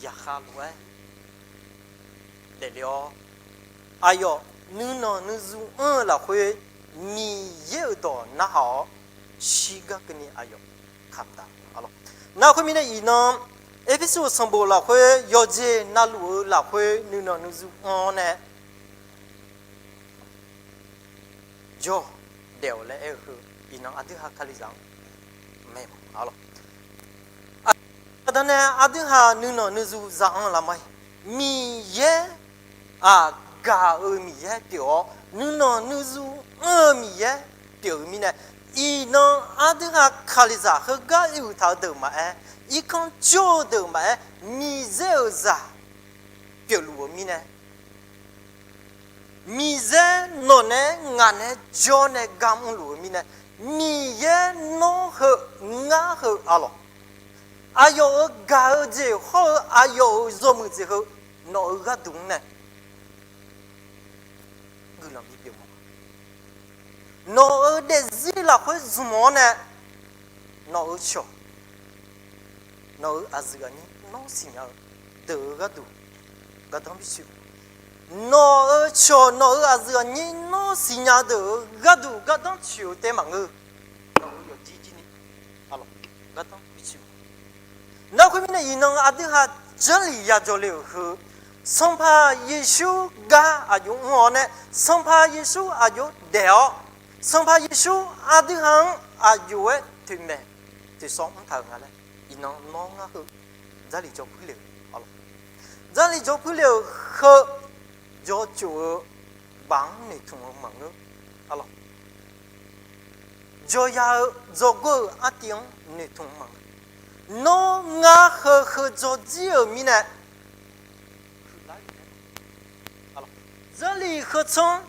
yaqkhav lof-aer daefle-awr, aqyawf nuinanq nuizu anr-eu lafkhoer Miqyaer-euq dawq narhaq-awr, shirgar keuvni aqyawf kamq taf-a lawr. Nar khoermirnae iqnan Erpersu-euq sanqbof lafkhoer yawqjeq navluf-eu lafkhoer nuinanq nuizu anr-awr nae jawr daef-awq laer aer-eu heu, iqnan aqdui ha Kalizaq-anr maeq-a lawr. Aqdanae aqdui ha nuinanq nuizu za anr-eu lafma-iq, Miqyaer-aq gaq-eu Miqyaer pyeuf-awr, nuinanq nuizu anr-eu Miqyaer pyeuf-eu mirnae, iqnan aqdui ha Kalizaq heugar iruiq taq-eu deuq maqaer, irkanr jawr-eu deuq maqaer, Miqyaer-euq zaq pyeufluf-eu mirnae, Miqyaer nawq nae ngaq nae jawr nae gar mrluf-eu mirnae, Miqyaer nawr heu ngar heu arlawr, aqyawf-euq gaq-eu jeq hawr-eu aqyawf-euq yawmuiq jeq heu nawq-euq gharduq-anr nae guiqlanq bipyeuf ma. Nawq-euq daefzir lafkhoer zmq-awr nae, nawq-euq cawq, nawq-euq aqyuif aqnyir nawr siqnya-eu deuq-euq gharduq gardanr bisiq, nawq-euq cawq nawq-euq aqyuif aqnyir nawr siqnya-eu deuq-euq gharduq gardanr coeq-eu taef maqngeur. Nawq-euq yawqjir jir ni arlawr, gardanr bisiq. Nar khoermirnae iqnan aqdui ha Jarlif yajawr le-euq heu, Sanqpaq Yeqsur gar aqjox mr-awr nae, Sanqpaq Yeqsur aqjox daef-awr, Sanqpaq Yeqsur aqdui ha-anr aqjox-aer toeqmaeq toeqsawv mrtaq-euq nga laer, iqnan nawr ngar heu Jarlif jawr puir le-euq arlawr, Jarlif jawr puir le-euq heu, jawr cof-eu baf-anr noeqtmq-eu maqngeur arlawr, jawrya-eu jawrgor-eu artiv-anr noeqtmq-eu maqngeur. Nawr ngar heu heu jawrjir-euq mirnae, huiqlar-euq mae arlawr. Jarlif heutsanr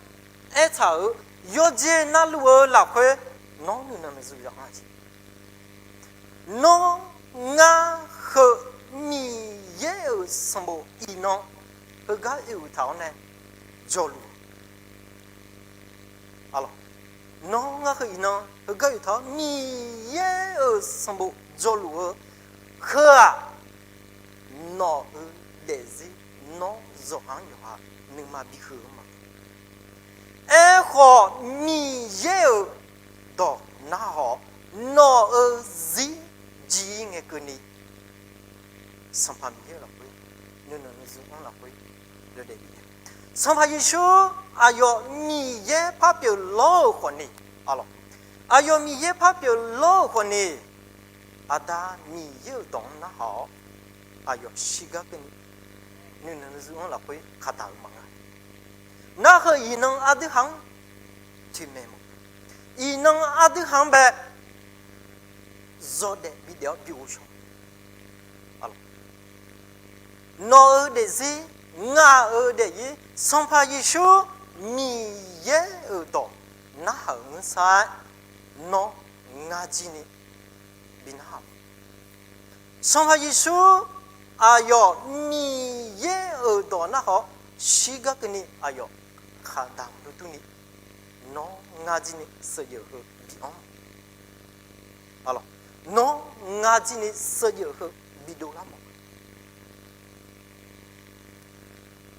aertaq-euq yawqjeq navluf-eu lafkhoer nawr nuinanq nuizu yawqha jeq. Nawr ngar heu Miqyaer-euq sanqbof iqnan heugar oe-euq taq-awr nae jawrluf-eu, nawr ngar heu iqnan heugar oe-euq taq-awr Miqyaer-euq sanqbof jawrluf-eu heu-aq, nawq-euq daefzir nawr zawqha-anr yawqha nuima bighoe-eu ma. Aerkhawf, Miqyaer-euq dawq narhaq-awr, nawq-euq zir jir ngae keuvni Sanqpaq Miqyaer-euq lafkhoer, nuinanq nuizu-anr lafkhoer, Sanqpaq Yeqsur aqyawf Miqyaer par pyeuflar-euq khawfni, aqyawf Miqyaer par pyeuflar-euq khawfni, Aqda Miqyaer-euq dawq-anr narhaq-awr, aqyawf shirgar keuvni nuinanq nuizu-anr lafkhoer kaqdaq-eu maqnga. Nar heu iqnan aqdui ha-anr toeqmaeq mawf, iqnan aqdui ha-anr bae zawdaef bidaef-awr bi ghovshaw. Nawq-euq daefzir, ngaq-euq daefzir, Sanqpaq Yeqsur Miqyaer-euq dawq narhaq-euq ngeur sar-aer, nawr ngar jir ni bi narhaq-awq. Sanqpaq Yeqsur aqyawf Miqyaer-euq dawq narhaq-awr shirgar keuvni aqyawf kaqdaq-eu durni, nawr ngar jir ni sheuqyaef heu bi-anr, nawr ngar jir ni sheuqyaef heu bidov lar mawf.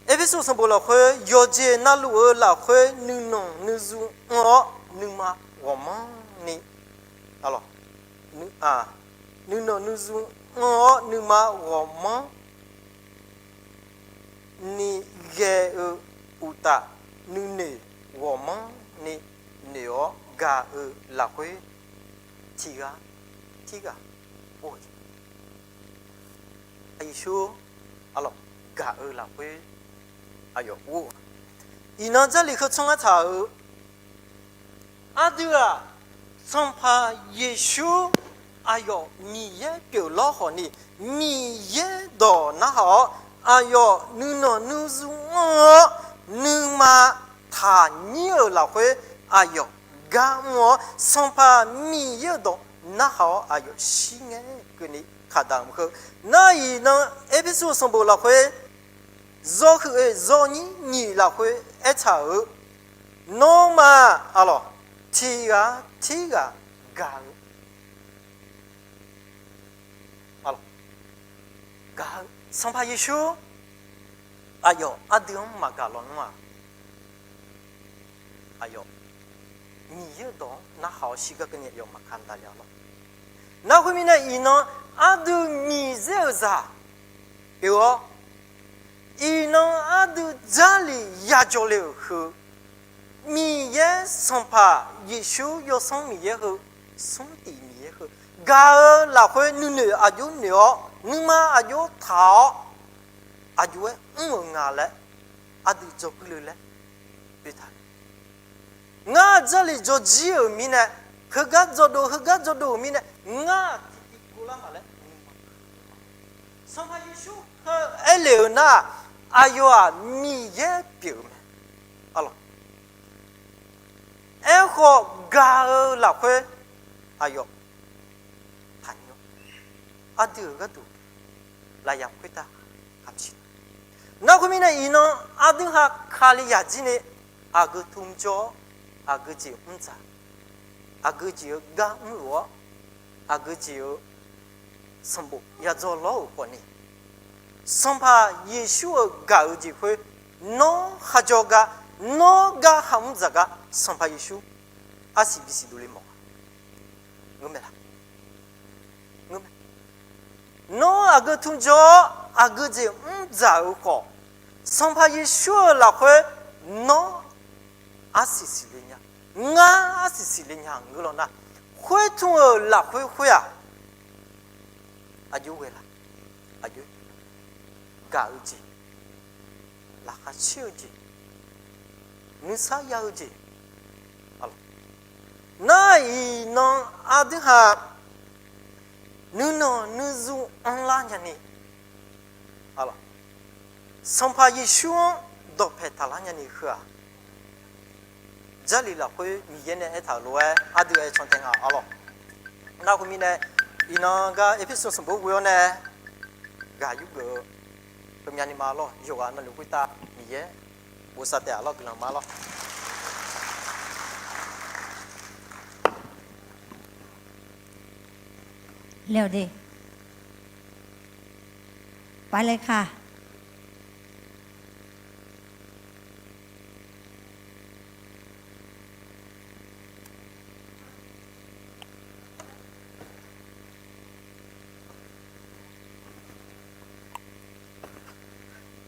Erpersu sanqbof lafkhoer yawqjeq navluf-eu lafkhoer nuinanq nuizu anr-awr nuima ghawqmanrni, nuinanq nuizu anr-awr nuima ghawqmanr ni ghae-eu uqtaf, nuinoeq ghawqmanrni noeq-awr gaq-eu lafkhoer tiqghaq tirghaq or-eu jeq. Yeqsur aqlawq gaq-eu lafkhoer aqyawf or-eu, iqnan Jarlif heutsanr-aer taq-euq aqdui-aq, Sanqpaq Yeqsur aqyawf Miqyaer pyeuflar khawfni, Miqyaer dawq narhaq-awr, aqyawf nuinanq nuizu anr-awr, nuima taqnyir-euq lafkhoer aqyawf gar mr-awr, Sanqpaq Miqyaer-euq dawq narhaq-awr aqyawf shir ngae keuvni kaqdaq-euq heu. Nar iqnan Erpersu sanqbof lafkhoer zawhuiq-eu zawnyir nyiq lafkhoer aertaq-euq, nawmaf aqlawq tiqghaq tirghaq gaq-eu, gaq-eu, Sanqpaq Yeqsur aqyawf aqdui-anr maqgaq lawnmr-aq, aqyawf Miqyaer-euq dawq-anr narhaq-awr shirgar keuvni aqyawf maqkaq daqya lawr. Nar khoermirnae iqnan aqdui Miqyaer-euq zaq pyeuf-awr, iqnan aqdui Jarlif yajawr le-euq heu, Miqyaer Sanqpaq Yeqsur Yawsanr Miqyaer heu, smrtiq Miqyaer heu gaq-eu lafkhoer nuinoeq aqjox noeq-awr, nuima aqjox taq-awr, aqjox-aer mr-euq nga laer aqdui dzawgeuf le laer boetaq-eu. Ngar Jarlif dzawjir-euq mirnae, heugar dzawdov heugar dzawdov-euq mirnae, ngar tiqtiv ghovlar ma laer, Sanqpaq Yeqsur heu aerle-eu nar, aqyawf-aq Miqyaer pyeuf-eu mae. Aerkhawf gaq-eu lafkhoer aqyawf taqnyir-awr, aqdui-euq gharduq lafyaq khoertav kamq siq. Nar khoermirnae iqnan aqdui ha Kalizaq jir ni aqgeu tumjawr-awr, aqgeu jeq mr dzaq, aqgeu jeq-eu gar mrluf-awr, aqgeu jeq-eu sanqbof yadzawr lawr-euq khawfni, Sanqpaq Yeqsur-euq gaq-eu jeq khoer nawr kharjawr gar, nawr gar kharmr dzaq gar Sanqpaq Yeqsur arsiq bisiq dovle mawf. Nawr aqgeu tumjawr-awr aqgeu jeq mr dzaq-euq khawf, Sanqpaq Yeqsur-euq lafkhoer nawr arsiq siqle nya, ngar arsiq siqle nya ngeur law nar, khoertmq-euq lafkhoer khoer-aq, aqjox ghae laf, aqjox gaq-eu jeq, laqkhaq caer-eu jeq, nuisar ya-eu jeq, nar iqnan aqdui ha nuinanq nuizu anrlar nyani, Sanqpaq Yeqsur-anr dawqpae taqlar nyani heu-aq, Jarlif lafkhoer Miqyaer nae aertaq-euq lof-aer ardui aer can tae nga arlawq. Nar khoermirnae, iqnan gar Erpersu sanqbof ghoe-awr nae ghaq yurgeuf-eu heumyani ma lawr. Yawqghaq navluf khoertav Miqyaer bosav taef-a lawr, guiqlanq ma lawr. Laer-awq de. Pale ka.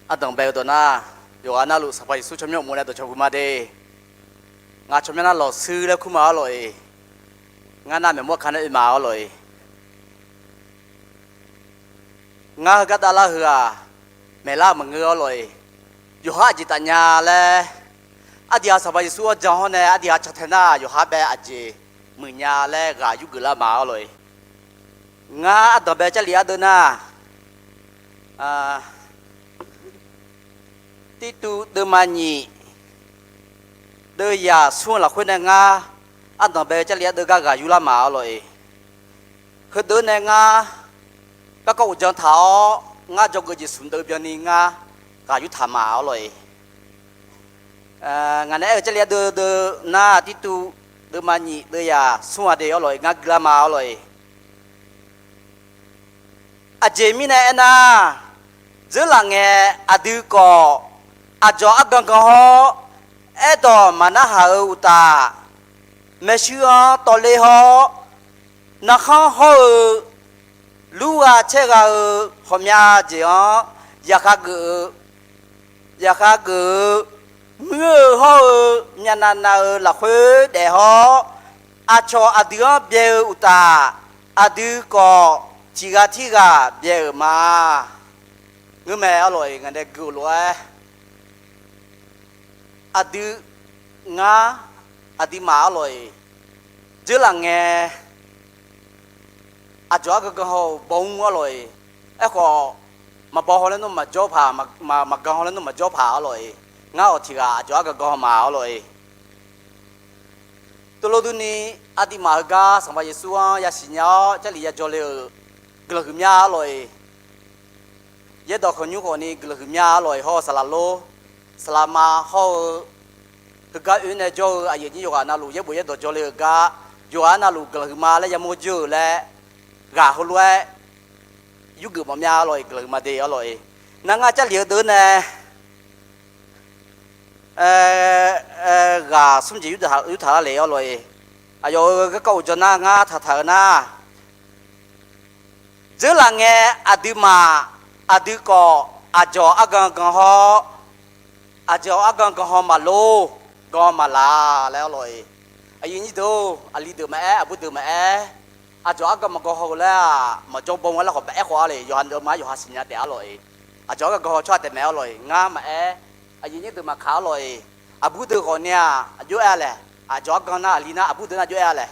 Ardanq bae-eu dawq nar, yawqghaq navluf Sanqpaq Yeqsur tsawrmyanr uqmov nae dawqcawq huiqma de. Ngaq tsawrmyanr nar lawqshuir laer kurma arlawq-iq, ngar nar maeqmawr ka nae oe ma arlawq-iq. Ngar heugar davlar heu-aq, maeqlar maqngeur arlawq-iq. Yawqha aqjeq taf nya laer, aqdui-aq Sanqpaq Yeqsur-anr jan hawr nae aqdui-aq cantae nar, yawqha bae aqjeq muiqnya laer ghaq yurgeuf lar ma arlawq-iq. Ngar ardanq bae Jarlif ardeuv nar, Tirtuv deuvma nyiq, deuv yaq smr-eu lafkhoer nae ngar ardanq bae-eu Jarlif ardeuv gar ghaq yurlar ma arlawq-iq. Heudeuv nae ngar garkawv uqdzan taq-awr ngar dzawgeuf jeq smq deuv byanni ngar ghaq yurtaq ma arlawq-iq. Ngaq nae aer-eu Jarlif ardeuv deuv nar, Tirtuv deuvma nyiq, deuv yaq smr-a de arlawq-iq, ngar guiqlar ma arlawq-iq. Aqjeq mirnae aernar, dzeurlaf ngae aqdui khawf aqdzawq argan gan hawr, aerdawq maqnarhaq-eu uqtaf, maershuir-anr tawvler hawr, narkhanr hawr-eu, lurgha caergha-eu ghawqmya jeq-anr yaqkhav geuf-eu, yaqkhav geuf-eu, muir-eu hawr-eu myavnav nav-eu lafkhoer daef hawr, aqcawq aqdui-anr byae-eu uqtaf, aqdui khawf tiq ghaq tirghaq byae-euq ma. Ngeurmae arlawq-iq, ngaq nae gui-euq lof-aer, aqdui, ngar, aqduimaf arlawq-iq, dzeurlaf ngae aqdzawq argan gan haw-euq baw mr arlawq-iq. Aerkhawf, maqbaw haw laer nawr maqjawr paq, maqgan haw laer nawr maqjawr paq arlawq-iq. Ngar-awq tiq ghaq aqdzawq argan gan haw ma arlawq-iq. Teulof durni, aqduimaf heugar Sanqpaq Yeqsur-anr yasiq nya-awr Jarlif ya jawr le-euq guiqlanq huiqmya arlawq-iq. Yaerdawq khanqnymr khawfni guiqlanq huiqmya arlawq-iq hawr-eu saqlaq lor, saqlaq ma hawr-eu, heugar oe nae jawr-eu aqyuif aqnyir yawqghaq navluf yaerbof yaerdawq jawr le-euq gar, yawqghaq navluf guiqlanq huiqma laer yamawr jeur-eu laer, ghaq heulof-aer yurgeuf mawf mya arlawq-iq, guiqlanq huiqma de arlawq-iq. Nar ngar Jarlif heudeuv nae ghaq smr jeq yurtaq lar le arlawq-iq. Aqyawf-euq garkawv uqdzan nar ngar taqtaq-eu nar, dzeurlaf ngae aqduimaf, aqdui khawf aqdzawq argan gan hawr, aqdzawq argan gan haw maqlor, gan maqlaq laer arlawq-iq. Aqyuif aqnyir deuq-or, aqli deuq maqaer, aqbur deuq maqaer, aqdzawq argan maqgan haw-eu laer-aq, maqjawr baw-a laer khawf maqaer khawf-a le, yawqha deuq ma yawqha siqnya taef arlawq-iq. Aqdzawq argan gan haw tsawrhaq taef maeq arlawq-iq, ngar maqaer, aqyuif aqnyir deuq maqkaq arlawq-iq. Aqbur deuq khawfni-aq aqjox-aer-a laeq, aqdzawq argan nar aqli nar aqbur deuq nar aqjox-aer-a laeq.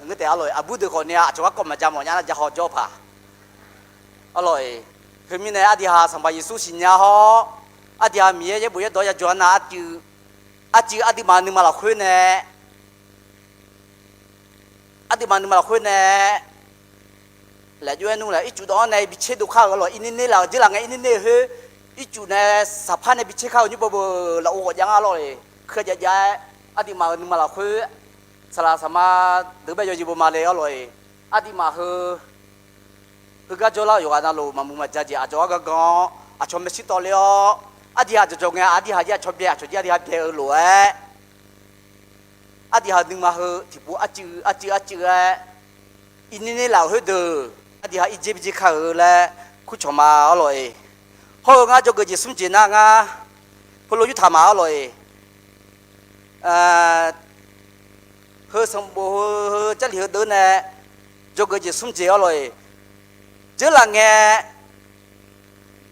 Ngeur taef arlawq-iq, aqbur deuq khawfni-aq aqcawq garkawv maqja mawf nya nar ja haw jawr paq arlawq-iq. Teumirnae aqdui ha Sanqpaq Yeqsur siqnya hawr, aqdui ha Miqyaer yaerbof yaerdawq ya jawr-a nar, aqcuiv aqduimaf nuima lafkhoer nae, aqduimaf nuima lafkhoer nae laeq jov-aer nmr laeq, ircuf dawv-anr nae bi tser dov kar-euq arlawq, irnir ner laf-euq jeurlaf ngae irnir ner-eu khoer, ircuf nae saqpar nae bi tser kar-euq nymr beu beu lafov ghawqjav ngar arlawq-iq, keujav jav-aer aqduimaf-euq nuima lafkhoer saqlaq saqma deuq bae yawzeu beu ma le arlawq-iq. Aqduimaf heu, heugar jawrlar-eu yawqghaq navluf maqmuiq maqja jeq aqdzawq argan gan-awr aqcawq maershuir tawvler-awr, aqdui ha dzawqdzawq ngae aqdui ha jir aqcawq byae, aqcawq jir aqdui ha byae-eu lof-aer, aqdui ha nuima heu tiqpov arcuiv arcuiv arcuiv-aer irnir ner laf-euq khoerdeuq, aqdui ha irjer bi jer kar-euq laer kurcawq ma arlawq-iq. Hawr-eu ngar dzawgeuf jeq smr jeq nar ngar heulof yurtaq ma arlawq-iq. Heu sanqbof heu heu Jarlif heudeuq nae dzawgeuf jeq smr jeq arlawq-iq. Dzeurlaf ngae,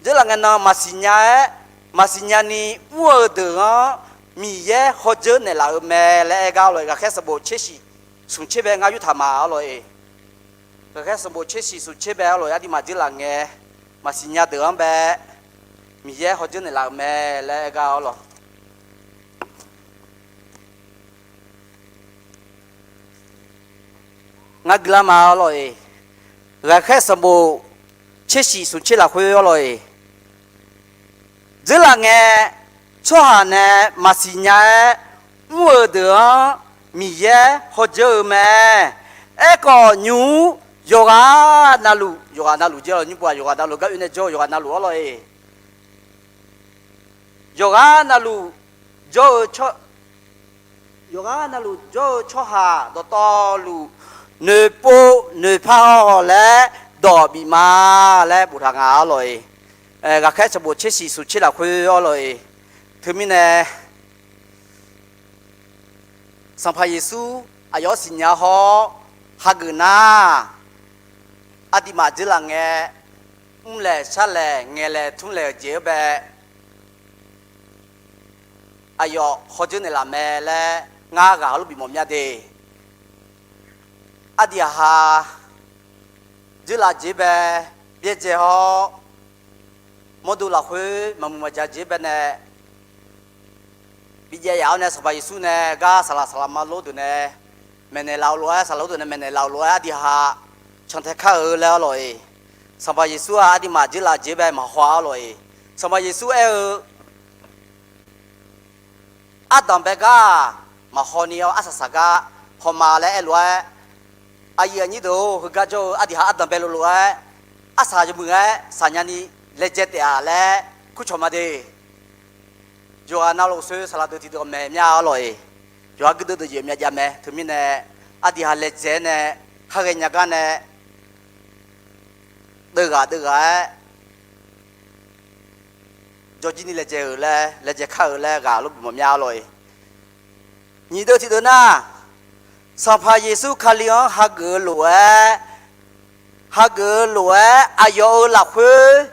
dzeurlaf ngae nan maqsiq nya-aer, maqsiq nya ni mr-eu deuq-anr Miqyaer hawdzeur naeqlaf-euq mae laer aer gar arlawq-iq. Ghaqkhaer sanqbof tser shif smq tser bae ngar yurtaq ma arlawq-iq. Ghaqkhaer sanqbof tser shif smq tser bae arlawq-iq, aqduimaf dzeurlaf ngae maqsiq nya deuq-anr bae Miqyaer hawdzeur naeqlaf-euq mae laer aer gar-awr lawq. Ngar guiqlar ma-awr lawq-eq. Ghaqkhaer sanqbof tser shif smq tser lafkhoer-awr lawq-eq. Dzeurlaf ngae, tsawrhaq nae maqsiq nya-aer mr-euq deuq-anr Miqyaer hawdzeur-eu mae. Aerkhawf, nymq-mr yawqghaq navluf, yawqghaq navluf jir-awr nymr pov-aq, yawqghaq navluf gar oe nae jawr-eu yawqghaq navluf-awr lawq-eq. Yawqghaq navluf jawr-eu tsawr, yawqghaq navluf jawr-eu tsawrhaq dawqtawvluf noeqpov noeqpar-awq laer dawq bif ma laer boftaq nga-awr lawq-eq. Ghaqkhaer sanqbof tser shif smq tser lafkhoer-awr lawq-eq. Teumirnae Sanqpaq Yeqsur aqyawf-anr siqnya hawr hageuf nar, aqduimaf dzeurlaf ngae, mrlaeq sharlaeq ngaeqlaeq tmrlaeq-euq jeq-anr bae aqyawf hawdzeur naeqlaf mae laer ngar ghaq heulof bifmawf mya de. Aqdui aqha dzeurlaf jeq bae byaerdzae hawr, mawrdo lafkhoer maqmuiq maqja jeq bae nae bijav yaf-awr nae Sanqpaq Yeqsur nae gar saqlaq saqlaq ma lor deuq nae maeqnaeq laf-eu lof-aer, saqlaq lor deuq nae maeqnaeq laf-eu lof-aer aqdui aqha cantae kar-eu laer-awr lawq-eq. Sanqpaq Yeqsur-aq aqduimaf dzeurlaf jeq bae maqhaw-awr lawq-eq. Sanqpaq Yeqsur aer-eu, ardanq bae gar-aq maqhaw ni-awr, arsaq saq gar haw ma laer aer lof-aer, aqyuif aqnyir deuq-or, heugar jawr-eu aqdui aqha ardanq bae lof lof-aer, arsaq yawmuiq-aer saqnya ni laejae taef-a laer kurcawq ma de. Yawqghaq navluf soer saqlaq deuq tiqdeuq-aq maeq mya-awr lawq-eq. Yawqha guirdeuv deuq jeq mya jav mae. Teumirnae aqdui aqha laejae-aer nae khar ghaenya gar nae deuv ghaq deuv ghaq-aer jawrjir ni laejae-euq laer, laejae kar-euq laer ghaq lof bifmawf mya-awr lawq-eq. Nyiq deuv tiqdeuq nar, Sanqpaq Yeqsur Kali-anr hageuf-eu lof-aer, hageuf-eu lof-aer aqyawf-euq lafkhoer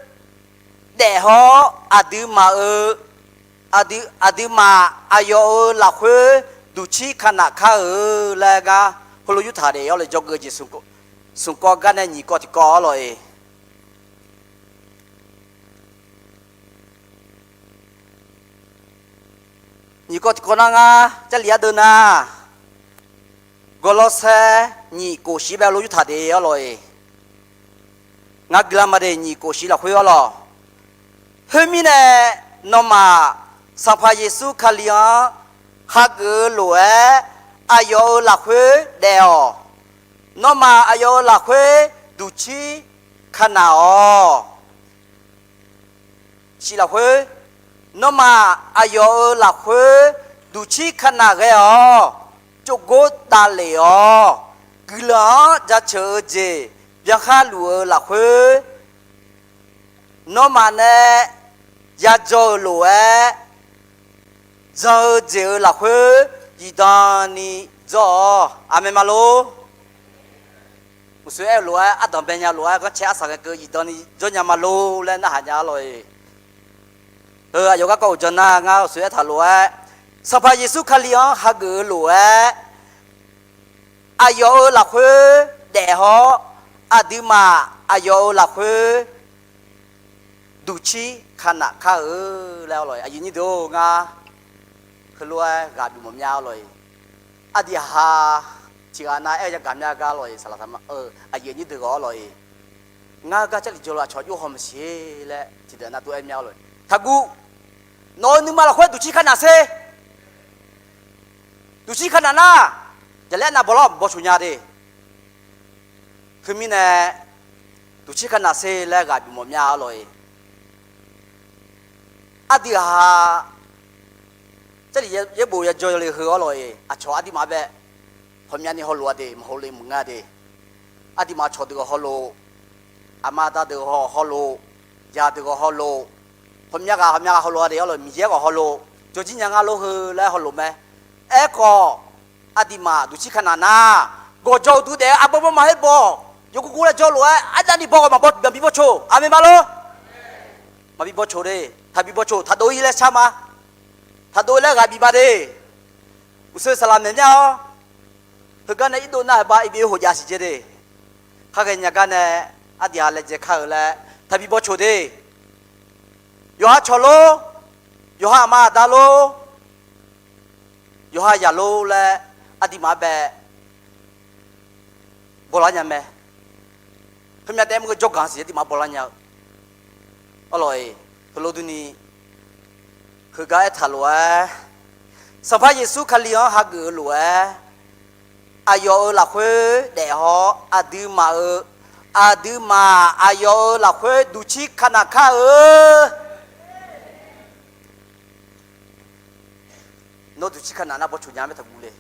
daef hawr, aqduimaf-euq, aqdui, aqduimaf aqyawf-euq lafkhoer duqcir kanaf kar-eu laer gar heulof yurtaq daef-awr lawq. Jawrgeuf jeq smq kawv gar nae nyiq kawv tiqkawv-awr lawq-eq. Nyiq kawv tiqkawv nar ngar Jarlif ardeuv nar, Gawrlawrsaer nyiq kof shif bae lof yurtaq daef-awr lawq-eq. Ngar guiqlar ma de, nyiq kof shif lafkhoer-awr lawq. Khoermirnae, nawmaf Sanqpaq Yeqsur Kali-anr hageuf-eu lof-aer, aqyawf-euq lafkhoer daef-awq. Nawmaf aqyawf-euq lafkhoer duqcir kanaf-awq. Shif lafkhoer, nawmaf aqyawf-euq lafkhoer duqcir kanaf ghae-awq. Tsovgor davlef-awq. Guiqlanq-anr jaceuq-eu jeq byankhar luf-eu lafkhoer, nawmaf nae yadzaw-euq lof-aer, jan-eu jeq-euq lafkhoer zifdan ni dzawr-awq. Aqmeq ma lor. Uqshoe aer-eu lof-aer, ardanq bae nya lof-aer, ghanrcae arsaq ghae keuv zifdan ni dzawr nya ma lor laer narhaq nya-awr lawq-eq. Heu aqyawf garkawv uqdzan nar ngar uqshoe aertaq lof-aer, Sanqpaq Yeqsur Kali-anr hageuf-eu lof-aer, aqyawf-euq lafkhoer daef hawr, aqduimaf aqyawf-euq lafkhoer duqcir kanaf kar-eu laer-awr lawq-eq. Aqyuif aqnyir deuq-or, ngar heulof-aer ghaq bif mawf mya-awr lawq-eq. Aqdui aqha tiqghaq nav aer-eu yagaq mya gar lawq-eq. Saqlaq saqma-eu aqyuif aqnyir deuq ghaq-awr lawq-eq. Ngar gar Jarlif jawr lof aqcawq jov haw maqsiq laer tiqdeuq nav tov aer mya-awr lawq-eq. Taqguv. Nawq-euq nuima lafkhoer duqcir kanaf sher. Duqcir kanaf nar, jaqlaer nav baw lawr, baw coq nya de. Khoermirnae, duqcir kanaf sher laer ghaq bif mawf mya-awr lawq-eq. Aqdui aqha Jarlif yaerbof yajawr yawle heu-awr lawq-eq. Aqcawq aqduimaf bae hawmyav ni hawlof-a de, maqhaw le maqngeur-a de. Aqduimaf cawqdeuq-awq hawlof, aqma aqda deuq-awq hawlof, yaq deuq-awq hawlof, hawmyav ghaq hawmyav ghaq hawlof-a de-awr lawq, Miqyaer-awq hawlof, jawrjir nya ngar lor heu laer hawlof mae. Aerkhawf, aqduimaf duqcir kanaf nar, gawqjawq uqduq daef-eu arbawr bawrma her bawq, yawgurgur laer jawr lof-aer arnavni baw ghawq maqbaw, maqbi baw coq. Aqmeq ma lor. Maqbi baw coq de. Taqbi baw coq, taqdov-ir laer shar ma. Taqdov laer ghaq bif ma de. Uqshoe saqlaq maeq mya-awr, heugar nae irdov nar-euq bar iqbi oe hoq jav siq jer de. Khar ghaenya gar nae aqdui aqha laejae kar-eu laer, taqbi bawcoq de. Yawqha cawq lor, yawqha aqma aqda lor, yawqha yaq lor laer aqduimaf-anr bae bawlar nya mae. Heumyav taef-aer mr-eu jawrganq siq aqduimaf-anr bawlar nya-eu. Arlawq-iq, heulof durni, heugar aertaq lof-aer, Sanqpaq Yeqsur Kali-anr hageuf-eu lof-aer, aqyawf-euq lafkhoer daef-awr aqduimaf-euq, aqduimaf aqyawf-euq lafkhoer duqcir kanaq kar-eu. Nawr duqcir kanaq nar bawcoq nya-aer taqguv le.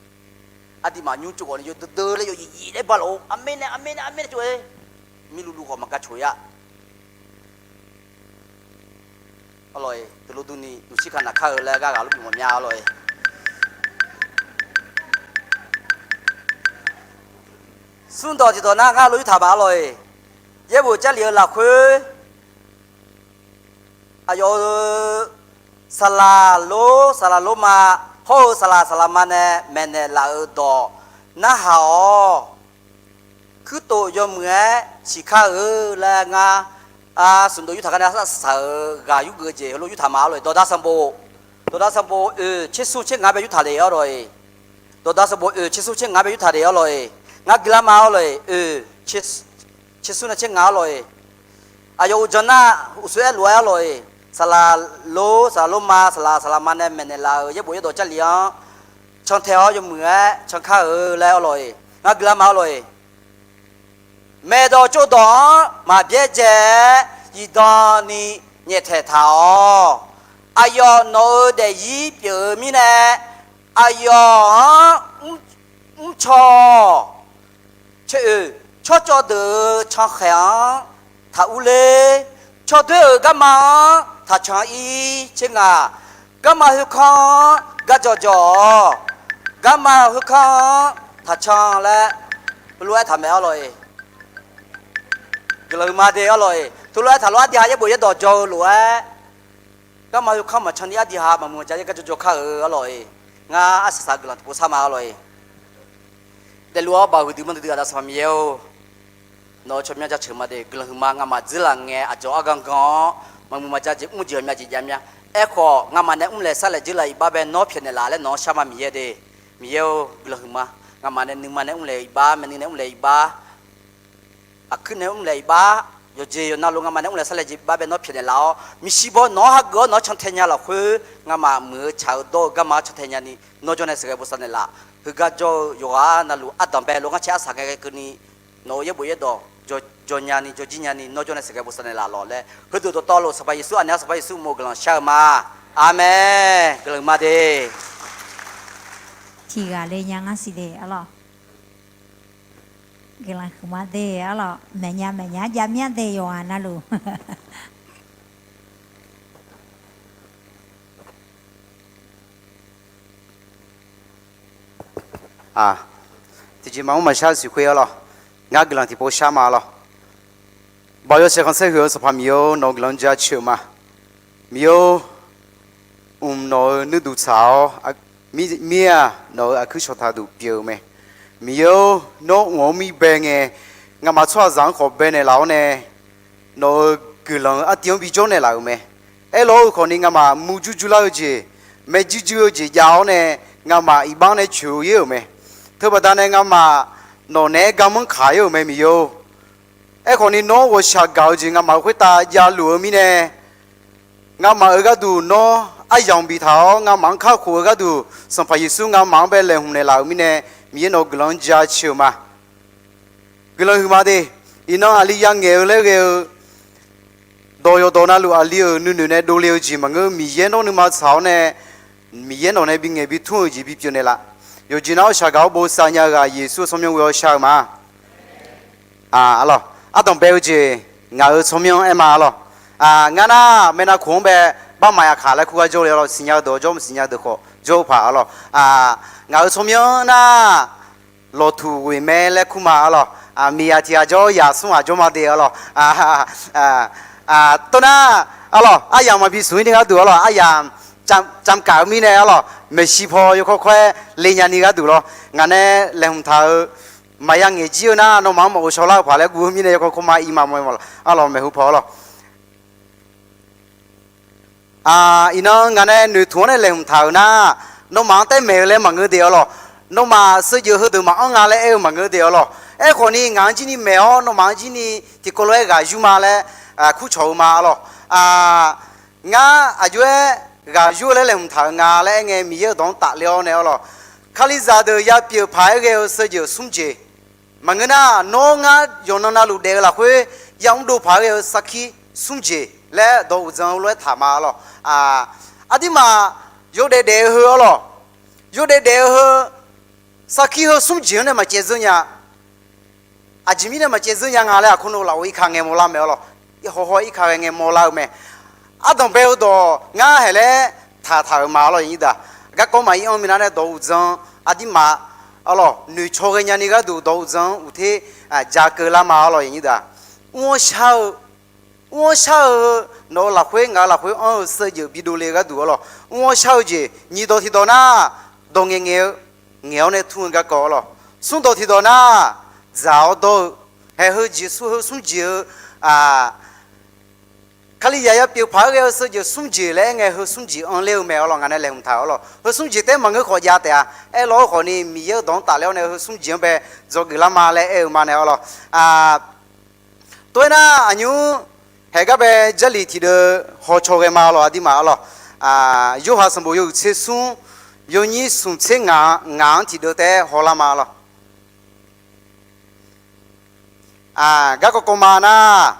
Aqduimaf nymr tsov ghawqni yawdui dui laer yawqyif yif laer ba laf-eu, aqmeq nae aqmeq nae aqmeq nae tsov-aer, mirluvluv khawf maqgar coq-ir-a. Arlawq-iq, teulof durni duqcir kanaq kar-eu laer gar ghaq lof bif mawf mya arlawq-iq. Smrdawq tiqdawq nar ngar lof yurtaq ma arlawq-iq. Yaerbof Jarlif-eu lafkhoer aqyawf-euq saqlaq lor, saqlaq lorma, hawr-eu saqlaq saqlaqma nae maeqnaeq laf-euq dawq narhaq-awq. Kuirtof yawmuiq-aer siqkar-eu laer ngar smrdov yurtaq gar nae arsaq saq-euq ghaq yurgeuf-eu jeq heulof yurtaq ma arlawq-iq. Dawqda sanqbof, dawqda sanqbof oeq tser smr tser ngaq bae yurtaq le arlawq-iq. Dawqda sanqbof oeq tser smr tser ngaq bae yurtaq le arlawq-iq. Ngar guiqlar ma arlawq-iq. Oeq tser smr nae tser ngaq arlawq-iq. Aqyawf uqdzan nar uqshoe aerlof-aer arlawq-iq. Saqlaq lor, saqlaq lorma, saqlaq saqlaqma nae maeqnaeq laf-euq yaerbof yaerdawq Jarlif-anr cantae-awr yawmuiq-aer cankar-eu laer arlawq-iq. Ngar guiqlar ma arlawq-iq. Maeqdawq tsovdawq-anr maq byaerdzae-aer zifdan ni nyaeftaeq taq-awq. Aqyawf nawq-euq daefzir pyeuf-eu mirnae, aqyawf-anr mrcaw-awq. Tsawrcawv deuq-euq cankhaeq-anr taq urler. Cawdoer-euq garma-anr taqcan-ir tser ngaq. Garma khoerkanr-anr gar jawqjawq-awq. Garma khoerkanr-anr taqcan laer heulof-aer taqmaeq arlawq-iq. Guiqlanq huiqma de arlawq-iq. Teulof-aer taqlof ardiha yaerbof yaerdawq jawr-eu lof-aer, garma khoerkanr maqcan ni ardiha maqmuiq maqja yaer gar jawqjawq kar-eu arlawq-iq. Ngar arsaq saq-eu guiqlanq tiqpov shar ma arlawq-iq. Daefluf-awr baoq huiqdui manr duidui aqda Sanqpaq Miqyaer-or, nawq-euq tsawrmyanr jaceuq ma de. Guiqlanq huiqma ngamaf dzeurlaf ngae aqdzawq argan gan-awr maqmuiq maqja jeq mr jeq ghawqmya jeq jav mya. Aerkhawf ngamaf nae mrlaeq sarlaeq dzeurlaf iqbax bae nawr pyaeqnaeq laf laer nawq-anr shar ma Miqyaer de. Miqyaer-or, guiqlanq huiqma. Ngamaf nae nuima nae mrlaeq iqbax, maeqnui nae mrlaeq iqbax, aqkuir nae mrlaeq iqbax, yawqjeq yawqnavluf ngamaf nae mrlaeq sarlaeq jeq iqbax bae nawr pyaeqnaeq laf-awr, miqshi baw nawq-anr hageuf-awr nawq-anr cantae nya lafkhoer, ngamaf muiq-eu tsaq-eu dawr-eu garma-anr cantae nyani nawr jawr nae sheuqghae bosav naeqlaf. Heugar jawr-eu yawqghaq navluf ardanq bae lof-aer ngar caer arsaq ngae ghae keuvni, nawq-euq yaerbof yaerdawq jawr, jawr nyani jawr jir nyani nawr jawr nae sheuqghae bosav naeqlaf lawq laer, heudeuq dawqtawvluf Sanqpaq Yeqsur aqnaeq-awr Sanqpaq Yeqsur uqmov guiqlanq shar-eu ma. Aqmeq. Guiqlanq huiqma de. Tiqghaq le nya ngar siq de arlawq. Guiqlanq huiqma de arlawq. Maeqnya maeqnya jav mya de yawqghaq navluf. Tiqjeq maqmr maqshar siq khoer arlawq. Ngar guiqlanq tiqpov shar ma arlawq. Baoq yawshaef khanqsaer huiq-eu Sanqpaq Miqyaer-or, nawq-euq guiqlanq jaceuq ma. Miqyaer-or, mq nawq-euq nuirduq tsaq-awr, mir-aq nawq-euq aqkuir shawqtaq duq pyeuf-eu mae. Miqyaer-or, nawr mq-anr mir bae ngae, ngamaf tsawrhaqzaq-anr khawf bae naeqlaf-awr nae, nawq-euq guiqlanq-eu artiv-anr bijawr naeqlaf-euq mae. Aerlof-aer-eu khawfni ngamaf murjur jurlar-eu jeq, maerjuir juir-eu jeq jav-awr nae, ngamaf iqbax-anr nae coeq-eu yaer-euq mae. Teubaqda nae ngamaf nawq naeq-aer garmanr kaq-ir-euq mae Miqyaer-or. Aerkhawfni nawr ghawqshaq gaq-eu jeq ngamaf-euq khoertav javluf-eu mirnae, ngamaf-euq gharduq nawr aryamq biftaq-awr ngamaf-anr kakhof-eu gharduq Sanqpaq Yeqsur ngamaf-anr bae laeqhmq naeqlaf-euq mirnae, Miqyaer nawq-euq guiqlanq-anr jaceuq ma. Guiqlanq huiqma de. Iqnan aqli yangaeq-eu laer ghae-eu dawq yawqdawq navluf aqli-euq nuinoeq nae dovle-eu jeq maqngeur. Miqyaer nawr nuima tsaq-awr nae, Miqyaer nawq nae bingaeq bitmr-eu jeq bipyeuf naeqlaf. Yawqjeq nar-awr shaq gaq-awr bosav nya-eu ghaq Yeqsur-eu tsawrmyanr ghoe-awr shar-eu ma. Arlawq, ardanqbae-eu jeq ngaq-euq tsawrmyanr aer ma arlawq. Ngar nar, maernavkhoq-anr bae, barmaf yaqkaq laer kur gar jawr le arlawq. Siqnya-eu deuq jawr, maqsiqnya-eu deuq khawf jawr-eu paq arlawq. Ngaq-euq tsawrmyanr nar, lawqtuq ghoeq mae laer kur ma arlawq. Miqyaq tiq ghaq jawr, yaq smr ghaq jawr ma de arlawq. Tov nar, arlawq, aryamq maqbi smq-ir ni gharduq arlawq, aryamq camkaf-eu mirnae arlawq, maeqshi paw yawkawr kawr-aer le nyani gharduq lawr. Ngaq nae laeqhmq taq-eu maqya ngaeq jir-eu nar, nawmaf-anr maqghov shawrlar-eu paq laer guv-eu mirnae yawkawr kawr ma ir ma mawr-aer ma lawq. Arlawq, maeqhu paw arlawq. Aq, iqnan ngaq nae noeqtmq-anr nae laeqhmq taq-euq nar, nawmaf-anr taer maeq-eu laer maqngeur de arlawq. Nawmaf seuvjeuf heudeuq maqanr nga laer aer-eu maqngeur de arlawq. Aerkhawf ni ngaq-anr jir ni maeq-awr, nawmaf-anr jir ni tiqkawv lof-aer ghaq yur ma laer kurcawq-eu ma arlawq. Ngar aqjox-aer ghaq yur-eu laer laeqhmq taq-euq nga laer aer ngae, Miqyaer-euq dawq-anr tafler-awr nae arlawq, Kalizaq deuq yapyeuf paq-aer ghae-eu seuvjeuf smr jeq, maqngeur nar, nawr ngar yawqnan navluf daef-eu lafkhoer yamr dov paq-aer ghae-eu sarkir smr jeq laer dawq uqdzan-eu lof-aer taq ma arlawq. Aqdirmaf yawdaef daef-eu heu arlawq, yawdaef daef-eu heu sarkir heu smr jeq-anr nae maqcaev zeur nya. Aqjeq mirnae maqcaev zeur nya nga laer aqkar nawr lafov irka ngae mawrlar mae arlawq. Hawhaw irka ghae ngae mawrlar-eu mae. Ardanq bae-eu dawq ngar haeq laer taqtaq-euq ma arlawq, yaqnyir deuq-aq. Garkawv maqir anr minav nae dawq uqdzan aqdirmaf arlawq, noeqcaw ghaenya ni gharduq dawq uqdzan-anr uqter ja keuvlar ma arlawq, yaqnyir deuq-aq. Mr-anr shar-eu, mr-anr shar-eu heu, nawq-euq lafkhoer ngaq-euq lafkhoer anr-eu seuvjeuf bidov le-eu gharduq arlawq, mr-anr shar-eu jeq nyiq dawq tiqdawq nar, dawq ngaeqngaeq-eu, ngaeq-awr nae tmr-eu garkawv arlawq. Smr dawq tiqdawq nar, dzaq-awr dawr-eu, haeq heu jeq smr heu smr jeq-eu, Kalizaq yapyeuf paq-aer ghae-eu seuvjeuf smr jeq laer aer ngae, heu smr jeq anr ler-eu mae arlawq, ngaq nae laeqhmq taq-euq arlawq. Heu smr jeq taef-aer maqngeur khawf jav taef-a. Aerlawr-eu khawf ni Miqyaer-euq dawq-anr tafler-awr nae heu smr jeq-anr bae dzawgeuf lar ma laer aer-eu ma nae arlawq. Tov-aer nar aqnymr haeq gar bae Jarlif tiqdeuv hawcaw ghae ma arlawq, aqdirmaf arlawq. Yorhaq sanqbof yawhuiq tser smr, yawnyir smq tser ngaq, ngaq-anr tiqdeuv taef-aer hawlar ma arlawq. Garkawv kawv ma nar,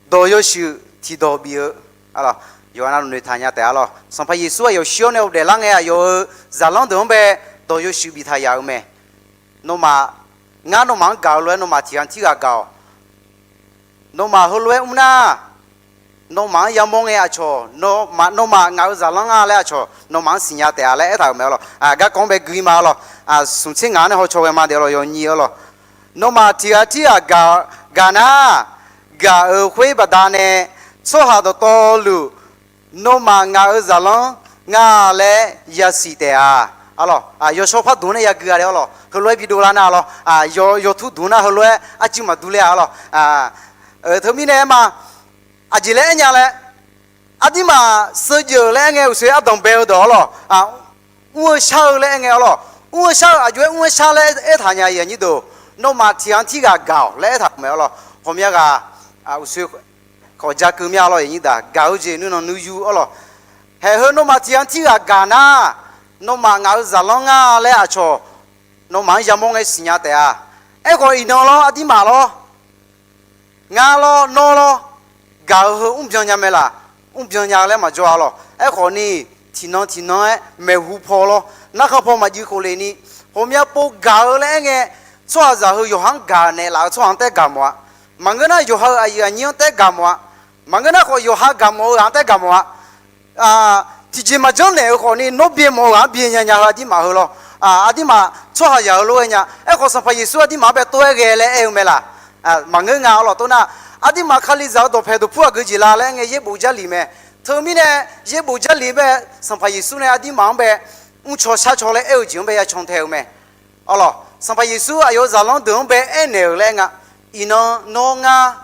dawq yawshuif tiqdawq bif-eu, yawqha navluf noeqtaq nya taef arlawq. Sanqpaq Yeqsur aqyawf shir-awr nae ghofdaef lar ngae, aqyawf-euq zaqlanr deuq-anr bae dawq yawshuif biftaq yaf-euq mae. Nawmaf, ngar nawmaf-anr gaq-eu lof-aer nawmaf tiqghaq tirghaq gaq-awq. Nawmaf heulof-aer mr nar, nawmaf-anr yamawr ngae aqcawq, nawmaf ngaq-euq zaqlanr nga laer aqcawq nawmaf-anr siqnya taef-a laer aertaq-euq mae arlawq. Garkawv-anr bae gui ma arlawq. Smq tser ngaq-anr nae hawcaw ghae ma de arlawq, yawnyir arlawq. Nawmaf tiqghaq tirghaq gaq, gaq nar, gaq-euq khoer baqdanae tsawrhaq dawqtawvluf nawmaf ngaq-euq zaqlanr nga laer yasiq taef-a. Arlawq, yawshawr par dmq-anr nae yagui-a de arlawq. Heulof-aer bidov lar nar arlawq, yawtur dmq nar heulof-aer arcuiv maqdur ler-a arlawq. Teumirnae aer ma, aqjeq laer aernya laer, aqdirmaf seuvjeuf laer aer ngae uqshoe ardanq bae-eu dawq arlawq. Mr-eu shar-eu laer aer ngae arlawq. Mr-eu shar-eu aqjox-aer mr-eu shar laer aertaq nya-a, yaqnyir deuq. Nawmaf tiqghaq tirghaq gaq-awq laer aertaq-euq mae arlawq. Ghawqmya ghaq uqshoe khawf ja keuv mir-a arlawq, yaqnyir deuq-aq. Gaq-eu jeq nuinanq nuiyu arlawq. Haeq heu nawmaf tiqghaq tirghaq gaq nar, nawmaf ngaq-euq zaqlanr nga laer aqcawq nawmaf-anr yamawr ngae siqnya taef-a. Aerkhawf iqnan lawr, aqdirmaf lawr, ngar lawr, nawr lawr, gaq-eu heu mrbyan nya mae laq? Mrbyan nya laer maqjawr-a lawq. Aerkhawf ni, tiqnan tiqnan-aer maeqhu paw lawr, narkhan paw maqjuif khofle ni, ghawqmya pov gaq-eu laer aer ngae, tsawrhaqzaq heu yawqha-anr gaq naeqlaf-eu tsawrhaq-anr taef gaq mawf-a. Maqngeur nar, yawqha-euq aqyuif aqnyir-anr taef gaq mawf-a. Maqngeur nar khawf, yawqha gaq mawf-eu ghaq-anr taef gaq mawf-a. Tiqjeq maqjanr naeq-eu khawf ni, nawr byae mawf-eu ghaq-anr byae nya nya heu aqdirmaf heu lawr. Aqdirmaf tsawrhaqzaq heu lof-aer nya. Aerkhawf, Sanqpaq Yeqsur aqdirmaf-anr bae tov-aer ghae laer aer-eu mae laq? Maqngeur nga arlawq. Tov nar, aqdirmaf Kalizaq-eu dawqpaeq dawqpur aqgeu jeq la laer aer ngae, yaerbof Jarlif mae. Teumirnae, yaerbof Jarlif bae Sanqpaq Yeqsur nae aqdirmaf-anr bae mrcaw sharcaw laer aer-eu jeq-anr bae yacan tae-eu mae. Arlawq, Sanqpaq Yeqsur aqyawf-euq zaqlanr deuq-anr bae aernaeq-euq laer aer nga. Iqnan nawr ngar,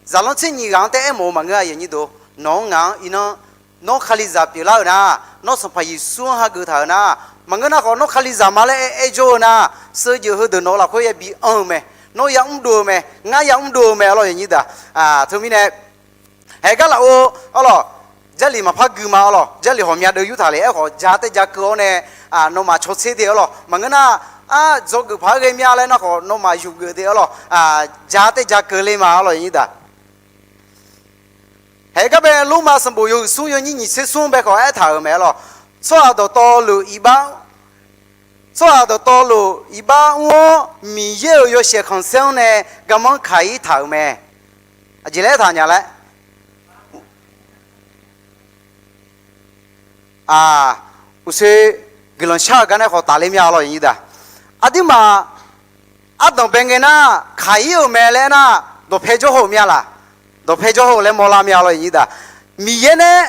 zaqlanr tser nyiq ghaq-anr taef aermawf-eu maqngeur-a, yaqnyir deuq. Nawq-anr ngaq-anr iqnan, nawr Kalizaq pyeuflar-euq nar, nawr Sanqpaq Yeqsur-anr hageuf taq-euq nar, maqngeur nar khawf, nawr Kalizaq ma laer aer, aer jawr-eu nar, seuvjeuf heudeuq nawq-eu lafkhoer yabi anr-eu mae. Nawr yamr dov-eu mae, ngar yamr dov-eu mae arlawq, yaqnyir deuq-aq. Teumirnae, haeq gar laf-or arlawq, Jarlif maqpar gui ma arlawq. Jarlif ghawqmya deuv yurtaq le. Aerkhawf, ja taef ja keuv-awr nae, nawmaf cawtser de arlawq. Maqngeur nar, ar, dzawgeuf paq-aer ghae mya laer nar khawf, nawmaf yufgeuf de arlawq. Ja taef ja keuv le ma arlawq, yaqnyir deuq-aq. Haeq gar bae Lormav sanqbof yawhuiq smr yawnyir nyiq tser smr bae khawf aertaq-euq mae arlawq. Tsawrhaq dawqtawvluf iqbax, tsawrhaq dawqtawvluf iqbax mr-awr, Miqyaer-euq yawshaef khanqsaer-anr nae garmanr kaq-ir taq-euq mae. Aqjeq laer aertaq nya laer, uqshoe guiqlanq shar-eu gar nae khawf tafler mya arlawq, yaqnyir deuq-aq. Aqdirmaf ardanq bae ngae nar, kaq-ir-euq mae laer aernar, dawqpae jawr haw-euq mya laq? Dawqpae jawr haw-eu laer mawrlar mya arlawq, yaqnyir deuq-aq. Miqyaer nae,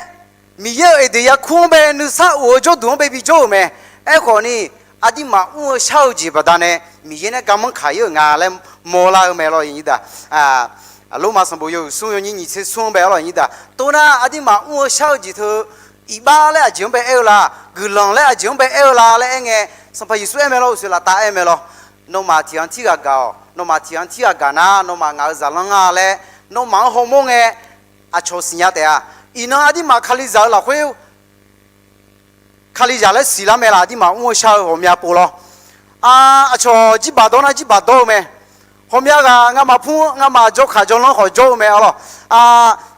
Miqyaer-euq aqdui yarkur-anr bae nuisar of-eu jawrduq-anr bae bi jawr-euq mae. Aerkhawf ni, aqdirmaf mr-eu shar-eu jeq baqdanae Miqyaer nae garmanr kaq-ir-euq nga laer mawrlar-eu mae arlawq, yaqnyir deuq-aq. Lormav sanqbof yawhuiq smr yawnyir nyiq tser smr-anr bae arlawq nyir daq. Tov nar aqdirmaf mr-eu shar-eu jeq teu, iqbax laer aqjeq-anr bae aer-eu la, guiqlanq laer aqjeq-anr bae aer-eu la laer aer ngae, Sanqpaq Yeqsur aer mae lawr, uqshoe laftav aer mae lawr. Nawmaf tiq ghanq tirghaq gaq-awq. Nawmaf tiq ghanq tirghaq gaq nar, nawmaf ngaq-euq zaqlanr nga laer, nawmaf-anr hawmawr ngae, aqcawq siqnya taef-a. Iqnan aqdirmaf Kalizaq-eu lafkhoer Kalizaq laer siqlar mae laf, aqdirmaf mr-eu shar-eu ghawqmya pov lawr. Aqcawq jirbaq dawr nar jirbaq dawr-eu mae. Ghawqmya ghaq ngamaf pur ngamaf jawrkaq jawrlanr khawf jawr-eu mae arlawq.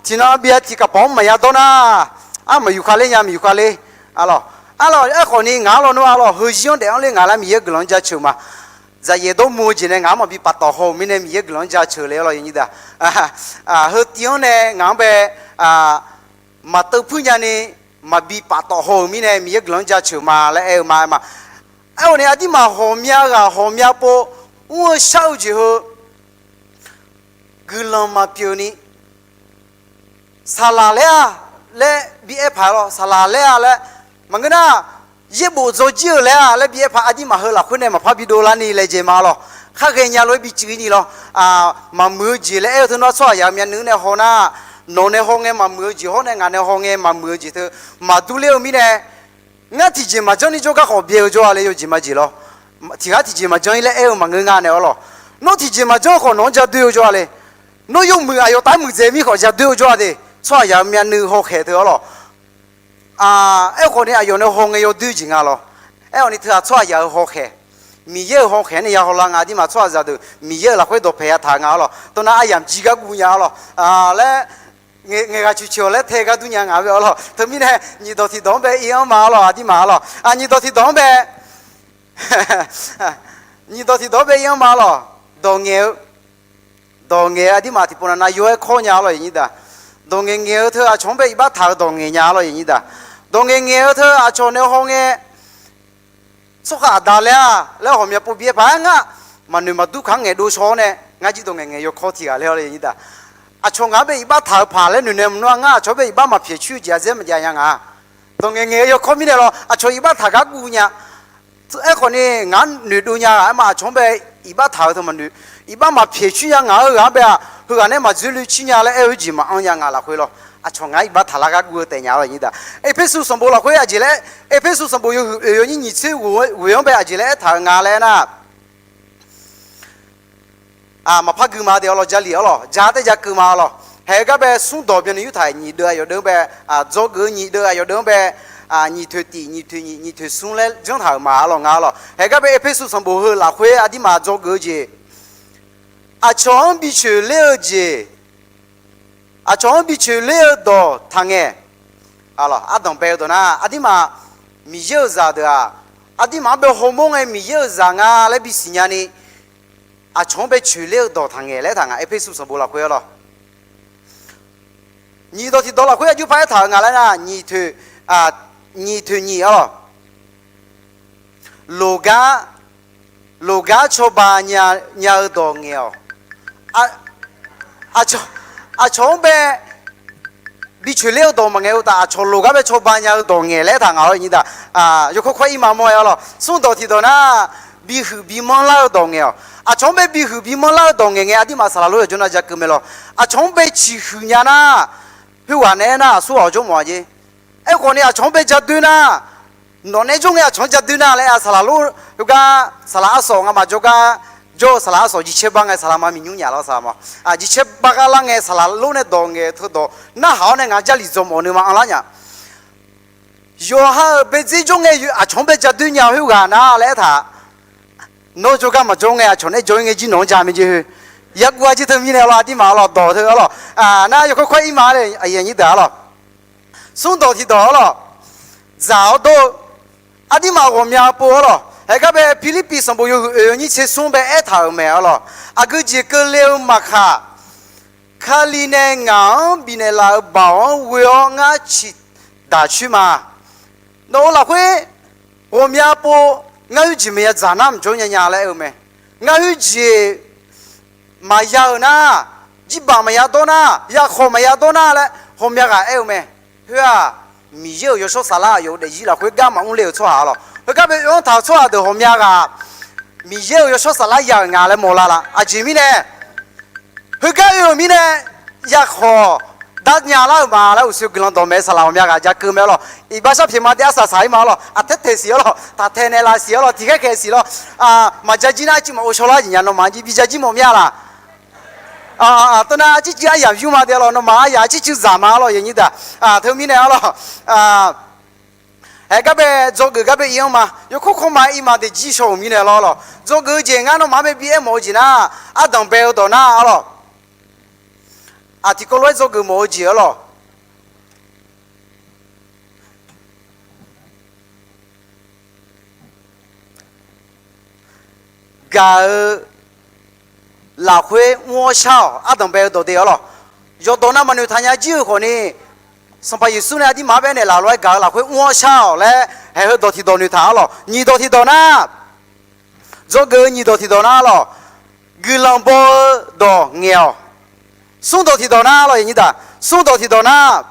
Tiqnan byav tiqkaqpawq-anr maqya dawr nar, armaf yufkhav ler nya, maqyufkhav ler. Arlawq, arlawq, aerkhawf ni ngaq-anr lawnmr arlawq, heuzir-anr daef-anr ler ngaq laer Miqyaer guiqlanq-anr jaceuq ma. Zaqyaef dawrmu-eu jeq nae ngaq-anr maqbi paftawf haw-euq mirnae Miqyaer guiqlanq-anr jaceuq le arlawq yawnyir daq. Heu tiv-anr nae ngaq-anr bae maqteuv puir nya ni, maqbi paftawf haw-euq mirnae Miqyaer guiqlanq-anr jaceuq ma laer aer-eu ma, aer ma. Aerkhawf ni aqdirmaf ghawqmya ghaq ghawqmya pov mr-eu shar-eu jeq heu guiqlanq maqpyeuf ni, saqlaq laer-a laer bi aer paq-aer lawr, saqlaq laer-a laer, maqngeur nar, yaerbof dzawjir-euq laer-a laer bi aer paq, aqdirmaf heu lafkhoer nae maqpar bi dovlar ni laejae ma lawr. Khar ghaenya lof-aer bi cuiv ni lawr. Maqmuiq-eu jeq laer aer-eu teu nar, tsawrhaqzaq-euq myavnuiv nae haw nar, nawq nae haw ngae maqmuiq-eu jeq hawr nae ngaq nae haw ngae maqmuiq-eu jeq teu maqdur ler-eu mirnae, ngar tiqjeq maqjanr ni jawrgar khawf byae-eu jawr-a le, yawjeq majeq lawr. Tiq ghaq tiqjeq maqjanr-ir laer aer-eu maqngeur nga nae arlawq. Nawr tiqjeq maqjanr khawf nawq-anr ja doer-eu jawr-a le. Nawr yawmuiq aqyawf taf muiqdzaeq mir khawf ja doer-eu jawr-a de. Tsawrhaqzaq-euq myavnuiv hawkhaeq teu arlawq. Aerkhawf ni aqyawf nae haw ngae yawdoer jeq nga lawr. Aerkhawf ni teu-aq tsawrhaqzaq-euq hawkhaeq, Miqyaer-euq hawkhaeq-anr nae ya hawlar nga. Aqdirmaf tsawrhaqzaq deuq Miqyaer-euq lafkhoer dawqpaeq yataq-eu nga arlawq. Tov nar aryamq jir gar guv nya arlawq. Laer ngaeq ghaq coeq coeq-awq laer tae gar dur nya nga-a arlawq. Teumirnae nyiq dawq tiq dawq-anr bae ir-anr ma arlawq, aqdirmaf arlawq. Nyiq dawq tiq dawq-anr bae, nyiq dawq tiq dawq-anr bae ir-anr ma arlawq. Dawq ngaeq-eu, dawq ngaeq-eu aqdirmaf tiqpov nav nav yawr-aer kawr nya arlawq yawnyir daq. Dawq ngaeq ngaeq-eu teu aqcawq-anr bae iqbax taq-eu dawq ngaeq nya arlawq yawnyir daq. Dawq ngaeq ngaeq-eu teu aqcawq nae haw ngae, tsawrhaq aqda laer-a laer ghawqmya pov bi aer paq-aer ngar, maqnoeq maqdur kaq-anr ngaeqdov shaw-awr nae ngar jir dawq ngaeq ngaeq yawkawr tiq ghaq laer arlawq yawnyir daq. Aqcawq ngaq-anr bae iqbax taq-eu paq laer noeq nae maqnawr-a, ngar aqcawq-anr bae iqbax maqpyaeq coer-eu jeq aqdzaer maqjav nya nga. Dawq ngaeq ngaeq-eu yawkawr mirnae lawr, aqcawq iqbax taq gar guv nya. Aerkhawf ni ngaq-anr noeqdov nya ghaq aer ma, aqcawq-anr bae iqbax taq-eu teu maqnoeq. Iqbax maqpyaeq coer nya ngaq-euq ghaq-anr bae-aq, heughaq nae maqdzoerloe coer nya laer aer-eu jeq maqanr nya nga lafkhoer lawr. Aqcawq ngaq-anr iqbax taq lar gar guv-eu taef nya arlawq yawnyir daq. Erpersu sanqbof lafkhoer aqjeq laer, Erpersu sanqbof yawhuiq oeq yawnyir nyiq tser ghoe-anr bae aqjeq laer aertaq-euq nga laer nar, maqpar gui ma de arlawq, Jarlif arlawq, ja taer ja keuv ma arlawq. Haeq-eu gar bae smr dawq byanni yurtaq nyiq deuv aqyawf deuv-anr bae, dzawgeuf-eu nyiq deuv aqyawf deuv-anr bae, nyiq toeq tiq, nyiq toeq nyiq, nyiq toeq smr laer janr taq-euq ma arlawq nga arlawq. Haeq-eu gar bae Erpersu sanqbof heu lafkhoer aqdirmaf dzawgeuf-eu jeq, aqcawq-anr bi coeqler-eu jeq, aqcawq-anr bi coeqler-eu dawq taqngaeq. Ardanq bae-eu dawq nar, aqdirmaf Miqyaer-euq zaq deuq-aq, aqdirmaf-anr bae hawmawr ngae Miqyaer-euq zaq nga laer bisiq nyani, aqcawq-anr bae coeqler-eu dawq taqngaeq laer aertaq nga, Erpersu sanqbof lafkhoer arlawq. Nyiq dawq tiq dawq lafkhoer aqjox par aertaq-euq nga laer nar, nyiq toeq, nyiq toeq nyiq arlawq. Loqgar, loqgar cawba nya-eu dawq ngaeq-awq. Aqcawq, aqcawq-anr bae bi coeqler-eu dawq maqngaeq-eu uqtaf, aqcawq loqgar bae cawba nya-eu dawq ngaeq laer aertaq nga arlawq yawnyir daq. Yawkawr kawr ir ma mawr-aer arlawq, smr dawq tiq dawq nar, bihuiq bimanr lar-eu dawq ngaeq-awq. Aqcawq-anr bae bihuiq bimanr lar-eu dawq ngaeq ngae aqdirmaf saqlaq lor yawqjawr nav ja keuv mae lawr. Aqcawq-anr bae ciqhuiq nya nar, khoerghaq nae aernar aqsur ghaq-awq jawr mawf-a jer. Aerkhawf ni aqcawq-anr bae ja doer nar, nawq nae jawr ngae aqcawq-anr ja doer nar laer-a, saqlaq lor, heugar saqlaq arsawq ngamaf jawrgar jawr-eu saqlaq arsawq jircaer bar ngae saqlaq ma miqnymr nyaf lar saqlaq ma. Jircaer bar gar lar ngae saqlaq lor nae dawq ngaeq-eu teudawq narhaq-awr nae ngaq-anr Jarlif dzaw mawf nuima anrlar nya. Yawqha-euq baedzer jawr ngae aqcawq-anr bae ja doer nya khoerghaq nar laer aertaq. Nawr jawrgar maqjawr ngae aqcawq nae jawr-ir ngae jir nawq-anr ja mae jer heu. Yarguv-a jer teumirnae arlawq, aqdirmaf arlawq, dawq teu arlawq. Nar yawkawr kawr ir ma le, aqyuif aqnyir deuq arlawq. Smr dawq tiq dawq arlawq. Dzaq-awr dawr-eu, aqdirmaf ghawqmya pov arlawq. Haeq gar bae Pirlirpiv sanqbof yawhuiq oeq yawnyir tser smr bae aertaq-euq mae arlawq. Aqgeu jeq keuvle-eu maqkaq, Kali nae ngaq-anr bifnaeq laf-euq baoq-anr ghoe-awr ngar ciqdaq coer ma. Nawq-euq lafkhoer ghawqmya pov, ngar khoerjeq maqya dzaq nar mqjawr nya nya laer aer-eu mae. Ngar khoerjeq maqya-euq nar, jirbaq maqya dawr nar, yakhawq maqya dawr nar laer ghawqmya ghaq aer-eu mae. Khoer-aq, Miqyaer-euq yawshawr saflar aqyawf-euq daefzir lafkhoer gar maqmr le-euq tsawrhaq arlawq. Heugar bae oe-anr taq-euq tsawrhaq deuq ghawqmya ghaq Miqyaer-euq yawshawr saflar ya-euq nga laer mawrlar la. Aqjeq mirnae, Heugar oe-euq mirnae, yakhawq darnya lar-euq ma laer uqshoe guiqlanq dawqmaeq saqlaq ghawqmya ghaq ja keuv mae-awr lawq. Iqbax sharpyaeq ma de arsaq saq-ir ma-awr lawq. Aqtaer taeq siq-awr lawq. Taq taeq naeqlaf siq-awr lawq. Tiqkhaer khaeq siq lawr. Maqja jir nar arcuiv maqghov shawrlar jeq nya nawmaf jir bi ja jir mawf mir-a laq. Tov nar arcuiv cuiv aryamq yur ma de-awr lawq. Nawmaf aryamq arcuiv cuiv dzaq ma-awr lawq yawnyir daq. Teumirnae-awr lawq, haeq gar bae dzawgeuf gar bae ir-anr ma. Yawkawr kawrma ir ma de jir shaw-euq mirnae lawr lawq. Dzawgeuf-eu jeq ngar nawmaf-anr bae bi aermawf-eu jeq nar, ardanq bae-eu dawq nar-awr lawq. Aq tiqkawv lof-aer dzawgeuf mawf-eu jeq-awr lawq. Gaq-eu lafkhoer mr-awr shar-awq. Ardanq bae-eu dawq de-awr lawq. Yawqdawq nav maqnoeq taq nya jir-euq khawfni, Sanqpaq Yeqsur nae aqdirmaf-anr bae aernaeq laf lof-aer gaq-eu lafkhoer mr-awr shar-awq laer haeq heudawq tiqdawq noeqtaq-awr lawq. Nyiqdawq tiqdawq nar, dzawgeuf-eu nyiqdawq tiqdawq nar lawq, guiqlanq baw-eu dawq ngaeq-awq. Smrdawq tiqdawq nar lawq, aqnyir daq, smrdawq tiqdawq nar,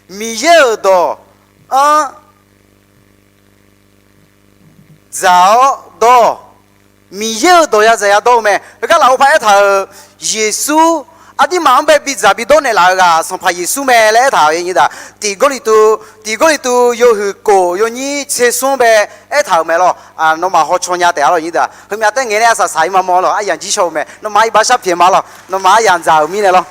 Miqyaer-euq dawq-anr dzaq-awr dawr-awq. Miqyaer-euq dawq yadzaq yadawr-eu mae. Heugar lafov paq aertaq-euq, Yeqsur aqdirmaf-anr bae bidzaq bidawr naeqlaf-eu ghaq Sanqpaq Yeqsur mae laer aertaq-euq aqnyir daq. Tiq Gawrliqtu, tiq Gawrliqtu yawhuiq kof yawnyir tser smr-anr bae aertaq-euq mae lawq. Nawmaf hawcaw nya taef-a lawq aqnyir daq. Heumyav taer ngaeq nae arsaq saq-ir ma mawr lawq. Aryamq jir shaw-eu mae. Nawmaf iqbax sharpyaeq ma lawq. Nawmaf aryamq dzaq-euq mirnae lawr.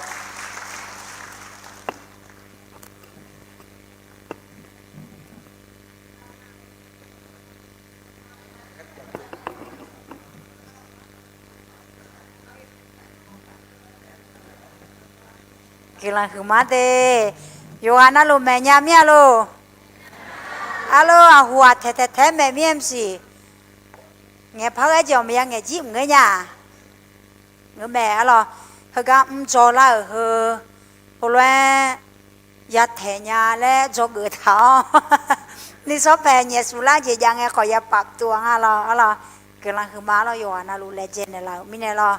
Guiqlanq huiqma de. Yawqghaq navluf maeqnya mir-a lor. Arlor, aqhuq aqtaeq taeq taeq maeq mir-a maqsiq. Ngaeqpar ghae jeq-awq maqya ngaeq jir maqngeur nya. Ngeur mae arlawr. Heugar mr dzaw lar-euq heu, heulof-aer yataeq nya laer dzawgeuf taq-awr, nuisawr paeq nyaef suf lar jeq jav ngae khawf ya paf tuv-a nga lawr arlawr. Guiqlanq huiqma arlawr, yawqghaq navluf laejae naeqlaf-euq mirnae lawr.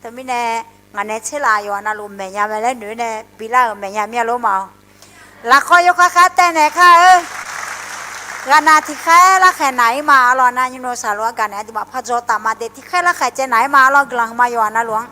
Teumirnae ngaq nae tser laf yawqghaq navluf maeqnya mae laer noeq-aer nae bi lar-euq maeqnya mir-a lor ma-awr. Lafkhawr yawkhav khav taev naeq kar-eu. Ghaqnav tiqkhaer larkhaeq naq-ir ma arlawr. Nar nymr nor saqloq-aer gaqnaeq aqduimaf pardzaw taf ma de tiqkhaer larkhaeq caev naq-ir ma arlawr. Guiqlanq huiqma yawqghaq navluf-anr.